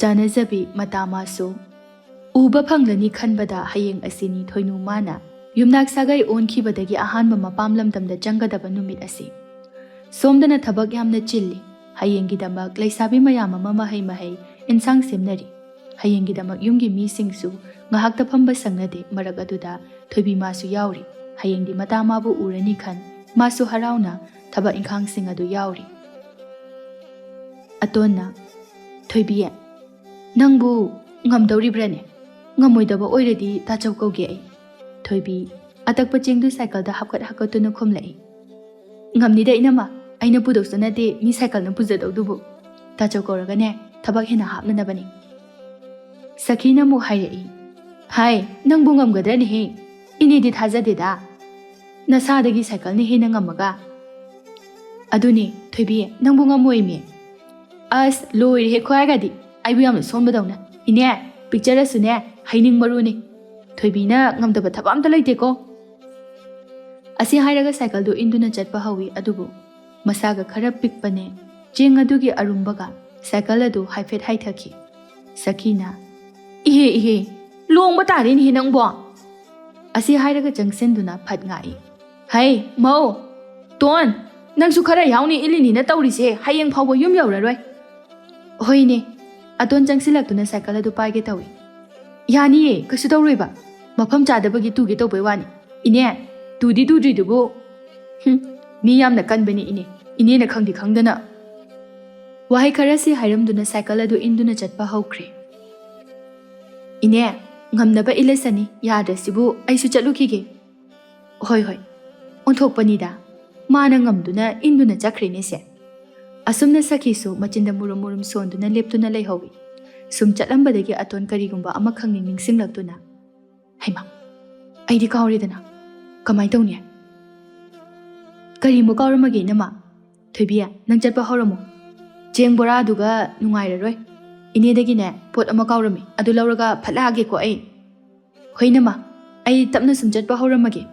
ꯆꯥꯅꯖꯕꯤ ꯃꯇꯥ ꯃꯥꯁꯨ ꯎꯕ ꯐꯪꯂꯅꯤ ꯈꯟꯕꯗ ꯍꯌꯦꯡ ꯑꯁꯤꯅꯤ ꯊꯣꯏꯅꯨ ꯃꯥꯅ ꯌꯨꯝꯅꯥꯛ ꯁꯥꯒꯩ ꯑꯣꯟꯈꯤꯕꯗꯒꯤ ꯑꯍꯥꯟꯕ ꯃꯄꯥꯝ ꯂꯝꯗꯝꯗ ꯆꯪꯒꯗꯕ ꯅꯨꯃꯤꯠ ꯑꯁꯤ꯫ ꯁꯣꯝꯗꯅ ꯊꯕꯛ ꯌꯥꯝꯅ ꯆꯤꯜꯂꯤ꯫ ꯍꯌꯦꯡꯒꯤꯗꯃꯛ ꯂꯩꯁꯥꯕꯤ ꯃꯌꯥꯝ ꯑꯃ ꯃꯍꯩ ꯃꯍꯩ, ꯏꯟꯁꯥꯡ ꯁꯦꯝꯅꯔꯤ꯫ ꯍꯌꯦꯡꯒꯤꯗꯃꯛ ꯌꯨꯝꯒꯤ ꯃꯤꯁꯤꯡꯁꯨ ꯉꯥꯏꯍꯥꯛꯇ ꯐꯝꯕ ꯁꯪꯅꯗꯦ꯫ ꯃꯔꯛ ꯑꯗꯨꯗ ꯊꯣꯏꯕꯤ ꯃꯥꯁꯨ ꯌꯥꯎꯔꯤ꯫ ꯍꯌꯦꯡꯗꯤ ꯃꯇꯥ ꯃꯥꯕꯨ ꯎꯔꯅꯤ ꯈꯟ ꯃꯥꯁꯨ ꯍꯔꯥꯎꯅ ꯊꯕꯛ ꯏꯪꯈꯥꯡꯁꯤꯡ ꯑꯗꯨ ꯌꯥꯎꯔꯤ꯫ ꯑꯇꯣꯟꯅ, "ꯊꯣꯏꯕꯤ, ꯅꯪꯕꯨ ꯉꯝꯗꯧꯔꯤꯕ꯭ꯔꯥꯅꯦ? ꯉꯝꯃꯣꯏꯗꯕ ꯑꯣꯏꯔꯗꯤ ꯇꯥꯆꯧ ꯀꯧꯒꯦ ꯑꯩ꯫" ꯊꯣꯏꯕꯤ ꯑꯇꯛꯄ ꯆꯦꯡꯗꯨ ꯁꯥꯏꯀꯜꯗ ꯍꯥꯞꯀꯠ ꯍꯥꯞꯀꯠꯇꯨꯅ ꯈꯨꯝꯂꯛꯏ꯫ "ꯉꯝꯅꯤꯗ ꯏꯅꯝꯃ, ꯑꯩꯅ ꯄꯨꯗꯧꯁꯨ ꯅꯠꯇꯦ ꯃꯤ ꯁꯥꯏꯀꯜꯅ ꯄꯨꯖꯗꯧꯗꯨꯕꯨ꯫ ꯇꯥꯆꯧ ꯀꯧꯔꯒꯅꯦ ꯊꯕꯛ ꯍꯦꯟꯅ ꯍꯥꯞꯅꯅꯕꯅꯤ꯫" ꯁꯈꯤꯅ ꯑꯃꯨꯛ ꯍꯥꯏꯔꯛꯏ, "ꯍꯥꯏ, ꯅꯪꯕꯨ ꯉꯝꯒꯗ꯭ꯔꯅꯦꯍꯦ? ꯏꯅꯦꯗꯤ ꯊꯥꯖꯗꯦꯗ꯫ ꯅꯁꯥꯗꯒꯤ ꯁꯥꯏꯀꯜꯅ ꯍꯦꯟꯅ ꯉꯝꯃꯒ꯫" "ꯑꯗꯨꯅꯦ ꯊꯣꯏꯕꯤ, ꯅꯪꯕꯨ ꯉꯝꯃꯣꯏꯃꯤ꯫" "ꯑꯁ, ꯂꯣꯏꯔꯦꯍꯦ ꯈ꯭ꯋꯥꯏꯒꯗꯤ, ꯑꯩꯕꯨ ꯌꯥꯝꯅ ꯁꯣꯟꯕꯗꯧꯅ꯫ ꯏꯅꯦ, ꯄꯤꯛꯆꯔꯁꯨꯅꯦ ꯍꯩꯅꯤꯡ ꯃꯔꯨꯅꯤ꯫ ꯊꯣꯏꯕꯤꯅ ꯉꯝꯗꯕ ꯊꯕꯛ ꯑꯝꯇ ꯂꯩꯇꯦꯀꯣ꯫" ꯑꯁꯤ ꯍꯥꯏꯔꯒ ꯁꯥꯏꯀꯜꯗꯨ ꯏꯟꯗꯨꯅ ꯆꯠꯄ ꯍꯧꯏ꯫ ꯑꯗꯨꯕꯨ ꯃꯁꯥꯒ ꯈꯔ ꯄꯤꯛꯄꯅꯦ꯫ ꯆꯦꯡ ꯑꯗꯨꯒꯤ ꯑꯔꯨꯝꯕꯒ ꯁꯥꯏꯀꯜ ꯑꯗꯨ ꯍꯥꯏꯐꯦꯠ ꯍꯥꯏꯊꯈꯤ꯫ ꯁꯈꯤꯅ, "ꯏꯍꯦ, ꯏꯍꯦ, ꯂꯣꯡꯕ ꯇꯥꯔꯦꯅꯦꯍꯦ ꯅꯪꯕꯣ!" ꯑꯁꯤ ꯍꯥꯏꯔꯒ ꯆꯪꯁꯤꯟꯗꯨꯅ ꯐꯠ ꯉꯥꯛꯏ꯫ "ꯍꯩ, ꯃꯧ! ꯇꯣꯟ, ꯅꯪꯁꯨ ꯈꯔ ꯌꯥꯎꯅ ꯏꯜꯂꯤꯅꯤꯅ ꯇꯧꯔꯤꯁꯦ, ꯍꯌꯦꯡ ꯐꯥꯎꯕ ꯌꯨꯝ ꯌꯧꯔꯔꯣꯏ꯫" "ꯍꯣꯏꯅꯦ꯫" ꯑꯇꯣꯟ ꯆꯪꯁꯤꯜꯂꯛꯇꯨꯅ ꯁꯥꯏꯀꯜ ꯑꯗꯨ ꯄꯥꯏꯒꯦ ꯇꯧꯏ꯫ "ꯌꯥꯅꯤꯌꯦ, ꯀꯩꯁꯨ ꯇꯧꯔꯣꯏꯕ꯫ ꯃꯐꯝ ꯆꯥꯗꯕꯒꯤ ꯇꯨꯒꯦ ꯇꯧꯕꯩ ꯋꯥꯅꯤ꯫ ꯏꯅꯦ, ꯇꯨꯗꯤ ꯇꯨꯗ꯭ꯔꯤꯗꯨꯕꯨ꯫" "ꯍꯨꯝ, ꯃꯤ ꯌꯥꯝꯅ ꯀꯟꯕꯅꯤ ꯏꯅꯦ꯫ ꯏꯅꯦꯅ ꯈꯪꯗꯤ ꯈꯪꯗꯅ꯫" ꯋꯥꯍꯩ ꯈꯔꯁꯤ ꯍꯥꯏꯔꯝꯗꯨꯅ ꯁꯥꯏꯀꯜ ꯑꯗꯨ ꯏꯟꯗꯨꯅ ꯆꯠꯄ ꯍꯧꯈ꯭ꯔꯦ꯫ "ꯏꯅꯦ, ꯉꯝꯅꯕ ꯏꯜꯂꯁꯅꯤ, ꯌꯥꯗ꯭ꯔꯁꯤꯕꯨ ꯑꯩꯁꯨ ꯆꯠꯂꯨꯈꯤꯒꯦ꯫" "ꯍꯣꯏ, ꯍꯣꯏ, ꯑꯣꯟꯊꯣꯛꯄꯅꯤꯗ, ꯃꯥꯅ ꯉꯝꯗꯨꯅ ꯏꯟꯗꯨꯅ ꯆꯠꯈ꯭ꯔꯦꯅꯦꯁꯦ꯫" ꯑꯁꯨꯝꯅ ꯁꯈꯤꯁꯨ ꯃꯆꯤꯟꯗ ꯃꯨꯔꯨꯝ ꯃꯨꯔꯨꯝ ꯁꯣꯟꯗꯨꯅ ꯂꯦꯞꯇꯨꯅ ꯂꯩꯍꯧꯏ꯫ ꯁꯨꯝ ꯆꯠꯂꯝꯕꯗꯒꯤ ꯑꯇꯣꯟ ꯀꯔꯤꯒꯨꯝꯕ ꯑꯃ ꯈꯪꯅꯤꯡ ꯅꯤꯡꯁꯤꯡꯂꯛꯇꯨꯅ, "ꯍꯩꯃꯥ, ꯑꯩꯗꯤ ꯀꯥꯎꯔꯦꯗꯅ, ꯀꯃꯥꯏ ꯇꯧꯅꯤ?" "ꯀꯔꯤꯃꯨꯛ ꯀꯥꯎꯔꯝꯃꯒꯦ ꯏꯅꯝꯃ?" "ꯊꯣꯏꯕꯤ, ꯅꯪ ꯆꯠꯄ ꯍꯧꯔꯝꯃꯣ꯫ ꯆꯦꯡ ꯕꯣꯔꯥꯗꯨꯒ ꯅꯨꯡꯉꯥꯏꯔꯔꯣꯏ꯫ ꯏꯅꯦꯗꯒꯤꯅꯦ ꯄꯣꯠ ꯑꯃ ꯀꯥꯎꯔꯝꯃꯤ, ꯑꯗꯨ ꯂꯧꯔꯒ ꯐꯠ ꯂꯥꯛꯑꯒꯦꯀꯣ ꯑꯩ꯫" "ꯍꯣꯏ ꯏꯅꯝꯃ, ꯑꯩ ꯇꯞꯅ ꯁꯨꯝ ꯆꯠꯄ ꯍꯧꯔꯝꯃꯒꯦ꯫"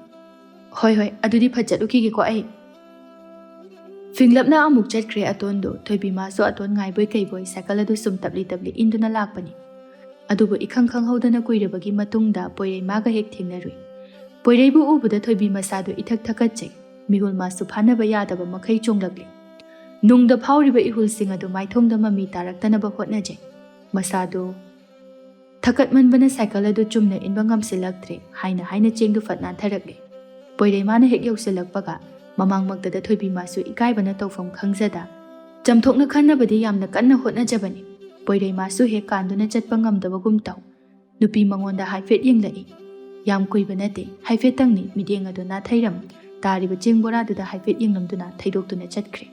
"ꯍꯣꯏ ꯍꯣꯏ, ꯑꯗꯨꯗꯤ ꯐꯠ ꯆꯠꯂꯨꯈꯤꯒꯦꯀꯣ ꯑꯩ꯫" ꯐꯤꯡꯂꯞꯅ ꯑꯃꯨꯛ ꯆꯠꯈ꯭ꯔꯦ ꯑꯇꯣꯟꯗꯣ꯫ ꯊꯣꯏꯕꯤꯃꯁꯨ ꯑꯇꯣꯟ ꯉꯥꯏꯕꯣꯏ ꯀꯩꯕꯣꯏ ꯁꯥꯏꯀꯜ ꯑꯗꯨ ꯁꯨꯝ ꯇꯞꯂꯤ ꯇꯞꯂꯤ ꯏꯟꯗꯨꯅ ꯂꯥꯛꯄꯅꯤ꯫ ꯑꯗꯨꯕꯨ ꯏꯈꯪ ꯈꯪꯍꯧꯗꯅ ꯀꯨꯏꯔꯕꯒꯤ ꯃꯇꯨꯡꯗ ꯄꯣꯏꯔꯩꯃꯒ ꯍꯦꯛ ꯊꯦꯡꯅꯔꯨꯏ꯫ ꯄꯣꯏꯔꯩꯕꯨ ꯎꯕꯗ ꯊꯣꯏꯕꯤ ꯃꯁꯥꯗꯨ ꯏꯊꯛ ꯊꯀꯠꯆꯩ꯫ ꯃꯤꯍꯨꯜ ꯃꯥꯁꯨ ꯐꯥꯅꯕ ꯌꯥꯗꯕ ꯃꯈꯩ ꯆꯣꯡꯂꯛꯂꯤ꯫ ꯅꯨꯡꯗ ꯐꯥꯎꯔꯤꯕ ꯏꯍꯨꯜꯁꯤꯡ ꯑꯗꯨ ꯃꯥꯏꯊꯣꯡꯗ ꯃꯃꯤ ꯇꯥꯔꯛꯇꯅꯕ ꯍꯣꯠꯅꯖꯩ꯫ ꯃꯁꯥꯗꯨ ꯊꯀꯠꯃꯟꯕꯅ ꯁꯥꯏꯀꯜ ꯑꯗꯨ ꯆꯨꯝꯅ ꯏꯟꯕ ꯉꯝꯁꯤꯜꯂꯛꯇ꯭ꯔꯦ꯫ ꯍꯥꯏꯅ ꯍꯥꯏꯅ ꯆꯦꯡꯗꯨ ꯐꯠ ꯅꯥꯟꯊꯔꯛꯂꯦ꯫ ꯄꯣꯏꯔꯩꯃꯥꯅ ꯍꯦꯛ ꯌꯧꯁꯤꯜꯂꯛꯄꯒ ꯃꯃꯥꯡꯃꯛꯇꯗ ꯊꯣꯏꯕꯤꯃꯁꯨ ꯏꯀꯥꯏꯕꯅ ꯇꯧꯐꯝ ꯈꯪꯖꯗ ꯆꯝꯊꯣꯛꯅ ꯈꯟꯅꯕꯗꯤ ꯌꯥꯝꯅ ꯀꯟꯅ ꯍꯣꯠꯅꯖꯕꯅꯤ꯫ ꯄꯣꯏꯔꯩꯃꯥꯁꯨ ꯍꯦꯛ ꯀꯥꯟꯗꯨꯅ ꯆꯠꯄ ꯉꯝꯗꯕꯒꯨꯝ ꯇꯧ꯫ ꯅꯨꯄꯤ ꯃꯉꯣꯟꯗ ꯍꯥꯏꯐꯦꯠ ꯌꯦꯡꯂꯛꯏ꯫ ꯌꯥꯝ ꯀꯨꯏꯕ ꯅꯠꯇꯦ, ꯍꯥꯏꯐꯦꯠꯇꯪꯅꯤ꯫ ꯃꯤꯠꯌꯦꯡ ꯑꯗꯨ ꯅꯥꯊꯩꯔꯝ ꯇꯥꯔꯤꯕ ꯆꯦꯡ ꯕꯣꯔꯥꯗꯨꯗ ꯍꯥꯏꯐꯦꯠ ꯌꯦꯡꯂꯝꯗꯨꯅ ꯊꯩꯗꯣꯛꯇꯨꯅ ꯆꯠꯈ꯭ꯔꯦ꯫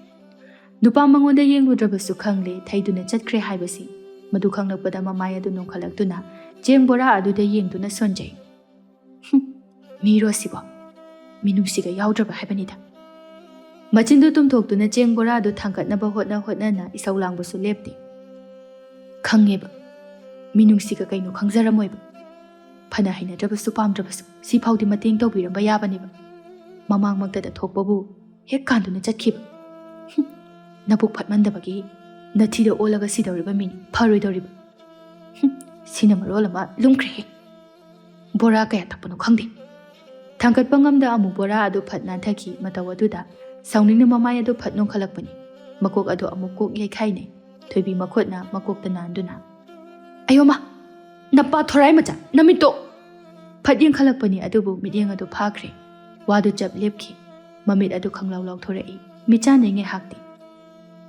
ꯅꯨꯄꯥ ꯃꯉꯣꯟꯗ ꯌꯦꯡꯂꯨꯗ꯭ꯔꯕꯁꯨ ꯈꯪꯂꯦ ꯊꯩꯗꯨꯅ ꯆꯠꯈ꯭ꯔꯦ ꯍꯥꯏꯕꯁꯤ꯫ ꯃꯗꯨ ꯈꯪꯂꯛꯄꯗ ꯃꯃꯥꯏ ꯑꯗꯨ ꯅꯣꯡꯈꯠꯂꯛꯇꯨꯅ ꯆꯦꯡ ꯕꯣꯔꯥ ꯑꯗꯨꯗ ꯌꯦꯡꯗꯨꯅ ꯁꯣꯟꯖꯩ꯫ "ꯍꯨꯝ, ꯃꯤꯔꯣ ꯁꯤꯕꯣ? ꯃꯤꯅꯨꯡꯁꯤꯒ ꯌꯥꯎꯗ꯭ꯔꯕ ꯍꯥꯏꯕꯅꯤꯗ꯫" ꯃꯆꯤꯟꯗꯨ ꯇꯨꯝꯊꯣꯛꯇꯨꯅ ꯆꯦꯡ ꯕꯣꯔꯥꯗꯨ ꯊꯥꯡꯒꯠꯅꯕ ꯍꯣꯠꯅ ꯍꯣꯠꯅꯅ ꯏꯁꯧ ꯂꯥꯡꯕꯁꯨ ꯂꯦꯞꯇꯦ꯫ "ꯈꯪꯉꯦꯕ, ꯃꯤꯅꯨꯡꯁꯤꯒ ꯀꯩꯅꯣ ꯈꯪꯖꯔꯝꯃꯣꯏꯕ꯫ ꯐꯅ ꯍꯩꯅꯗ꯭ꯔꯕꯁꯨ ꯄꯥꯝꯗ꯭ꯔꯕꯁꯨ ꯁꯤꯐꯥꯎꯗꯤ ꯃꯇꯦꯡ ꯇꯧꯕꯤꯔꯝꯕ ꯌꯥꯕꯅꯦꯕ꯫ ꯃꯃꯥꯡꯃꯛꯇꯗ ꯊꯣꯛꯄꯕꯨ ꯍꯦꯛ ꯀꯥꯟꯗꯨꯅ ꯆꯠꯈꯤꯕ꯫ ꯍꯨꯝ, ꯅꯕꯨꯛ ꯐꯠꯃꯟꯗꯕꯒꯤ ꯅꯊꯤꯗ ꯑꯣꯜꯂꯒ ꯁꯤꯗꯧꯔꯤꯕ ꯃꯤꯅꯤ, ꯐꯔꯣꯏꯗꯧꯔꯤꯕ꯫ ꯍꯨꯝ, ꯁꯤꯅ ꯃꯔꯣꯜ ꯑꯃ ꯂꯨꯝꯈ꯭ꯔꯦꯍꯦ꯫ ꯕꯣꯔꯥ ꯀꯌꯥ ꯊꯛꯄꯅꯣ ꯈꯪꯗꯦ꯫" ꯊꯥꯡꯒꯠꯄ ꯉꯝꯗ ꯑꯃꯨꯛ ꯕꯣꯔꯥ ꯑꯗꯨ ꯐꯠ ꯅꯥꯟꯊꯈꯤ꯫ ꯃꯇꯧ ꯑꯗꯨꯗ ꯁꯥꯎꯅꯤꯡꯅ ꯃꯃꯥꯏ ꯑꯗꯨ ꯐꯠ ꯅꯣꯡꯈꯠꯂꯛꯄꯅꯤ꯫ ꯃꯀꯣꯛ ꯑꯗꯨ ꯑꯃꯨꯛ ꯀꯣꯛ ꯌꯩꯈꯥꯏꯅꯩ꯫ ꯊꯣꯏꯕꯤ ꯃꯈꯨꯠꯅ ꯃꯀꯣꯛꯇ ꯅꯥꯟꯗꯨꯅ, "ꯑꯌꯣꯃ, ꯅꯄꯥ ꯊꯣꯔꯥꯏ ꯃꯆꯥ, ꯅꯃꯤꯠꯇꯣ!" ꯐꯠ ꯌꯦꯡꯈꯠꯂꯛꯄꯅꯤ, ꯑꯗꯨꯕꯨ ꯃꯤꯠꯌꯦꯡ ꯑꯗꯨ ꯐꯥꯈ꯭ꯔꯦ꯫ ꯋꯥꯗꯨ ꯆꯞ ꯂꯦꯞꯈꯤ꯫ ꯃꯃꯤꯠ ꯑꯗꯨ ꯈꯪꯂꯥꯎ ꯂꯥꯎꯊꯣꯔꯛꯏ꯫ ꯃꯤꯆꯥꯟꯅꯩ ꯉꯥꯏꯍꯥꯛꯇꯤ꯫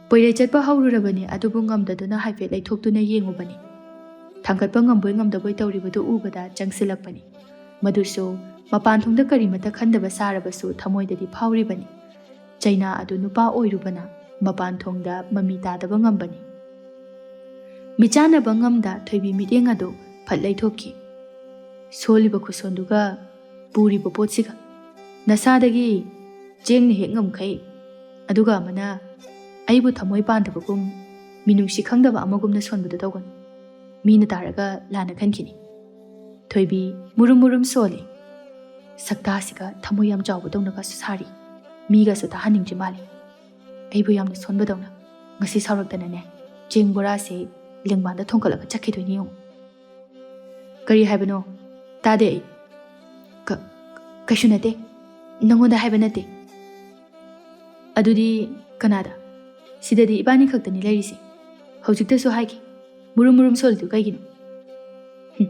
ꯄꯣꯏꯔꯩ ꯆꯠꯄ ꯍꯧꯔꯨꯔꯕꯅꯤ, ꯑꯗꯨꯕꯨ ꯉꯝꯗꯗꯨꯅ ꯍꯥꯏꯐꯦꯠ ꯂꯩꯊꯣꯛꯇꯨꯅ ꯌꯦꯡꯉꯨꯕꯅꯤ꯫ ꯊꯥꯡꯒꯠꯄ ꯉꯝꯕꯣꯏ ꯉꯝꯗꯕꯣꯏ ꯇꯧꯔꯤꯕꯗꯨ ꯎꯕꯗ ꯆꯪꯁꯤꯜꯂꯛꯄꯅꯤ꯫ ꯃꯗꯨꯁꯨ ꯃꯄꯥꯟ ꯊꯣꯡꯗ ꯀꯔꯤꯃꯠꯇ ꯈꯟꯗꯕ ꯁꯥꯔꯕꯁꯨ ꯊꯃꯣꯏꯗꯗꯤ ꯐꯥꯎꯔꯤꯕꯅꯤ꯫ ꯆꯩꯅꯥ ꯑꯗꯨ ꯅꯨꯄꯥ ꯑꯣꯏꯔꯨꯕꯅ ꯃꯄꯥꯟ ꯊꯣꯡꯗ ꯃꯃꯤ ꯇꯥꯗꯕ ꯉꯝꯕꯅꯤ꯫ ꯃꯤꯆꯥꯟꯅꯕ ꯉꯝꯗ ꯊꯣꯏꯕꯤ ꯃꯤꯠꯌꯦꯡ ꯑꯗꯨ ꯐꯠ ꯂꯩꯊꯣꯛꯈꯤ꯫ "ꯁꯣꯜꯂꯤꯕ ꯈꯨꯁꯣꯟꯗꯨꯒ ꯄꯨꯔꯤꯕ ꯄꯣꯠꯁꯤꯒ ꯅꯁꯥꯗꯒꯤ ꯆꯦꯡꯅ ꯍꯦꯛ ꯉꯝꯈꯩ ꯑꯗꯨꯒ ꯑꯃꯅ ꯑꯩꯕꯨ ꯊꯃꯣꯏ ꯄꯥꯟꯗꯕꯒꯨꯝ, ꯃꯤꯅꯨꯡꯁꯤ ꯈꯪꯗꯕ ꯑꯃꯒꯨꯝꯅ ꯁꯣꯟꯕꯗꯨ ꯇꯧꯒꯅꯨ꯫ ꯃꯤꯅ ꯇꯥꯔꯒ ꯂꯥꯟꯅ ꯈꯟꯈꯤꯅꯤ꯫ ꯊꯣꯏꯕꯤ ꯃꯨꯔꯨꯝ ꯃꯨꯔꯨꯝ ꯁꯣꯜꯂꯤ꯫ ꯁꯛꯇꯥꯁꯤꯒ ꯊꯃꯣꯏ ꯌꯥꯝ ꯆꯥꯎꯕꯗꯧꯅꯒꯁꯨ ꯁꯥꯔꯤ꯫ ꯃꯤꯒꯁꯨ ꯇꯥꯍꯟꯅꯤꯡꯗ꯭ꯔꯤ ꯃꯥꯜꯂꯤ꯫ ꯑꯩꯕꯨ ꯌꯥꯝꯅ ꯁꯣꯟꯕꯗꯧꯅ꯫ ꯉꯁꯤ ꯁꯥꯎꯔꯛꯇꯅꯅꯦ, ꯆꯦꯡ ꯕꯣꯔꯥꯁꯦ ꯂꯦꯡꯕꯥꯟꯗ ꯊꯣꯡꯀꯠꯂꯒ ꯆꯠꯈꯤꯗꯣꯏꯅꯤ ꯌꯦꯡꯉꯨ꯫ "ꯀꯔꯤ ꯍꯥꯏꯕꯅꯣ? ꯇꯥꯗꯦ ꯑꯩ꯫" "ꯀ-, ꯀꯩꯁꯨ ꯅꯠꯇꯦ꯫ ꯅꯪꯉꯣꯟꯗ ꯍꯥꯏꯕ ꯅꯠꯇꯦ꯫" "ꯑꯗꯨꯗꯤ ꯀꯅꯥꯗ?" "ꯁꯤꯗꯗꯤ ꯏꯕꯥꯅꯤ ꯈꯛꯇꯅꯤ ꯂꯩꯔꯤꯁꯦ꯫ ꯍꯧꯖꯤꯛꯇꯁꯨ ꯍꯥꯏꯈꯤ꯫ ꯃꯨꯔꯨꯝ ꯃꯨꯔꯨꯝ ꯁꯣꯜꯂꯤꯗꯨ ꯀꯩꯒꯤꯅꯣ?" "ꯍꯨꯝ꯫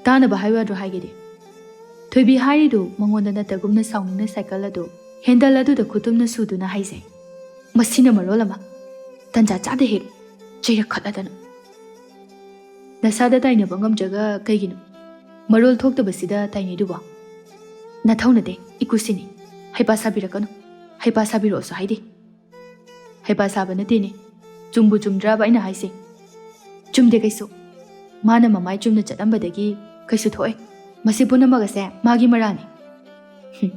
ꯇꯥꯅꯕ ꯍꯥꯏꯌꯨ ꯌꯥꯗ꯭ꯔꯣ ꯍꯥꯏꯒꯦꯗꯤ?" ꯊꯣꯏꯕꯤ ꯍꯥꯏꯔꯤꯗꯨ ꯃꯉꯣꯟꯗ ꯅꯠꯇꯒꯨꯝꯅ ꯁꯥꯎꯅꯤꯡꯅ ꯁꯥꯏꯀꯜ ꯑꯗꯨ ꯍꯦꯟꯗꯜ ꯑꯗꯨꯗ ꯈꯨꯇꯨꯝꯅ ꯁꯨꯗꯨꯅ ꯍꯥꯏꯖꯩ꯫ ꯃꯁꯤꯅ ꯃꯔꯣꯜ ꯑꯃ ꯇꯟꯖꯥ ꯆꯥꯗꯦ ꯍꯦꯛ ꯆꯩꯔꯛꯈꯠꯂꯗꯅ꯫ "ꯅꯁꯥꯗ ꯇꯥꯏꯅꯕ ꯉꯝꯗ꯭ꯔꯒ ꯀꯩꯒꯤꯅꯣ ꯃꯔꯣꯜ ꯊꯣꯛꯇꯕꯁꯤꯗ ꯇꯥꯏꯅꯩꯗꯨꯕꯣ?" "ꯅꯊꯧ ꯅꯠꯇꯦ, ꯏꯀꯨꯁꯤꯅꯤ꯫ ꯍꯩꯄꯥ ꯁꯥꯕꯤꯔꯛꯀꯅꯨ꯫ ꯍꯩꯄꯥ ꯁꯥꯕꯤꯔꯛꯑꯣꯁꯨ ꯍꯥꯏꯗꯦ꯫" "ꯍꯩꯄꯥ ꯁꯥꯕ ꯅꯠꯇꯦꯅꯦ꯫ ꯆꯨꯝꯕꯨ ꯆꯨꯝꯗ꯭ꯔꯕ ꯑꯩꯅ ꯍꯥꯏꯁꯦ?" "ꯆꯨꯝꯗꯦ ꯀꯩꯁꯨ꯫ ꯃꯥꯅ ꯃꯃꯥꯏ ꯆꯨꯝꯅ ꯆꯠꯂꯝꯕꯗꯒꯤ ꯀꯩꯁꯨ ꯊꯣꯛꯑꯦ꯫ ꯃꯁꯤ ꯄꯨꯝꯅꯃꯛ ꯑꯁꯦ ꯃꯥꯒꯤ ꯃꯔꯥꯜꯅꯤ꯫" "ꯍꯨꯝ꯫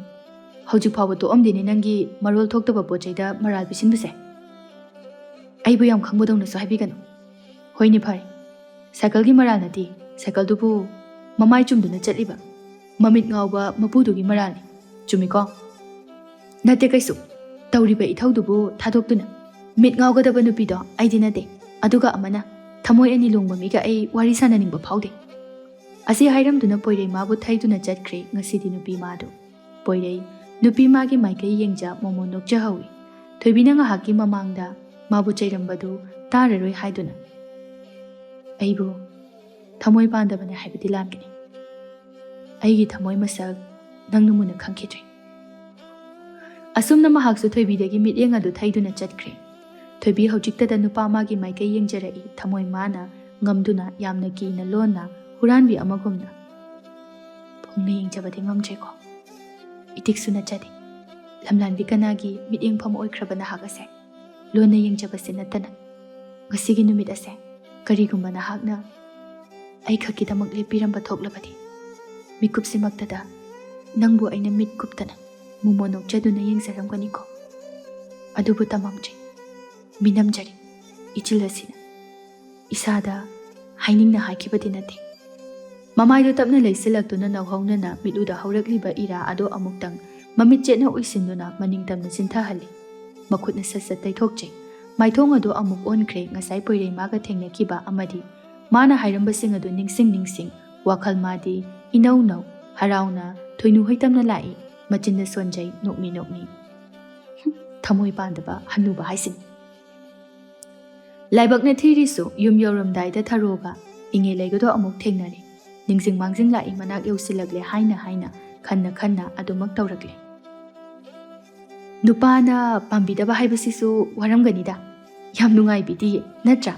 ꯍꯧꯖꯤꯛ ꯐꯥꯎꯕ ꯇꯣꯛꯑꯝꯗꯦꯅꯦ ꯅꯪꯒꯤ ꯃꯔꯣꯜ ꯊꯣꯛꯇꯕ ꯄꯣꯠ ꯆꯩꯗ ꯃꯔꯥꯜ ꯄꯤꯁꯤꯟꯕꯁꯦ꯫ ꯑꯩꯕꯨ ꯌꯥꯝ ꯈꯪꯕꯗꯧꯅꯁꯨ ꯍꯥꯏꯕꯤꯒꯅꯨ꯫ ꯍꯣꯏꯅꯦ, ꯐꯔꯦ꯫ ꯁꯥꯏꯀꯜꯒꯤ ꯃꯔꯥꯜ ꯅꯠꯇꯦ꯫ ꯁꯥꯏꯀꯜꯗꯨꯕꯨ ꯃꯃꯥꯏ ꯆꯨꯝꯗꯨꯅ ꯆꯠꯂꯤꯕ ꯃꯃꯤꯠ ꯉꯥꯎꯕ ꯃꯄꯨꯗꯨꯒꯤ ꯃꯔꯥꯜꯅꯤ꯫ ꯆꯨꯝꯃꯤꯀꯣ?" "ꯅꯠꯇꯦ ꯀꯩꯁꯨ꯫ ꯇꯧꯔꯤꯕ ꯏꯊꯧꯗꯨꯕꯨ ꯊꯥꯗꯣꯛꯇꯨꯅ ꯃꯤꯠ ꯉꯥꯎꯒꯗꯕ ꯅꯨꯄꯤꯗꯣ ꯑꯩꯗꯤ ꯅꯠꯇꯦ꯫ ꯑꯗꯨꯒ ꯑꯃꯅ, ꯊꯃꯣꯏ ꯑꯅꯤ ꯂꯣꯡꯕ ꯃꯤꯒ ꯑꯩ ꯋꯥꯔꯤ ꯁꯥꯟꯅꯅꯤꯡꯕ ꯐꯥꯎꯗꯦ꯫" ꯑꯁꯤ ꯍꯥꯏꯔꯝꯗꯨꯅ ꯄꯣꯏꯔꯩ ꯃꯥꯕꯨ ꯊꯩꯗꯨꯅ ꯆꯠꯈ꯭ꯔꯦ ꯉꯁꯤꯗꯤ ꯅꯨꯄꯤ ꯃꯥꯗꯨ꯫ ꯄꯣꯏꯔꯩ ꯅꯨꯄꯤ ꯃꯥꯒꯤ ꯃꯥꯏꯀꯩ ꯌꯦꯡꯖ ꯃꯣꯃꯣꯟ ꯅꯣꯛꯆꯍꯧꯏ꯫ ꯊꯣꯏꯕꯤꯅ ꯉꯥꯏꯍꯥꯛꯀꯤ ꯃꯃꯥꯡꯗ ꯃꯥꯕꯨ ꯆꯩꯔꯝꯕꯗꯨ ꯇꯥꯔꯔꯣꯏ ꯍꯥꯏꯗꯨꯅ, "ꯑꯩꯕꯨ ꯊꯃꯣꯏ ꯄꯥꯟꯗꯕꯅꯦ ꯍꯥꯏꯕꯗꯤ ꯂꯥꯟꯒꯅꯤ꯫ ꯑꯩꯒꯤ ꯊꯃꯣꯏ ꯃꯁꯛ ꯅꯪꯅ ꯃꯨꯟꯅ ꯈꯪꯈꯤꯗ꯭ꯔꯤ꯫" ꯑꯁꯨꯝꯅ ꯃꯍꯥꯛꯁꯨ ꯊꯣꯏꯕꯤꯗꯒꯤ ꯃꯤꯠꯌꯦꯡ ꯑꯗꯨ ꯊꯩꯗꯨꯅ ꯆꯠꯈ꯭ꯔꯦ꯫ ꯊꯣꯏꯕꯤ ꯍꯧꯖꯤꯛꯇꯗ ꯅꯨꯄꯥ ꯃꯥꯒꯤ ꯃꯥꯏꯀꯩ ꯌꯦꯡꯖꯔꯛꯏ, ꯊꯃꯣꯏ ꯃꯥꯅ ꯉꯝꯗꯨꯅ ꯌꯥꯝꯅ ꯀꯤꯅ ꯂꯣꯟꯅ ꯍꯨꯔꯥꯟꯕꯤ ꯑꯃꯒꯨꯝꯅ꯫ ꯐꯣꯡꯅ ꯌꯦꯡꯖꯕꯗꯤ ꯉꯝꯗ꯭ꯔꯦꯀꯣ꯫ ꯏꯇꯤꯛꯁꯨ ꯅꯠꯆꯗꯦ꯫ ꯂꯝꯂꯥꯟꯕꯤ ꯀꯅꯥꯒꯤ ꯃꯤꯠꯌꯦꯡꯐꯝ ꯑꯣꯏꯈ꯭ꯔꯕ ꯅꯍꯥꯛ ꯑꯁꯦ ꯂꯣꯟꯅ ꯌꯦꯡꯖꯕꯁꯤ ꯅꯠꯇꯅ ꯉꯁꯤꯒꯤ ꯅꯨꯃꯤꯠ ꯑꯁꯦ ꯀꯔꯤꯒꯨꯝꯕ ꯅꯍꯥꯛꯅ ꯑꯩꯈꯛꯀꯤꯗꯃꯛ ꯂꯦꯞꯄꯤꯔꯝꯕ ꯊꯣꯛꯂꯕꯗꯤ ꯃꯤꯀꯨꯞꯁꯤꯃꯛꯇꯗ ꯅꯪꯕꯨ ꯑꯩꯅ ꯃꯤꯠ ꯀꯨꯞꯇꯅ ꯃꯣꯃꯣꯟ ꯅꯣꯛꯆꯗꯨꯅ ꯌꯦꯡꯖꯔꯝꯒꯅꯤꯀꯣ꯫ ꯑꯗꯨꯕꯨ ꯇꯝꯃꯝꯗ꯭ꯔꯦ꯫ ꯃꯤꯅꯝꯖꯔꯦ ꯏꯆꯤꯜ ꯑꯁꯤꯅ꯫ ꯏꯁꯥꯗ ꯍꯥꯏꯅꯤꯡꯅ ꯍꯥꯏꯈꯤꯕꯗꯤ ꯅꯠꯇꯦ꯫ ꯃꯃꯥꯏꯗꯨ ꯇꯞꯅ ꯂꯩꯁꯤꯜꯂꯛꯇꯨꯅ ꯅꯧꯍꯧꯅꯅ ꯃꯤꯠꯂꯨꯗ ꯍꯧꯔꯛꯂꯤꯕ ꯏꯔꯥ ꯑꯗꯨ ꯑꯃꯨꯛꯇꯪ ꯃꯃꯤꯠ ꯆꯦꯠꯅ ꯎꯏꯁꯤꯟꯗꯨꯅ ꯃꯅꯤꯡ ꯇꯝꯅ ꯆꯤꯟꯊꯍꯜꯂꯤ꯫ ꯃꯈꯨꯠꯅ ꯁꯠ ꯁꯠ ꯇꯩꯊꯣꯛꯆꯩ꯫ ꯃꯥꯏꯊꯣꯡ ꯑꯗꯨ ꯑꯃꯨꯛ ꯑꯣꯟꯈ꯭ꯔꯦ꯫ ꯉꯁꯥꯏ ꯄꯣꯏꯔꯩꯃꯥꯒ ꯊꯦꯡꯅꯈꯤꯕ ꯑꯃꯗꯤ ꯃꯥꯅ ꯍꯥꯏꯔꯝꯕꯁꯤꯡ ꯑꯗꯨ ꯅꯤꯡꯁꯤꯡ ꯅꯤꯡꯁꯤꯡ ꯋꯥꯈꯜ ꯃꯥꯗꯤ ꯏꯅꯧ ꯅꯧ, ꯍꯔꯥꯎꯅ ꯊꯣꯏꯅꯨ ꯍꯣꯏ ꯇꯝꯅ ꯂꯥꯛꯏ꯫ ꯃꯆꯤꯟꯗ ꯁꯣꯟꯖꯩ, ꯅꯣꯛꯃꯤ ꯅꯣꯛꯃꯤ꯫ ꯍꯨꯝ, ꯊꯃꯣꯏ ꯄꯥꯟꯗꯕ ꯍꯟꯅꯨꯕ ꯍꯥꯏꯁꯤꯅꯤ꯫ ꯂꯥꯏꯕꯛꯅ ꯊꯤꯔꯤꯁꯨ ꯌꯨꯝ ꯌꯧꯔꯝꯗꯥꯏꯗ ꯊꯔꯣꯒ ꯏꯉꯦ ꯂꯩꯒꯗꯣ ꯑꯃꯨꯛ ꯊꯦꯡꯅꯔꯦ꯫ ꯅꯤꯡꯁꯤꯡ ꯃꯥꯡꯖꯤꯡ ꯂꯥꯛꯏ, ꯃꯅꯥꯛ ꯌꯧꯁꯤꯜꯂꯛꯂꯦ ꯍꯥꯏꯅ ꯍꯥꯏꯅ ꯈꯟꯅ ꯈꯟꯅ ꯑꯗꯨꯃꯛ ꯇꯧꯔꯛꯂꯦ꯫ ꯅꯨꯄꯥꯅ ꯄꯥꯝꯕꯤꯗꯕ ꯍꯥꯏꯕꯁꯤꯁꯨ ꯋꯥꯔꯝꯒꯅꯤꯗ꯫ ꯌꯥꯝ ꯅꯨꯡꯉꯥꯏꯕꯤꯗꯤꯌꯦ, ꯅꯠꯇ꯭ꯔꯥ?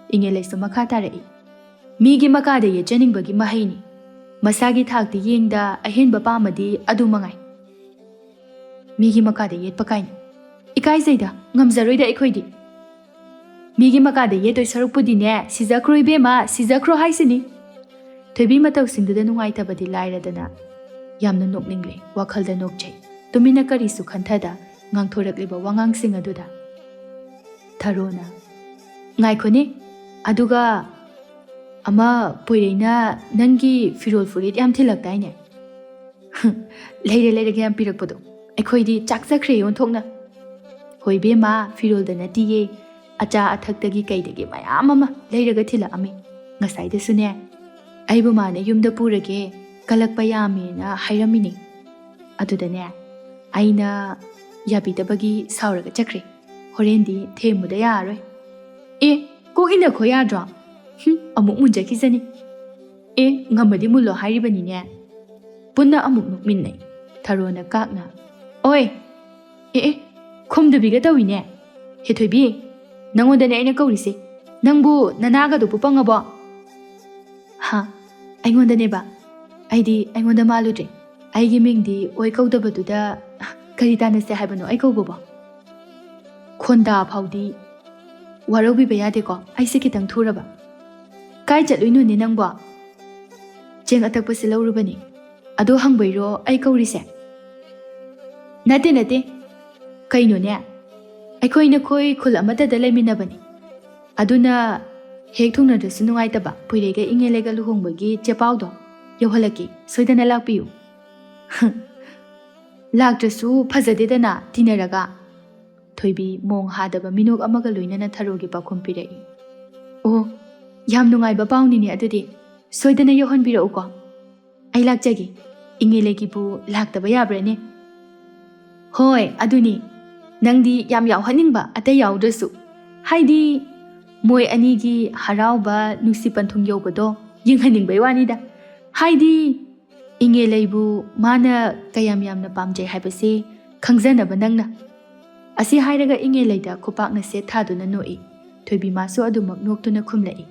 ꯏꯉꯦ ꯂꯩꯁꯨ ꯃꯈꯥ ꯇꯥꯔꯛꯏ꯫ ꯃꯤꯒꯤ ꯃꯀꯥꯗ ꯌꯦꯠꯆꯅꯤꯡꯕꯒꯤ ꯃꯍꯩꯅꯤ꯫ ꯃꯁꯥꯒꯤ ꯊꯥꯛꯇꯤ ꯌꯦꯡꯗ ꯑꯍꯦꯟꯕ ꯄꯥꯝꯃꯗꯤ ꯑꯗꯨ ꯃꯉꯥꯏ꯫ ꯃꯤꯒꯤ ꯃꯀꯥꯗ ꯌꯦꯠꯄ ꯀꯥꯏꯅ꯫ ꯏꯀꯥꯏꯖꯩꯗ, ꯉꯝꯖꯔꯣꯏꯗ ꯑꯩꯈꯣꯏꯗꯤ꯫ ꯃꯤꯒꯤ ꯃꯀꯥꯗ ꯌꯦꯠꯇꯣꯏ ꯁꯔꯨꯛꯄꯨꯗꯤꯅꯦ, ꯁꯤꯖꯈ꯭ꯔꯣ ꯏꯕꯦꯝꯃ, ꯁꯤꯖꯈ꯭ꯔꯣ ꯍꯥꯏꯁꯤꯅꯤ꯫ ꯊꯣꯏꯕꯤ ꯃꯇꯧꯁꯤꯡꯗꯨꯗ ꯅꯨꯡꯉꯥꯏꯇꯕꯗꯤ ꯂꯥꯏꯔꯗꯅ ꯌꯥꯝꯅ ꯅꯣꯛꯅꯤꯡꯂꯦ, ꯋꯥꯈꯜꯗ ꯅꯣꯛꯆꯩ꯫ ꯇꯨꯃꯤꯟꯅ ꯀꯔꯤꯁꯨ ꯈꯟꯊꯗ ꯉꯥꯡꯊꯣꯔꯛꯂꯤꯕ ꯋꯥꯉꯥꯡꯁꯤꯡ ꯑꯗꯨꯗ꯫ ꯊꯔꯣꯅ, "ꯉꯥꯏꯈꯣꯅꯦ, ꯑꯗꯨꯒ ꯑꯃ ꯄꯣꯏꯔꯩꯅ ꯅꯪꯒꯤ ꯐꯤꯔꯣꯜ ꯐꯨꯔꯤꯠ ꯌꯥꯝ ꯊꯤꯜꯂꯛꯇꯥꯏꯅꯦ?" "ꯂꯩꯔꯦ, ꯂꯩꯔꯒ ꯌꯥꯝ ꯄꯤꯔꯛꯄꯗꯣ꯫ ꯑꯩꯈꯣꯏꯗꯤ ꯆꯥꯛ ꯆꯈ꯭ꯔꯦ ꯑꯣꯟꯊꯣꯛꯅ꯫" "ꯍꯣꯏ ꯏꯕꯦꯝꯃ, ꯐꯤꯔꯣꯜꯗ ꯅꯠꯇꯤꯌꯦ, ꯑꯆꯥ ꯑꯊꯛꯇꯒꯤ ꯀꯩꯗꯒꯤ ꯃꯌꯥꯝ ꯑꯃ ꯂꯩꯔꯒ ꯊꯤꯜꯂꯛꯑꯝꯃꯤ꯫ ꯉꯁꯥꯏꯗꯁꯨꯅꯦ, ꯑꯩꯕꯨ ꯃꯥꯅ ꯌꯨꯝꯗ ꯄꯨꯔꯒꯦ, ꯀꯜꯂꯛꯄ ꯌꯥꯝꯃꯦꯅ ꯍꯥꯏꯔꯝꯃꯤꯅꯦ꯫ ꯑꯗꯨꯗꯅꯦ, ꯑꯩꯅ ꯌꯥꯕꯤꯗꯕꯒꯤ ꯁꯥꯎꯔꯒ ꯆꯠꯈ꯭ꯔꯦ꯫ ꯍꯣꯔꯦꯟꯗꯤ ꯊꯦꯝꯃꯨꯗ ꯌꯥꯔꯔꯣꯏ꯫" "ꯑꯦ, ꯀꯣꯛ ꯏꯟꯅꯈꯣ ꯌꯥꯗ꯭ꯔꯣ?" "ꯍꯨꯝ, ꯑꯃꯨꯛ ꯃꯨꯟꯖꯈꯤꯁꯅꯤ꯫" "ꯑꯦ, ꯉꯝꯃꯗꯤ ꯃꯨꯜꯂꯣ ꯍꯥꯏꯔꯤꯕꯅꯤꯅꯦ꯫" ꯄꯨꯟꯅ ꯑꯃꯨꯛ ꯅꯣꯛꯃꯤꯟꯅꯩ꯫ ꯊꯔꯣꯅ ꯀꯥꯛꯅ, "ꯑꯣꯏ, ꯑꯦ, ꯑꯦ, ꯈꯨꯝꯗꯕꯤꯒ ꯇꯧꯏꯅꯦ꯫ ꯍꯦ ꯊꯣꯏꯕꯤ, ꯅꯪꯉꯣꯟꯗꯅꯦ ꯑꯩꯅ ꯀꯧꯔꯤꯁꯦ꯫ ꯅꯪꯕꯨ ꯅꯅꯥꯒꯗꯨꯕꯨ ꯄꯪꯉꯕꯣ?" "ꯍꯥ? ꯑꯩꯉꯣꯟꯗꯅꯦꯕ? ꯑꯩꯗꯤ ꯑꯩꯉꯣꯟꯗ ꯃꯥꯜꯂꯨꯗ꯭ꯔꯦ꯫ ꯑꯩꯒꯤ ꯃꯤꯡꯗꯤ ꯑꯣꯏ ꯀꯧꯗꯕꯗꯨꯗ ꯀꯔꯤ ꯇꯥꯟꯅꯁꯦ ꯍꯥꯏꯕꯅꯣ ꯑꯩ ꯀꯧꯕꯕꯣ?" "ꯈꯣꯟꯗꯥ ꯐꯥꯎꯗꯤ ꯋꯥꯔꯧꯕꯤꯕ ꯌꯥꯗꯦꯀꯣ, ꯑꯩꯁꯦ ꯈꯤꯇꯪ ꯊꯨꯔꯕ꯫" "ꯀꯥꯏ ꯆꯠꯂꯨꯏꯅꯣꯅꯦ ꯅꯪꯕꯣ?" "ꯆꯦꯡ ꯑꯇꯛꯄꯁꯦ ꯂꯧꯔꯨꯕꯅꯤ꯫" "ꯑꯗꯣ ꯍꯪꯕꯩꯔꯣ ꯑꯩ ꯀꯧꯔꯤꯁꯦ?" "ꯅꯠꯇꯦ, ꯅꯠꯇꯦ꯫ ꯀꯩꯅꯣꯅꯦ? ꯑꯩꯈꯣꯏ ꯅꯈꯣꯏ ꯈꯨꯜ ꯑꯃꯠꯇꯗ ꯂꯩꯃꯤꯟꯅꯕꯅꯤ꯫ ꯑꯗꯨꯅ ꯍꯦꯛ ꯊꯨꯡꯅꯗ꯭ꯔꯁꯨ ꯅꯨꯡꯉꯥꯏꯇꯕ ꯄꯨꯏꯔꯩꯒ ꯏꯉꯦꯂꯩꯒ ꯂꯨꯍꯣꯡꯕꯒꯤ ꯆꯦ ꯄꯥꯎꯗꯣ ꯌꯧꯍꯜꯂꯛꯀꯦ, ꯁꯣꯏꯗꯅ ꯂꯥꯛꯄꯤꯌꯨ꯫ ꯂꯥꯛꯇ꯭ꯔꯁꯨ ꯐꯖꯗꯦꯗꯅ ꯇꯤꯟꯅꯔꯒ꯫ ꯊꯣꯏꯕꯤ ꯃꯣꯡ ꯍꯥꯗꯕ ꯃꯤꯅꯣꯛ ꯑꯃꯒ ꯂꯣꯏꯅꯅ ꯊꯔꯣꯒꯤ ꯄꯥꯎꯈꯨꯝ ꯄꯤꯔꯛꯏ꯫ ꯑꯣ, ꯌꯥꯝ ꯅꯨꯡꯉꯥꯏꯕ ꯄꯥꯎꯅꯤꯅꯦ ꯑꯗꯨꯗꯤ꯫ ꯁꯣꯏꯗꯅ ꯌꯧꯍꯟꯕꯤꯔꯛꯎꯀꯣ꯫ ꯑꯩ ꯂꯥꯛꯆꯒꯦ꯫ ꯏꯉꯦꯂꯩꯒꯤꯕꯨ ꯂꯥꯛꯇꯕ ꯌꯥꯕ꯭ꯔꯅꯦ? ꯍꯣꯏ, ꯑꯗꯨꯅꯤ꯫ ꯅꯪꯗꯤ ꯌꯥꯝ ꯌꯥꯎꯍꯟꯅꯤꯡꯕ, ꯑꯇꯩ ꯌꯥꯎꯗ꯭ꯔꯁꯨ꯫ ꯍꯥꯏꯗꯤ, ꯃꯣꯏ ꯑꯅꯤꯒꯤ ꯍꯔꯥꯎꯕ, ꯅꯨꯡꯁꯤ ꯄꯟꯊꯨꯡ ꯌꯧꯕꯗꯣ ꯌꯦꯡꯍꯟꯅꯤꯡꯕꯩ ꯋꯥꯅꯤꯗ꯫ ꯍꯥꯏꯗꯤ, ꯏꯉꯦꯂꯩꯕꯨ ꯃꯥꯅ ꯀꯌꯥꯝ ꯌꯥꯝꯅ ꯄꯥꯝꯖꯩ ꯍꯥꯏꯕꯁꯤ ꯈꯪꯖꯅꯕ ꯅꯪꯅ꯫ ꯑꯁꯤ ꯍꯥꯏꯔꯒ ꯏꯉꯦꯂꯩꯗ ꯈꯨꯄꯥꯛꯅ ꯁꯦꯠ ꯊꯥꯗꯨꯅ ꯅꯣꯛꯏ꯫ ꯊꯣꯏꯕꯤ ꯃꯥꯁꯨ ꯑꯗꯨꯃꯛ ꯅꯣꯛꯇꯨꯅ ꯈꯨꯝꯂꯛꯏ꯫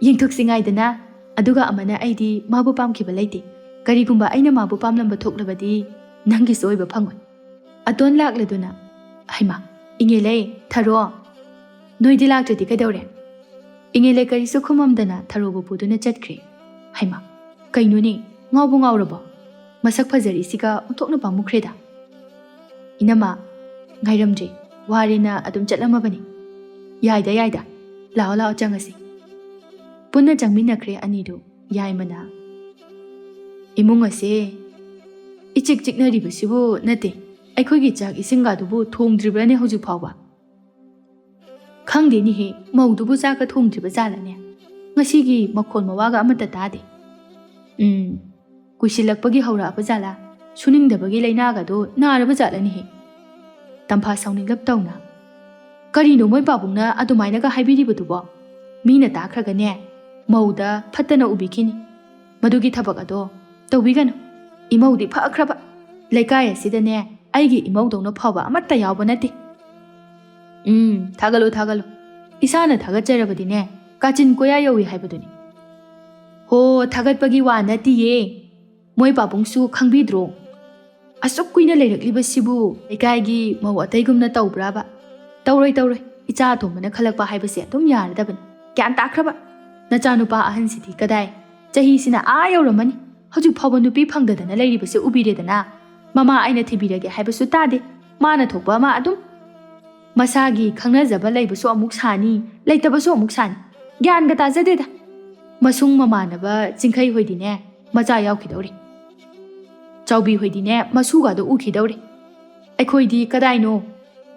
ꯌꯦꯡꯊꯣꯛꯁꯤ ꯉꯥꯏꯗꯅ, ꯑꯗꯨꯒ ꯑꯃꯅ ꯑꯩꯗꯤ ꯃꯥꯕꯨ ꯄꯥꯝꯈꯤꯕ ꯂꯩꯇꯦ꯫ ꯀꯔꯤꯒꯨꯝꯕ ꯑꯩꯅ ꯃꯥꯕꯨ ꯄꯥꯝꯂꯝꯕ ꯊꯣꯛꯂꯕꯗꯤ ꯅꯪꯒꯤꯁꯨ ꯑꯣꯏꯕ ꯐꯪꯉꯣꯏ꯫ ꯑꯇꯣꯟ ꯂꯥꯛꯂꯗꯨꯅ, "ꯍꯩꯃꯥ, ꯏꯉꯦꯂꯩ, ꯊꯔꯣ, ꯅꯣꯏꯗꯤ ꯂꯥꯛꯇ꯭ꯔꯗꯤ ꯀꯩꯗꯧꯔꯦ?" ꯏꯉꯦꯂꯩ ꯀꯔꯤꯁꯨ ꯈꯨꯝꯃꯝꯗꯅ ꯊꯔꯣꯕꯨ ꯄꯨꯗꯨꯅ ꯆꯠꯈ꯭ꯔꯦ꯫ ꯍꯩꯃꯥ, ꯀꯩꯅꯣꯅꯦ, ꯉꯥꯎꯕꯨ ꯉꯥꯎꯔꯕꯣ? ꯃꯁꯛ ꯐꯖꯔꯤꯁꯤꯒ ꯑꯣꯟꯊꯣꯛꯅ ꯄꯥꯝꯃꯨꯈ꯭ꯔꯦꯗ꯫ "ꯏꯅꯝꯃ, ꯉꯥꯏꯔꯝꯗ꯭ꯔꯦ, ꯋꯥꯔꯦꯅ ꯑꯗꯨꯝ ꯆꯠꯂꯝꯃꯕꯅꯤ꯫ ꯌꯥꯏꯗ, ꯌꯥꯏꯗ, ꯂꯥꯛꯑꯣ, ꯂꯥꯛꯑꯣ, ꯆꯪꯉꯁꯤ꯫" ꯄꯨꯟꯅ ꯆꯪꯃꯤꯟꯅꯈ꯭ꯔꯦ ꯑꯅꯤꯗꯨ꯫ ꯌꯥꯏꯃꯅ, "ꯏꯃꯨꯡ ꯑꯁꯦ ꯏꯆꯤꯛ ꯆꯤꯛꯅꯔꯤꯕꯁꯤꯕꯨ ꯅꯠꯇꯦ, ꯑꯩꯈꯣꯏꯒꯤ ꯆꯥꯛ ꯏꯁꯤꯡꯒꯗꯨꯕꯨ ꯊꯣꯡꯗ꯭ꯔꯤꯕ꯭ꯔꯅꯦ ꯍꯧꯖꯤꯛ ꯐꯥꯎꯕ?" "ꯈꯪꯗꯦꯅꯦꯍꯦ, ꯃꯧꯗꯨꯕꯨ ꯆꯥꯛꯀ ꯊꯣꯡꯗ꯭ꯔꯤꯕ ꯖꯥꯠꯂꯅꯦ? ꯉꯁꯤꯒꯤ ꯃꯈꯣꯟ ꯃꯋꯥꯒ ꯑꯃꯠꯇ ꯇꯥꯗꯦ꯫ ꯎꯝ, ꯀꯨꯏꯁꯤꯜꯂꯛꯄꯒꯤ ꯍꯧꯔꯛꯑꯕ ꯖꯥꯠꯂꯥ? ꯁꯨꯅꯤꯡꯗꯕꯒꯤ ꯂꯥꯏꯅꯥꯒꯗꯣ ꯅꯥꯔꯕ ꯖꯥꯠꯂꯅꯦꯍꯦ?" ꯇꯝꯐꯥ ꯁꯥꯎꯅꯤꯡꯂꯞ ꯇꯧꯅ, "ꯀꯔꯤꯅꯣ ꯃꯣꯏ ꯄꯥꯕꯨꯡꯅ ꯑꯗꯨꯃꯥꯏꯅꯒ ꯍꯥꯏꯕꯤꯔꯤꯕꯗꯨꯕꯣ? ꯃꯤꯅ ꯇꯥꯈ꯭ꯔꯒꯅꯦ, ꯃꯧꯗ ꯐꯠꯇꯅ ꯎꯕꯤꯈꯤꯅꯤ꯫ ꯃꯗꯨꯒꯤ ꯊꯕꯛ ꯑꯗꯣ ꯇꯧꯕꯤꯒꯅꯨ꯫ ꯏꯃꯧꯗꯤ ꯐꯈ꯭ꯔꯕ꯫ ꯂꯩꯀꯥꯏ ꯑꯁꯤꯗꯅꯦ, ꯑꯩꯒꯤ ꯏꯃꯧꯗꯧꯅ ꯐꯕ ꯑꯃꯠꯇ ꯌꯥꯎꯕ ꯅꯠꯇꯦ꯫" "ꯎꯝ, ꯊꯥꯒꯠꯂꯨ, ꯊꯥꯒꯠꯂꯨ꯫ ꯏꯁꯥꯅ ꯊꯥꯒꯠꯆꯔꯕꯗꯤꯅꯦ, ꯀꯥꯆꯤꯟ ꯀꯣꯌꯥ ꯌꯧꯏ ꯍꯥꯏꯕꯗꯨꯅꯤ꯫" "ꯍꯣ, ꯊꯥꯒꯠꯄꯒꯤ ꯋꯥ ꯅꯠꯇꯤꯌꯦ꯫ ꯃꯣꯏ ꯄꯥꯕꯨꯡꯁꯨ ꯈꯪꯕꯤꯗ꯭ꯔꯣ? ꯑꯁꯨꯛ ꯀꯨꯏꯅ ꯂꯩꯔꯛꯂꯤꯕꯁꯤꯕꯨ ꯂꯩꯀꯥꯏꯒꯤ ꯃꯧ ꯑꯇꯩꯒꯨꯝꯅ ꯇꯧꯕ꯭ꯔꯥꯕ? ꯇꯧꯔꯣꯏ, ꯇꯧꯔꯣꯏ꯫ ꯏꯆꯥ ꯑꯇꯣꯝꯕꯅ ꯈꯜꯂꯛꯄ ꯍꯥꯏꯕꯁꯦ ꯑꯗꯨꯝ ꯌꯥꯔꯗꯕꯅꯤ꯫ ꯒ꯭ꯌꯥꯟ ꯇꯥꯈ꯭ꯔꯕ? ꯅꯆꯥꯅꯨꯄꯥ ꯑꯍꯟꯁꯤꯗꯤ ꯀꯗꯥꯏ? ꯆꯍꯤꯁꯤꯅ ꯑꯥ ꯌꯧꯔꯝꯃꯅꯤ꯫ ꯍꯧꯖꯤꯛ ꯐꯥꯎꯕ ꯅꯨꯄꯤ ꯐꯪꯗꯗꯅ ꯂꯩꯔꯤꯕꯁꯦ ꯎꯕꯤꯔꯦꯗꯅ꯫ ꯃꯃꯥ ꯑꯩꯅ ꯊꯤꯕꯤꯔꯒꯦ ꯍꯥꯏꯕꯁꯨ ꯇꯥꯗꯦ꯫ ꯃꯥꯅ ꯊꯣꯛꯄ ꯑꯃ ꯑꯗꯨꯝ꯫ ꯃꯁꯥꯒꯤ ꯈꯪꯅꯖꯕ ꯂꯩꯕꯁꯨ ꯑꯃꯨꯛ ꯁꯥꯅꯤ, ꯂꯩꯇꯕꯁꯨ ꯑꯃꯨꯛ ꯁꯥꯅꯤ꯫ ꯒ꯭ꯌꯥꯟꯒ ꯇꯥꯖꯗꯦꯗ꯫ ꯃꯁꯨꯡ ꯃꯃꯥꯟꯅꯕ ꯆꯤꯡꯈꯩ ꯍꯣꯏꯗꯤꯅꯦ, ꯃꯆꯥ ꯌꯥꯎꯈꯤꯗꯧꯔꯦ꯫ ꯆꯥꯎꯕꯤ ꯍꯣꯏꯗꯤꯅꯦ, ꯃꯁꯨꯒꯗꯣ ꯎꯈꯤꯗꯧꯔꯦ꯫ ꯑꯩꯈꯣꯏꯗꯤ ꯀꯗꯥꯏꯅꯣ?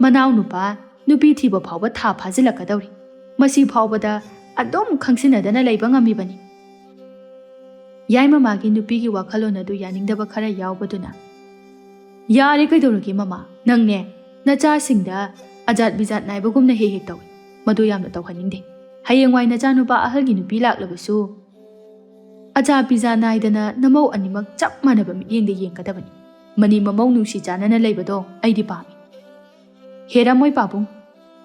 ꯃꯅꯥꯎ ꯅꯨꯄꯥ ꯅꯨꯄꯤ ꯊꯤꯕ ꯐꯥꯎꯕ ꯊꯥ ꯐꯥꯖꯤꯜꯂꯛꯀꯗꯧꯔꯦ꯫ ꯃꯁꯤ ꯐꯥꯎꯕꯗ ꯑꯗꯨꯝ ꯈꯪꯁꯤꯟꯅꯗꯅ ꯂꯩꯕ ꯉꯝꯃꯤꯕꯅꯤ꯫ ꯌꯥꯏꯃꯃꯥꯒꯤ ꯅꯨꯄꯤꯒꯤ ꯋꯥꯈꯜꯂꯣꯟ ꯑꯗꯨ ꯌꯥꯅꯤꯡꯗꯕ ꯈꯔ ꯌꯥꯎꯕꯗꯨꯅ, "ꯌꯥꯔꯦ, ꯀꯩꯗꯧꯔꯒꯦ ꯃꯃꯥ? ꯅꯪꯅꯦ, ꯅꯆꯥꯁꯤꯡꯗ ꯑꯖꯥꯠ ꯕꯤꯖꯥꯠ ꯅꯥꯏꯕꯒꯨꯝꯅ ꯍꯦꯛ ꯍꯦꯛ ꯇꯧꯏ꯫ ꯃꯗꯨ ꯌꯥꯝꯅ ꯇꯧꯍꯟꯅꯤꯡꯗꯦ꯫ ꯍꯌꯦꯡꯋꯥꯏ ꯅꯆꯥꯅꯨꯄꯥ ꯑꯍꯜꯒꯤ ꯅꯨꯄꯤ ꯂꯥꯛꯂꯕꯁꯨ ꯑꯖꯥ ꯕꯤꯖꯥ ꯅꯥꯏꯗꯅ ꯅꯃꯧ ꯑꯅꯤꯃꯛ ꯆꯞ ꯃꯥꯟꯅꯕ ꯃꯤꯠꯌꯦꯡꯗ ꯌꯦꯡꯒꯗꯕꯅꯤ꯫ ꯃꯅꯤ ꯃꯃꯧ ꯅꯨꯡꯁꯤ ꯆꯥꯟꯅꯅ ꯂꯩꯕꯗꯣ ꯑꯩꯗꯤ ꯄꯥꯝꯃꯤ꯫" "ꯍꯦꯔꯝꯃꯣꯏ ꯄꯥꯕꯨꯡ,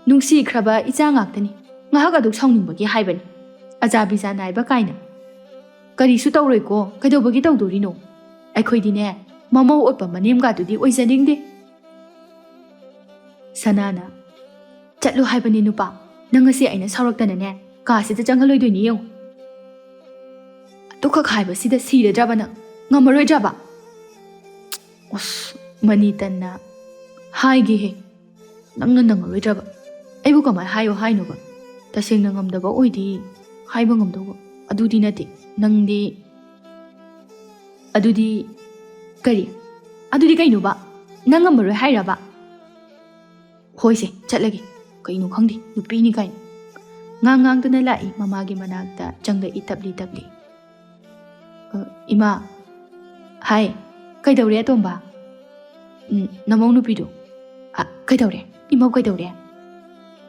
ꯅꯨꯡꯁꯤꯈ꯭ꯔꯕ ꯏꯆꯥ ꯉꯥꯛꯇꯅꯤ꯫ ꯉꯥꯏꯍꯥꯛ ꯑꯗꯨꯛ ꯁꯥꯎꯅꯤꯡꯕꯒꯤ ꯍꯥꯏꯕꯅꯤ꯫ ꯑꯖꯥ ꯕꯤꯖꯥ ꯅꯥꯏꯕ ꯀꯥꯏꯅ꯫ ꯀꯔꯤꯁꯨ ꯇꯧꯔꯣꯏꯀꯣ, ꯀꯩꯗꯧꯕꯒꯤ ꯇꯧꯗꯣꯔꯤꯅꯣ? ꯑꯩꯈꯣꯏꯗꯤꯅꯦ, ꯃꯃꯧ ꯑꯣꯠꯄ ꯃꯅꯦꯝꯒꯥꯗꯨꯗꯤ ꯑꯣꯏꯖꯅꯤꯡꯗꯦ꯫" ꯁꯅꯥꯅ, "ꯆꯠꯂꯨ ꯍꯥꯏꯕꯅꯤ ꯅꯨꯄꯥ, ꯅꯪ ꯉꯁꯤ ꯑꯩꯅ ꯁꯥꯎꯔꯛꯇꯅꯅꯦ, ꯀꯥꯁꯤꯗ ꯆꯪꯍꯜꯂꯣꯏꯗꯣꯏꯅꯤ ꯌꯦꯡꯉꯨ꯫" "ꯑꯗꯨꯈꯛ ꯍꯥꯏꯕꯁꯤꯗ ꯁꯤꯔꯗ꯭ꯔꯕ ꯅꯪ? ꯉꯝꯃꯔꯣꯏꯗ꯭ꯔꯕ?" ꯑꯁ, ꯃꯅꯤꯇꯟꯅ, "ꯍꯥꯏꯒꯦꯍꯦ, ꯅꯪꯅ ꯅꯪꯉꯔꯣꯏꯗ꯭ꯔꯕ? ꯑꯩꯕꯨ ꯀꯃꯥꯏ ꯍꯥꯏꯌꯣ ꯍꯥꯏꯅꯣꯕ? ꯇꯁꯦꯡꯅ ꯉꯝꯗꯕ ꯑꯣꯏꯗꯤ ꯍꯥꯏꯕ ꯉꯝꯗꯧꯕ꯫ ꯑꯗꯨꯗꯤ ꯅꯠꯇꯦ, ꯅꯪꯗꯤ꯫" "ꯑꯗꯨꯗꯤ ꯀꯔꯤ? ꯑꯗꯨꯗꯤ ꯀꯩꯅꯣꯕ? ꯅꯪ ꯉꯝꯃꯔꯣꯏ ꯍꯥꯏꯔꯕ?" "ꯍꯣꯏꯁꯦ, ꯆꯠꯂꯒꯦ꯫ ꯀꯩꯅꯣ ꯈꯪꯗꯦ, ꯅꯨꯄꯤꯅꯤ ꯀꯥꯏꯅ꯫" ꯉꯥꯡ ꯉꯥꯡꯗꯨꯅ ꯂꯥꯛꯏ ꯃꯃꯥꯒꯤ ꯃꯅꯥꯛꯇ ꯆꯪꯂꯛꯏ ꯇꯞꯂꯤ ꯇꯞꯂꯤ꯫ "ꯑ, ꯏꯃꯥ꯫" "ꯍꯥꯏ, ꯀꯩꯗꯧꯔꯦ ꯑꯇꯣꯝꯕ?" "ꯎꯝ, ꯅꯃꯧ ꯅꯨꯄꯤꯗꯣ꯫" "ꯑ, ꯀꯩꯗꯧꯔꯦ? ꯏꯃꯧ ꯀꯩꯗꯧꯔꯦ?"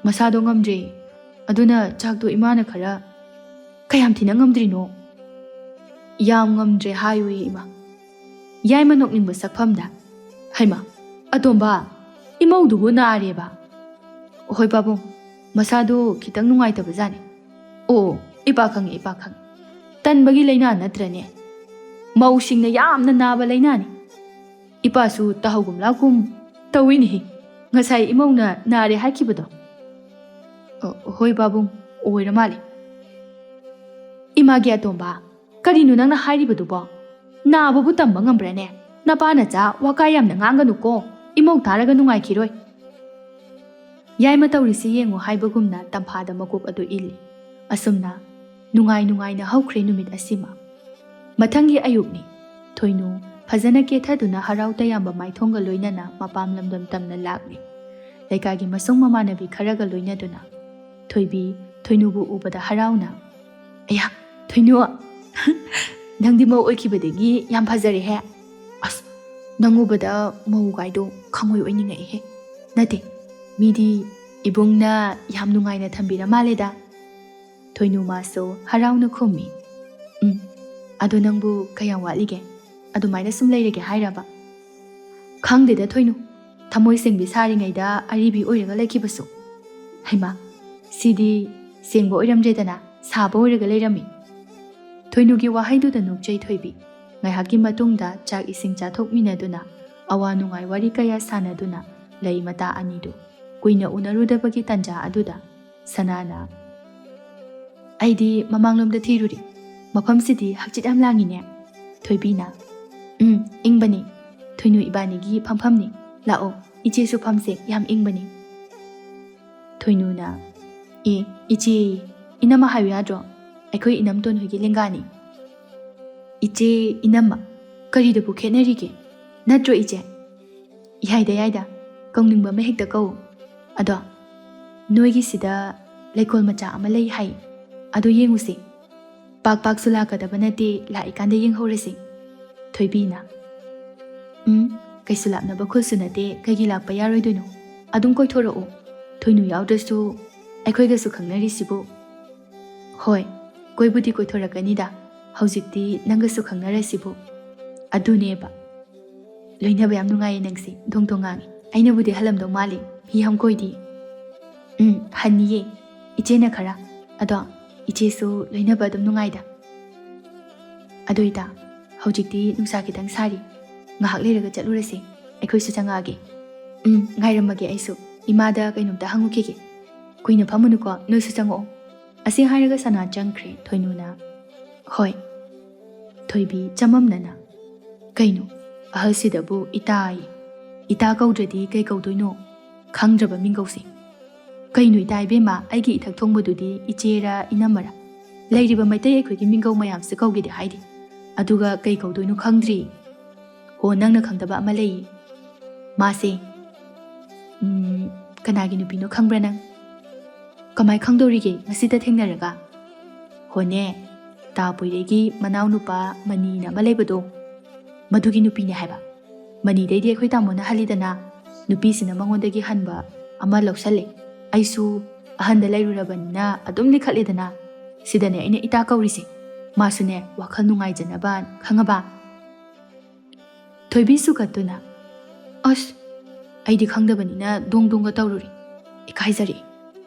"ꯃꯁꯥꯗꯣ ꯉꯝꯗ꯭ꯔꯦ꯫ ꯑꯗꯨꯅ ꯆꯥꯛꯇꯣ ꯏꯃꯥꯅ ꯈꯔ꯫" "ꯀꯌꯥꯝ ꯊꯤꯅ ꯉꯝꯗ꯭ꯔꯤꯅꯣ?" "ꯌꯥꯝ ꯉꯝꯗ꯭ꯔꯦ ꯍꯥꯏꯌꯨꯌꯦ ꯏꯃꯥ꯫" ꯌꯥꯏꯃ ꯅꯣꯛꯅꯤꯡꯕ ꯁꯛꯐꯝꯗ, "ꯍꯩꯃꯥ, ꯑꯇꯣꯝꯕ, ꯏꯃꯧꯗꯨꯕꯨ ꯅꯥꯔꯦꯕ?" "ꯍꯣꯏ ꯄꯥꯕꯨꯡ, ꯃꯁꯥꯗꯣ ꯈꯤꯇꯪ ꯅꯨꯡꯉꯥꯏꯇꯕꯖꯥꯠꯅꯤ꯫" "ꯑꯣ, ꯏꯄꯥ ꯈꯪꯉꯦ, ꯏꯄꯥ ꯈꯪꯉꯦ꯫ ꯇꯟꯕꯒꯤ ꯂꯥꯏꯅꯥ ꯅꯠꯇ꯭ꯔꯅꯦ? ꯃꯧꯁꯤꯡꯅ ꯌꯥꯝꯅ ꯅꯥꯕ ꯂꯥꯏꯅꯥꯅꯤ꯫ ꯏꯄꯥꯁꯨ ꯇꯥꯍꯧꯒꯨꯝ ꯂꯥꯛꯀꯨꯝ ꯇꯧꯏꯅꯦꯍꯦ, ꯉꯁꯥꯏ ꯏꯃꯧꯅ ꯅꯥꯔꯦ ꯍꯥꯏꯈꯤꯕꯗꯣ꯫" "ꯑꯣ, ꯍꯣꯏ ꯄꯥꯕꯨꯡ, ꯑꯣꯏꯔ ꯃꯥꯜꯂꯦ꯫" "ꯏꯃꯥꯒꯤ ꯑꯇꯣꯝꯕ, ꯀꯔꯤꯅꯣ ꯅꯪꯅ ꯍꯥꯏꯔꯤꯕꯗꯨꯕꯣ? ꯅꯥꯕꯕꯨ ꯇꯝꯕ ꯉꯝꯕ꯭ꯔꯥꯅꯦ? "ꯅꯄꯥ ꯅꯆꯥ ꯋꯥꯀꯥꯏ ꯌꯥꯝꯅ ꯉꯥꯡꯒꯅꯨꯀꯣ, ꯏꯃꯧ ꯇꯥꯔꯒ ꯅꯨꯡꯉꯥꯏꯈꯤꯔꯣꯏ꯫ ꯌꯥꯏꯃ ꯇꯧꯔꯤꯁꯤ ꯌꯦꯡꯉꯨ" ꯍꯥꯏꯕꯒꯨꯝꯅ ꯇꯝꯐꯥꯗ ꯃꯀꯣꯛ ꯑꯗꯨ ꯏꯜꯂꯤ꯫ ꯑꯁꯨꯝꯅ ꯅꯨꯡꯉꯥꯏ ꯅꯨꯡꯉꯥꯏꯅ ꯍꯧꯈ꯭ꯔꯦ ꯅꯨꯃꯤꯠ ꯑꯁꯤꯃ꯫ ꯃꯊꯪꯒꯤ ꯑꯌꯨꯛꯅꯤ꯫ ꯊꯣꯏꯅꯨ ꯐꯖꯅ ꯀꯦꯊꯗꯨꯅ ꯍꯔꯥꯎ ꯇꯌꯥꯝꯕ ꯃꯥꯏꯊꯣꯡꯒ ꯂꯣꯏꯅꯅ ꯃꯄꯥꯝ ꯂꯝꯗꯝ ꯇꯝꯅ ꯂꯥꯛꯂꯤ꯫ ꯂꯩꯀꯥꯏꯒꯤ ꯃꯁꯨꯡ ꯃꯃꯥꯟꯅꯕꯤ ꯈꯔꯒ ꯂꯣꯏꯅꯗꯨꯅ꯫ ꯊꯣꯏꯕꯤ ꯊꯣꯏꯅꯨꯕꯨ ꯎꯕꯗ ꯍꯔꯥꯎꯅ, "ꯑꯌꯥ, ꯊꯣꯏꯅꯨ! ꯅꯪꯗꯤ ꯃꯧ ꯑꯣꯏꯈꯤꯕꯗꯒꯤ ꯌꯥꯝ ꯐꯖꯔꯦꯍꯦ꯫ ꯑꯁ, ꯅꯪ ꯎꯕꯗ ꯃꯧ ꯀꯥꯏꯗꯣ ꯈꯪꯑꯣꯏ ꯑꯣꯏꯅꯤꯡꯉꯛꯏꯍꯦ꯫ ꯅꯠꯇꯦ, ꯃꯤꯗꯤ ꯏꯕꯨꯡꯅ ꯌꯥꯝ ꯅꯨꯡꯉꯥꯏꯅ ꯊꯝꯕꯤꯔ ꯃꯥꯜꯂꯦꯗ"꯫ ꯊꯣꯏꯅꯨ ꯃꯥꯁꯨ ꯍꯔꯥꯎꯅ ꯈꯨꯝꯃꯤ꯫ "ꯎꯝ, ꯑꯗꯣ ꯅꯪꯕꯨ ꯀꯌꯥꯝ ꯋꯥꯠꯂꯤꯒꯦ? ꯑꯗꯨꯃꯥꯏꯅ ꯁꯨꯝ ꯂꯩꯔꯒꯦ ꯍꯥꯏꯔꯕ?" "ꯈꯪꯗꯦꯗ ꯊꯣꯏꯅꯨ, ꯊꯃꯣꯏ ꯁꯦꯡꯕꯤ ꯁꯥꯔꯤꯉꯩꯗ ꯑꯔꯤꯕꯤ ꯑꯣꯏꯔꯒ ꯂꯩꯈꯤꯕꯁꯨ"꯫ ꯍꯩꯃꯥ, ꯁꯤꯗꯤ ꯁꯦꯡꯕ ꯑꯣꯏꯔꯝꯗ꯭ꯔꯦꯗꯅ, ꯁꯥꯕ ꯑꯣꯏꯔꯒ ꯂꯩꯔꯝꯃꯤ꯫ ꯊꯣꯏꯅꯨꯒꯤ ꯋꯥꯍꯩꯗꯨꯗ ꯅꯣꯛꯆꯩ ꯊꯣꯏꯕꯤ꯫ ꯉꯥꯏꯍꯥꯛꯀꯤ ꯃꯇꯨꯡꯗ ꯆꯥꯛ ꯏꯁꯤꯡ ꯆꯥꯊꯣꯛꯃꯤꯟꯅꯗꯨꯅ, ꯑꯋꯥ ꯅꯨꯡꯉꯥꯏ ꯋꯥꯔꯤ ꯀꯌꯥ ꯁꯥꯟꯅꯗꯨꯅ ꯂꯩ ꯃꯇꯥ ꯑꯅꯤꯗꯨ꯫ ꯀꯨꯏꯅ ꯎꯅꯔꯨꯗꯕꯒꯤ ꯇꯥꯟꯖꯥ ꯑꯗꯨꯗ ꯁꯅꯥꯅ, "ꯑꯩꯗꯤ ꯃꯃꯥꯡꯂꯣꯝꯗ ꯊꯤꯔꯨꯔꯤ꯫ ꯃꯐꯝꯁꯤꯗꯤ ꯍꯛꯆꯤꯠ ꯌꯥꯝ ꯂꯥꯡꯉꯤꯅꯦ"꯫ ꯊꯣꯏꯕꯤꯅ, "ꯎꯝ, ꯏꯪꯕꯅꯤ꯫ ꯊꯣꯏꯅꯨ ꯏꯕꯥꯅꯤꯒꯤ ꯐꯝꯐꯝꯅꯤ꯫ ꯂꯥꯛꯑꯣ, ꯏꯆꯦꯁꯨ ꯐꯝꯁꯦ, ꯌꯥꯝ ꯏꯪꯕꯅꯤ"꯫ ꯊꯣꯏꯅꯨꯅ, "ꯑꯦ, ꯏꯆꯦ, ꯏꯅꯝꯃ ꯍꯥꯏꯌꯨ ꯌꯥꯗ꯭ꯔꯣ? ꯑꯩꯈꯣꯏ ꯏꯅꯝꯇꯣꯟ ꯍꯣꯏꯒꯤ ꯂꯦꯡꯒꯥꯅꯤ"꯫ "ꯏꯆꯦ, ꯏꯅꯝꯃ, ꯀꯔꯤꯗꯕꯨ ꯈꯦꯠꯅꯔꯤꯒꯦ? ꯅꯠꯇ꯭ꯔꯣ ꯏꯆꯦ?" "ꯌꯥꯏꯗ, ꯌꯥꯏꯗ, ꯀꯧꯅꯤꯡꯕ ꯑꯃ ꯍꯦꯛꯇ ꯀꯧ꯫ ꯑꯗꯣ, ꯅꯣꯏꯒꯤꯁꯤꯗ ꯂꯩꯀꯣꯜ ꯃꯆꯥ ꯑꯃ ꯂꯩ ꯍꯥꯏ, ꯑꯗꯣ ꯌꯦꯡꯉꯨꯁꯦ꯫ ꯄꯥꯛ ꯄꯥꯛꯁꯨ ꯂꯥꯛꯀꯗꯕ ꯅꯠꯇꯦ, ꯂꯥꯛꯏꯀꯥꯟꯗ ꯌꯦꯡꯍꯧꯔꯁꯤ"꯫ ꯊꯣꯏꯕꯤꯅ, "ꯎꯝ, ꯀꯩꯁꯨ ꯂꯥꯞꯅꯕ ꯈꯨꯜꯁꯨ ꯅꯠꯇꯦ, ꯀꯩꯒꯤ ꯂꯥꯛꯄ ꯌꯥꯔꯣꯏꯗꯣꯏꯅꯣ? ꯑꯗꯨꯝ ꯀꯣꯏꯊꯣꯔꯛꯑꯣ꯫ ꯊꯣꯏꯅꯨ ꯌꯥꯎꯗ꯭ꯔꯁꯨ ꯑꯩꯈꯣꯏꯒꯁꯨ ꯈꯪꯅꯔꯤꯁꯤꯕꯨ"꯫ "ꯍꯣꯏ, ꯀꯣꯏꯕꯨꯗꯤ ꯀꯣꯏꯊꯣꯔꯛꯀꯅꯤꯗ, ꯍꯧꯖꯤꯛꯇꯤ ꯅꯪꯒꯁꯨ ꯈꯪꯅꯔꯁꯤꯕꯨ"꯫ "ꯑꯗꯨꯅꯦꯕ꯫ ꯂꯣꯏꯅꯕ ꯌꯥꯝ ꯅꯨꯡꯉꯥꯏꯌꯦ ꯅꯪꯁꯦ, ꯗꯣꯡ ꯗꯣꯡ ꯉꯥꯡꯉꯦ꯫ ꯑꯩꯅꯕꯨꯗꯤ ꯍꯜꯂꯝꯗꯧ ꯃꯥꯜꯂꯤ, ꯃꯤ ꯌꯥꯝ ꯀꯣꯏꯗꯤ"꯫ "ꯎꯝ, ꯍꯟꯅꯤꯌꯦ, ꯏꯆꯦꯅ ꯈꯔ꯫ ꯑꯗꯣ ꯏꯆꯦꯁꯨ ꯂꯣꯏꯅꯕ ꯑꯗꯨꯝ ꯅꯨꯡꯉꯥꯏꯗ꯫ ꯑꯗꯨ ꯏꯇꯥ, ꯍꯧꯖꯤꯛꯇꯤ ꯅꯨꯡꯁꯥ ꯈꯤꯇꯪ ꯁꯥꯔꯤ, ꯉꯥꯏꯍꯥꯛ ꯂꯩꯔꯒ ꯆꯠꯂꯨꯔꯁꯦ꯫ ꯑꯩꯈꯣꯏꯁꯨ ꯆꯪꯉꯛꯑꯒꯦ"꯫ "ꯎꯝ, ꯉꯥꯏꯔꯝꯃꯒꯦ ꯑꯩꯁꯨ꯫ ꯏꯃꯥꯗ ꯀꯩꯅꯣꯝꯇ ꯍꯪꯉꯨꯈꯤꯒꯦ"꯫ "ꯀꯨꯏꯅ ꯐꯝꯃꯨꯅꯨꯀꯣ, ꯅꯣꯏꯁꯨ ꯆꯪꯉꯛꯑꯣ"꯫ ꯑꯁꯤ ꯍꯥꯏꯔꯒ ꯁꯅꯥ ꯆꯪꯈ꯭ꯔꯦ꯫ ꯊꯣꯏꯅꯨꯅ, "ꯍꯣꯏ"꯫ ꯊꯣꯏꯕꯤ ꯆꯃꯝꯅꯅ, "ꯀꯩꯅꯣ, ꯑꯍꯜꯁꯤꯗꯕꯨ ꯏꯇꯥ ꯑꯌꯦ꯫ ꯏꯇꯥ ꯀꯧꯗ꯭ꯔꯗꯤ ꯀꯩ ꯀꯧꯗꯣꯏꯅꯣ? ꯈꯪꯗ꯭ꯔꯕ ꯃꯤꯡꯒꯧꯁꯦ꯫ ꯀꯩꯅꯣ ꯏꯇꯥ ꯏꯕꯦꯝꯃ, ꯑꯩꯒꯤ ꯏꯊꯛ ꯊꯣꯡꯕꯗꯨꯗꯤ ꯏꯆꯦꯔ ꯏꯅꯝꯃꯔ? ꯂꯩꯔꯤꯕ ꯃꯩꯇꯩ ꯑꯩꯈꯣꯏꯒꯤ ꯃꯤꯡꯒꯧ ꯃꯌꯥꯝꯁꯦ ꯀꯧꯒꯦꯗꯤ ꯍꯥꯏꯗꯦ꯫ ꯑꯗꯨꯒ ꯀꯩ ꯀꯧꯗꯣꯏꯅꯣ ꯈꯪꯗ꯭ꯔꯤ꯫ ꯍꯣ, ꯅꯪꯅ ꯈꯪꯗꯕ ꯑꯃ ꯂꯩꯌꯦ꯫ ꯃꯥꯁꯦ, ꯎꯝ, ꯀꯅꯥꯒꯤ ꯅꯨꯄꯤꯅꯣ ꯈꯪꯕ꯭ꯔꯥ ꯅꯪ? ꯀꯃꯥꯏ ꯈꯪꯗꯧꯔꯤꯒꯦ ꯉꯁꯤꯇ ꯊꯦꯡꯅꯔꯒ? ꯍꯣꯅꯦ, ꯇꯥ ꯄꯣꯏꯔꯩꯒꯤ ꯃꯅꯥꯎꯅꯨꯄꯥ ꯃꯅꯤꯅ ꯑꯃ ꯂꯩꯕꯗꯣ, ꯃꯗꯨꯒꯤ ꯅꯨꯄꯤꯅꯦ ꯍꯥꯏꯕ꯫ ꯃꯅꯤꯗꯩꯗꯤ ꯑꯩꯈꯣꯏ ꯇꯥꯃꯣꯅ ꯍꯜꯂꯤꯗꯅ, ꯅꯨꯄꯤꯁꯤꯅ ꯃꯉꯣꯟꯗꯒꯤ ꯍꯟꯕ ꯑꯃ ꯂꯧꯁꯜꯂꯦ꯫ ꯑꯩꯁꯨ ꯑꯍꯟꯗ ꯂꯩꯔꯨꯔꯕꯅꯤꯅ ꯑꯗꯨꯝ ꯂꯤꯈꯠꯂꯦꯗꯅ꯫ ꯁꯤꯗꯅꯦ ꯑꯩꯅ ꯏꯇꯥ ꯀꯧꯔꯤꯁꯦ꯫ ꯃꯥꯁꯨꯅꯦ ꯋꯥꯈꯜ ꯅꯨꯡꯉꯥꯏꯖꯅꯕ, ꯈꯪꯉꯕ? ꯊꯣꯏꯕꯤ ꯁꯨꯒꯠꯇꯨꯅ, "ꯑꯁ, ꯑꯩꯗꯤ ꯈꯪꯗꯕꯅꯤꯅ ꯗꯣꯡ ꯗꯣꯡꯒ ꯇꯧꯔꯨꯔꯦ꯫ ꯏꯀꯥꯏꯖꯔꯦ꯫"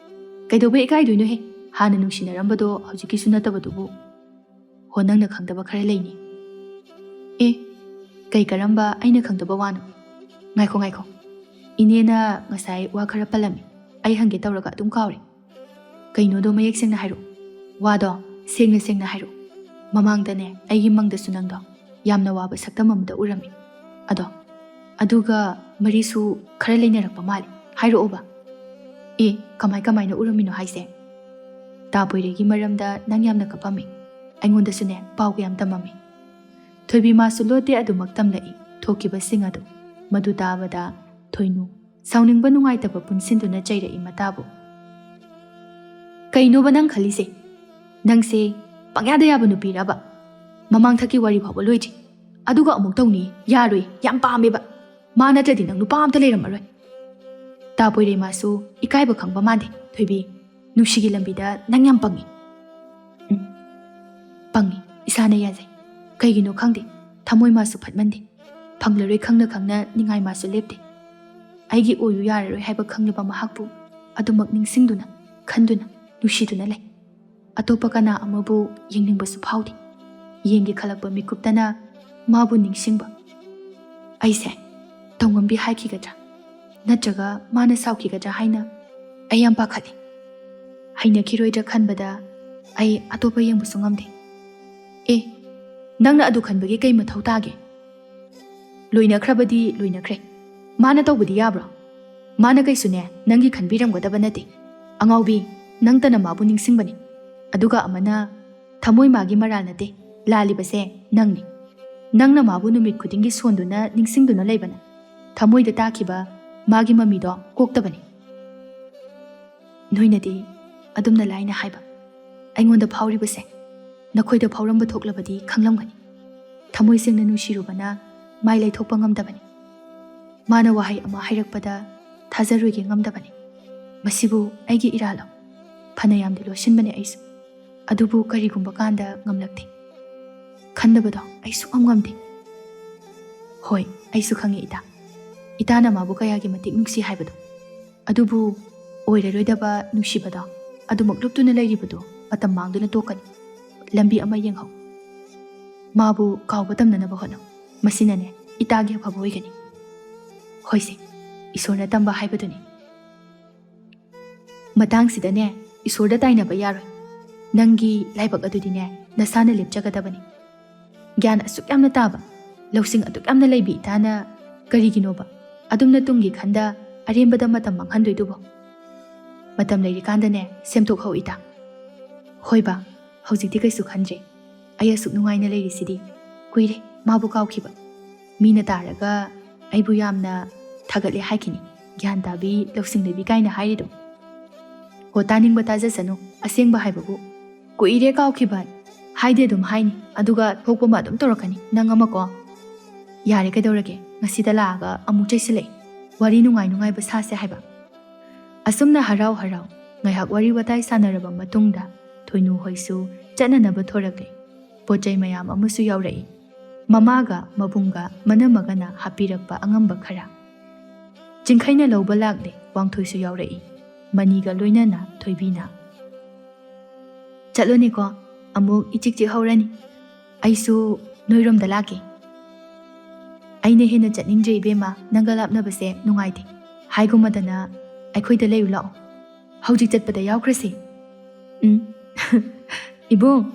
"ꯀꯩꯗꯧꯕꯩ ꯏꯀꯥꯏꯗꯣꯏꯅꯣꯍꯦ? ꯍꯥꯟꯅ ꯅꯨꯡꯁꯤꯅꯔꯝꯕꯗꯣ ꯍꯧꯖꯤꯛꯀꯤꯁꯨ ꯅꯠꯇꯕꯗꯨꯕꯨ?" "ꯍꯣ, ꯅꯪꯅ ꯈꯪꯗꯕ ꯈꯔ ꯂꯩꯅꯦ꯫" "ꯑꯦ, ꯀꯩ ꯀꯔꯝꯕ ꯑꯩꯅ ꯈꯪꯗꯕ ꯋꯥꯅꯣ?" "ꯉꯥꯏꯈꯣ, ꯉꯥꯏꯈꯣ꯫ ꯏꯅꯦꯅ ꯉꯁꯥꯏ ꯋꯥ ꯈꯔ ꯄꯜꯂꯝꯃꯤ꯫ ꯑꯩ ꯍꯪꯒꯦ ꯇꯧꯔꯒ ꯑꯗꯨꯝ ꯀꯥꯎꯔꯦ꯫ ꯀꯩꯅꯣꯗꯣ ꯃꯌꯦꯛ ꯁꯦꯡꯅ ꯍꯥꯏꯔꯛꯑꯣ꯫ ꯋꯥꯗꯣ ꯁꯦꯡꯅ ꯁꯦꯡꯅ ꯍꯥꯏꯔꯛꯑꯣ꯫ ꯃꯃꯥꯡꯗꯅꯦ ꯑꯩꯒꯤ ꯃꯪꯗꯁꯨ ꯅꯪꯗꯣ ꯌꯥꯝꯅ ꯋꯥꯕ ꯁꯛꯇꯝ ꯑꯃꯗ ꯎꯔꯝꯃꯤ꯫ ꯑꯗꯣ, ꯑꯗꯨꯒ ꯃꯔꯤꯁꯨ ꯈꯔ ꯂꯩꯅꯔꯛꯄ ꯃꯥꯜꯂꯤ꯫ ꯍꯥꯏꯔꯛꯑꯣꯕ꯫" "ꯑꯦ, ꯀꯃꯥꯏ ꯀꯃꯥꯏꯅ ꯎꯔꯝꯃꯤꯅꯣ ꯍꯥꯏꯁꯦ?" "ꯇꯥ ꯄꯣꯏꯔꯩꯒꯤ ꯃꯔꯝꯗ ꯅꯪ ꯌꯥꯝꯅ ꯀꯞꯄꯝꯃꯤ꯫ ꯑꯩꯉꯣꯟꯗꯁꯨꯅꯦ ꯄꯥꯎ ꯀꯌꯥꯝ ꯇꯝꯃꯝꯃꯤ꯫" ꯊꯣꯏꯕꯤ ꯃꯥꯁꯨ ꯂꯣꯠꯇꯦ ꯑꯗꯨꯃꯛ ꯇꯝꯂꯛꯏ ꯊꯣꯛꯈꯤꯕꯁꯤꯡ ꯑꯗꯨ꯫ ꯃꯗꯨ ꯇꯥꯕꯗ ꯊꯣꯏꯅꯨ ꯁꯥꯎꯅꯤꯡꯕ ꯅꯨꯡꯉꯥꯏꯇꯕ ꯄꯨꯟꯁꯤꯟꯗꯨꯅ ꯆꯩꯔꯛꯏ ꯃꯇꯥꯕꯨ꯫ "ꯀꯩꯅꯣꯕ ꯅꯪ ꯈꯜꯂꯤꯁꯦ? ꯅꯪꯁꯦ ꯄꯪꯌꯥꯗ ꯌꯥꯕ ꯅꯨꯄꯤꯔꯕ? ꯃꯃꯥꯡꯊꯛꯀꯤ ꯋꯥꯔꯤ ꯐꯥꯎꯕ ꯂꯣꯏꯗ꯭ꯔꯤ꯫ ꯑꯗꯨꯒ ꯑꯃꯨꯛ ꯇꯧꯅꯤ, ꯌꯥꯔꯣꯏ, ꯌꯥꯝ ꯄꯥꯝꯃꯦꯕ꯫ ꯃꯥ ꯅꯠꯇ꯭ꯔꯗꯤ ꯅꯪ ꯅꯨꯄꯥ ꯑꯝꯇ ꯂꯩꯔꯝꯃꯔꯣꯏ꯫" ꯇꯥ ꯄꯣꯏꯔꯩ ꯃꯥꯁꯨ ꯏꯀꯥꯏꯕ ꯈꯪꯕ ꯃꯥꯟꯗꯦ꯫ "ꯊꯣꯏꯕꯤ, ꯅꯨꯡꯁꯤꯒꯤ ꯂꯝꯕꯤꯗ ꯅꯪ ꯌꯥꯝ ꯄꯪꯉꯤ꯫" "ꯎꯝ, ꯄꯪꯉꯤ, ꯏꯁꯥꯅ ꯌꯥꯖꯩ꯫ ꯀꯩꯒꯤꯅꯣ ꯈꯪꯗꯦ, ꯊꯃꯣꯏ ꯃꯥꯁꯨ ꯐꯠꯃꯟꯗꯦ꯫ ꯐꯪꯂꯔꯣꯏ ꯈꯪꯅ ꯈꯪꯅ ꯅꯤꯡꯉꯥꯏ ꯃꯥꯁꯨ ꯂꯦꯞꯇꯦ꯫ ꯑꯩꯒꯤ ꯑꯣꯏꯌꯨ ꯌꯥꯔꯔꯣꯏ ꯍꯥꯏꯕ ꯈꯪꯂꯕ ꯃꯍꯥꯛꯄꯨ ꯑꯗꯨꯃꯛ ꯅꯤꯡꯁꯤꯡꯗꯨꯅ, ꯈꯟꯗꯨꯅ, ꯅꯨꯡꯁꯤꯗꯨꯅ ꯂꯩ꯫ ꯑꯇꯣꯞꯄ ꯀꯅꯥ ꯑꯃꯕꯨ ꯌꯦꯡꯅꯤꯡꯕꯁꯨ ꯐꯥꯎꯗꯦ꯫ ꯌꯦꯡꯒꯦ ꯈꯜꯂꯛꯄ ꯃꯤꯀꯨꯞꯇꯅ ꯃꯥꯕꯨ ꯅꯤꯡꯁꯤꯡꯕ꯫ ꯑꯩꯁꯦ ꯇꯧꯉꯝꯕꯤ ꯍꯥꯏꯈꯤꯒꯗ꯭ꯔꯥ? ꯅꯠꯇ꯭ꯔꯒ ꯃꯥꯅ ꯁꯥꯎꯈꯤꯒꯗ꯭ꯔꯥ ꯍꯥꯏꯅ ꯑꯩ ꯌꯥꯝ ꯄꯥꯈꯠꯂꯤ꯫ ꯍꯩꯅꯈꯤꯔꯣꯏꯗ꯭ꯔꯥ ꯈꯟꯕꯗ ꯑꯩ ꯑꯇꯣꯞꯄ ꯌꯦꯡꯕꯁꯨ ꯉꯝꯗꯦ꯫" "ꯑꯦ, ꯅꯪꯅ ꯑꯗꯨ ꯈꯟꯕꯒꯤ ꯀꯩ ꯃꯊꯧ ꯇꯥꯒꯦ?" ꯂꯣꯏꯅꯈ꯭ꯔꯕꯗꯤ ꯂꯣꯏꯅꯈ꯭ꯔꯦ꯫ ꯃꯥꯅ ꯇꯧꯕꯗꯤ ꯌꯥꯕ꯭ꯔꯣ? ꯃꯥꯅ ꯀꯩꯁꯨꯅꯦ ꯅꯪꯒꯤ ꯈꯟꯕꯤꯔꯝꯒꯗꯕ ꯅꯠꯇꯦ꯫ ꯑꯉꯥꯎꯕꯤ, ꯅꯪꯇꯅ ꯃꯥꯕꯨ ꯅꯤꯡꯁꯤꯡꯕꯅꯤ꯫ ꯑꯗꯨꯒ ꯑꯃꯅ ꯊꯃꯣꯏ ꯃꯥꯒꯤ ꯃꯔꯥꯜ ꯅꯠꯇꯦ, ꯂꯥꯜꯂꯤꯕꯁꯦ ꯅꯪꯅꯤ꯫ ꯅꯪꯅ ꯃꯥꯕꯨ ꯅꯨꯃꯤꯠ ꯈꯨꯗꯤꯡꯒꯤ ꯁꯣꯟꯗꯨꯅ ꯅꯤꯡꯁꯤꯡꯗꯨꯅ ꯂꯩꯕꯅ ꯊꯃꯣꯏꯗ ꯇꯥꯈꯤꯕ ꯃꯥꯒꯤ ꯃꯃꯤꯗꯣ ꯀꯣꯛꯇꯕꯅꯤ꯫ ꯅꯣꯏꯅꯗꯤ ꯑꯗꯨꯝꯅ ꯂꯥꯏꯅ ꯍꯥꯏꯕ꯫ ꯑꯩꯉꯣꯟꯗ ꯐꯥꯎꯔꯤꯕꯁꯦ ꯅꯈꯣꯏꯗ ꯐꯥꯎꯔꯝꯕ ꯊꯣꯛꯂꯕꯗꯤ ꯈꯪꯂꯝꯒꯅꯤ꯫ ꯊꯃꯣꯏ ꯁꯦꯡꯅ ꯅꯨꯡꯁꯤꯔꯨꯕꯅ ꯃꯥꯏ ꯂꯩꯊꯣꯛꯄ ꯉꯝꯗꯕꯅꯤ꯫ ꯃꯥꯅ ꯋꯥꯍꯩ ꯑꯃ ꯍꯥꯏꯔꯛꯄꯗ ꯊꯥꯖꯔꯣꯏꯒꯦ ꯉꯝꯗꯕꯅꯤ꯫ ꯃꯁꯤꯕꯨ ꯑꯩꯒꯤ ꯏꯔꯥꯜꯂꯣ? ꯐꯅꯌꯥꯝꯗꯤ ꯂꯣꯠꯁꯤꯟꯕꯅꯦ ꯑꯩꯁꯨ꯫ ꯑꯗꯨꯕꯨ ꯀꯔꯤꯒꯨꯝꯕ ꯀꯥꯟꯗ ꯉꯝꯂꯛꯇꯦ꯫ ꯈꯟꯗꯕꯗꯣ ꯑꯩ ꯁꯨꯛꯉꯝ ꯉꯝꯗꯦ꯫ ꯍꯣꯏ, ꯑꯩꯁꯨ ꯈꯪꯉꯤ ꯏꯇꯥ꯫ ꯏꯇꯥꯅ ꯃꯥꯕꯨ ꯀꯌꯥꯒꯤ ꯃꯇꯤꯛ ꯅꯨꯡꯁꯤ ꯍꯥꯏꯕꯗꯣ꯫ ꯑꯗꯨꯕꯨ ꯑꯣꯏꯔꯔꯣꯏꯗꯕ ꯅꯨꯡꯁꯤꯕꯗꯣ ꯑꯗꯨꯃꯛ ꯂꯨꯞꯇꯨꯅ ꯂꯩꯔꯤꯕꯗꯨ ꯃꯇꯝ ꯃꯥꯡꯗꯨꯅ ꯇꯣꯛꯀꯅꯤ꯫ ꯂꯝꯕꯤ ꯑꯃ ꯌꯦꯡꯍꯧ꯫ ꯃꯥꯕꯨ ꯀꯥꯎꯕ ꯇꯝꯅꯅꯕ ꯍꯣꯠꯅꯧ꯫ ꯃꯁꯤꯅꯅꯦ ꯏꯇꯥꯒꯤ ꯑꯐꯕ ꯑꯣꯏꯒꯅꯤ꯫ ꯍꯣꯏꯁꯦ, ꯏꯁꯣꯔꯅ ꯇꯝꯕ ꯍꯥꯏꯕꯗꯨꯅꯤ꯫ ꯃꯇꯥꯡꯁꯤꯗꯅꯦ ꯏꯁꯣꯔꯗ ꯇꯥꯏꯅꯕ ꯌꯥꯔꯣꯏ꯫ ꯅꯪꯒꯤ ꯂꯥꯏꯕꯛ ꯑꯗꯨꯗꯤꯅꯦ ꯅꯁꯥꯅ ꯂꯦꯞꯆꯒꯗꯕꯅꯤ꯫ ꯒ꯭ꯌꯥꯟ ꯑꯁꯨꯛ ꯌꯥꯝꯅ ꯇꯥꯕ, ꯂꯧꯁꯤꯡ ꯑꯗꯨꯛ ꯌꯥꯝꯅ ꯂꯩꯕꯤ ꯏꯇꯥꯅ ꯀꯔꯤꯒꯤꯅꯣꯕ ꯑꯗꯨꯝꯅ ꯇꯨꯡꯒꯤ ꯈꯟꯗ ꯑꯔꯦꯝꯕꯗ ꯃꯇꯝ ꯃꯥꯡꯍꯟꯗꯣꯏꯗꯨꯕꯣ? ꯃꯇꯝ ꯂꯩꯔꯤꯀꯥꯟꯗꯅꯦ ꯁꯦꯝꯗꯣꯛꯍꯧ ꯏꯇꯥ꯫ ꯍꯣꯏ ꯕꯥ, ꯍꯧꯖꯤꯛꯇꯤ ꯀꯩꯁꯨ ꯈꯟꯗ꯭ꯔꯦ꯫ ꯑꯩ ꯑꯁꯨꯛ ꯅꯨꯡꯉꯥꯏꯅ ꯂꯩꯔꯤꯁꯤꯗꯤ ꯀꯨꯏꯔꯦ ꯃꯥꯕꯨ ꯀꯥꯎꯈꯤꯕ꯫ ꯃꯤꯅ ꯇꯥꯔꯒ ꯑꯩꯕꯨ ꯌꯥꯝꯅ ꯊꯥꯒꯠꯂꯦ ꯍꯥꯏꯈꯤꯅꯤ, ꯒ꯭ꯌꯥꯟ ꯇꯥꯕꯤ, ꯂꯧꯁꯤꯡ ꯂꯩꯕꯤ ꯀꯥꯏꯅ ꯍꯥꯏꯔꯤꯗꯣ꯫ ꯍꯣ, ꯇꯥꯅꯤꯡꯕ ꯇꯥꯖꯁꯅꯨ, ꯑꯁꯦꯡꯕ ꯍꯥꯏꯕꯕꯨ꯫ ꯀꯨꯏꯔꯦ ꯀꯥꯎꯈꯤꯕ ꯍꯥꯏꯗꯤ ꯑꯗꯨꯝ ꯍꯥꯏꯅꯤ, ꯑꯗꯨꯒ ꯊꯣꯛꯄ ꯑꯃ ꯑꯗꯨꯝ ꯇꯧꯔꯛꯀꯅꯤ ꯅꯪ ꯑꯃꯀꯣ꯫ ꯌꯥꯔꯦ, ꯀꯩꯗꯧꯔꯒꯦ? ꯉꯁꯤꯗ ꯂꯥꯛꯑꯒ ꯑꯃꯨꯛ ꯆꯩꯁꯤꯜꯂꯛꯑꯦ꯫ ꯋꯥꯔꯤ ꯅꯨꯡꯉꯥꯏ ꯅꯨꯡꯉꯥꯏꯕ ꯁꯥꯁꯦ ꯍꯥꯏꯕ꯫ ꯑꯁꯨꯝꯅ ꯍꯔꯥꯎ ꯍꯔꯥꯎ ꯉꯥꯏꯍꯥꯛ ꯋꯥꯔꯤ ꯋꯥꯇꯥꯏ ꯁꯥꯟꯅꯔꯕ ꯃꯇꯨꯡꯗ ꯊꯣꯏꯅꯨ ꯍꯣꯏꯁꯨ ꯆꯠꯅꯅꯕ ꯊꯣꯔꯛꯂꯦ꯫ ꯄꯣꯠ ꯆꯩ ꯃꯌꯥꯝ ꯑꯃꯁꯨ ꯌꯥꯎꯔꯛꯏ꯫ ꯃꯃꯥꯒ ꯃꯕꯨꯡꯒ ꯃꯅꯝ ꯃꯒꯅ ꯍꯥꯞꯄꯤꯔꯛꯄ ꯑꯉꯝꯕ ꯈꯔ꯫ ꯆꯤꯡꯈꯩꯅ ꯂꯧꯕ ꯂꯥꯛꯂꯦ, ꯋꯥꯡꯊꯣꯏꯁꯨ ꯌꯥꯎꯔꯛꯏ, ꯃꯅꯤꯒ ꯂꯣꯏꯅꯅ ꯊꯣꯏꯕꯤꯅ꯫ "ꯆꯠꯂꯣꯅꯦꯀꯣ, ꯑꯃꯨꯛ ꯏꯆꯤꯛ ꯆꯤꯛ ꯍꯧꯔꯅꯤ꯫ ꯑꯩꯁꯨ ꯅꯣꯏꯔꯣꯝꯗ ꯂꯥꯛꯀꯦ꯫" "ꯑꯩꯅ ꯍꯦꯟꯅ ꯆꯠꯅꯤꯡꯗ꯭ꯔꯦ ꯏꯕꯦꯝꯃ, ꯅꯪꯒ ꯂꯥꯞꯅꯕꯁꯦ ꯅꯨꯡꯉꯥꯏꯇꯦ꯫ ꯍꯥꯏꯒꯨꯝꯃꯗꯅ ꯑꯩꯈꯣꯏꯗ ꯂꯩꯔꯨ ꯂꯥꯛꯑꯣ꯫ ꯍꯧꯖꯤꯛ ꯆꯠꯄꯗ ꯌꯥꯎꯈ꯭ꯔꯁꯤ꯫" "ꯎꯝ꯫" "ꯏꯕꯨꯡ,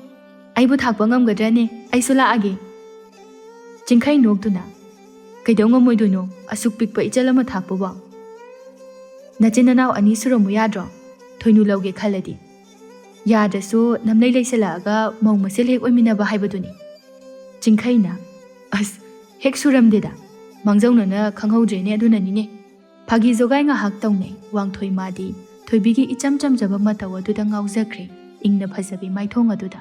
ꯑꯩꯕꯨ ꯊꯥꯛꯄ ꯉꯝꯒꯗ꯭ꯔꯅꯦ? ꯑꯩꯁꯨ ꯂꯥꯛꯑꯒꯦ꯫" ꯆꯤꯡꯈꯩ ꯅꯣꯛꯇꯨꯅ, "ꯀꯩꯗꯧ ꯉꯝꯃꯣꯏꯗꯣꯏꯅꯣ, ꯑꯁꯨꯛ ꯄꯤꯛꯄ ꯏꯆꯜ ꯑꯃ ꯊꯥꯛꯄꯨꯕꯣ? ꯅꯆꯤꯟ ꯅꯅꯥꯎ ꯑꯅꯤ ꯁꯨꯔꯝꯃꯨ ꯌꯥꯗ꯭ꯔꯣ? ꯊꯣꯏꯅꯨ ꯂꯧꯒꯦ ꯈꯜꯂꯗꯤ꯫ ꯌꯥꯗ꯭ꯔꯁꯨ ꯅꯝꯂꯩ ꯂꯩꯁꯜꯂꯛꯑꯒ ꯃꯧ ꯃꯁꯦꯜ ꯍꯦꯛ ꯑꯣꯏꯃꯤꯟꯅꯕ ꯍꯥꯏꯕꯗꯨꯅꯤ꯫" ꯆꯤꯡꯈꯩꯅ, "ꯑꯁ, ꯍꯦꯛ ꯁꯨꯔꯝꯗꯦꯗ꯫ ꯃꯥꯡꯖꯧꯅꯅ ꯈꯪꯍꯧꯗ꯭ꯔꯦꯅꯦ, ꯑꯗꯨꯅꯅꯤꯅꯦ꯫" ꯐꯥꯒꯤ ꯖꯣꯒꯥꯏ ꯉꯥꯏꯍꯥꯛ ꯇꯧꯅꯩ꯫ ꯋꯥꯡꯊꯣꯏ ꯃꯥꯗꯤ ꯊꯣꯏꯕꯤꯒꯤ ꯏꯆꯝ ꯆꯝꯖꯕ ꯃꯇꯧ ꯑꯗꯨꯗ ꯉꯥꯎꯖꯈ꯭ꯔꯦ, ꯏꯪꯅ ꯐꯖꯕꯤ ꯃꯥꯏꯊꯣꯡ ꯑꯗꯨꯗ꯫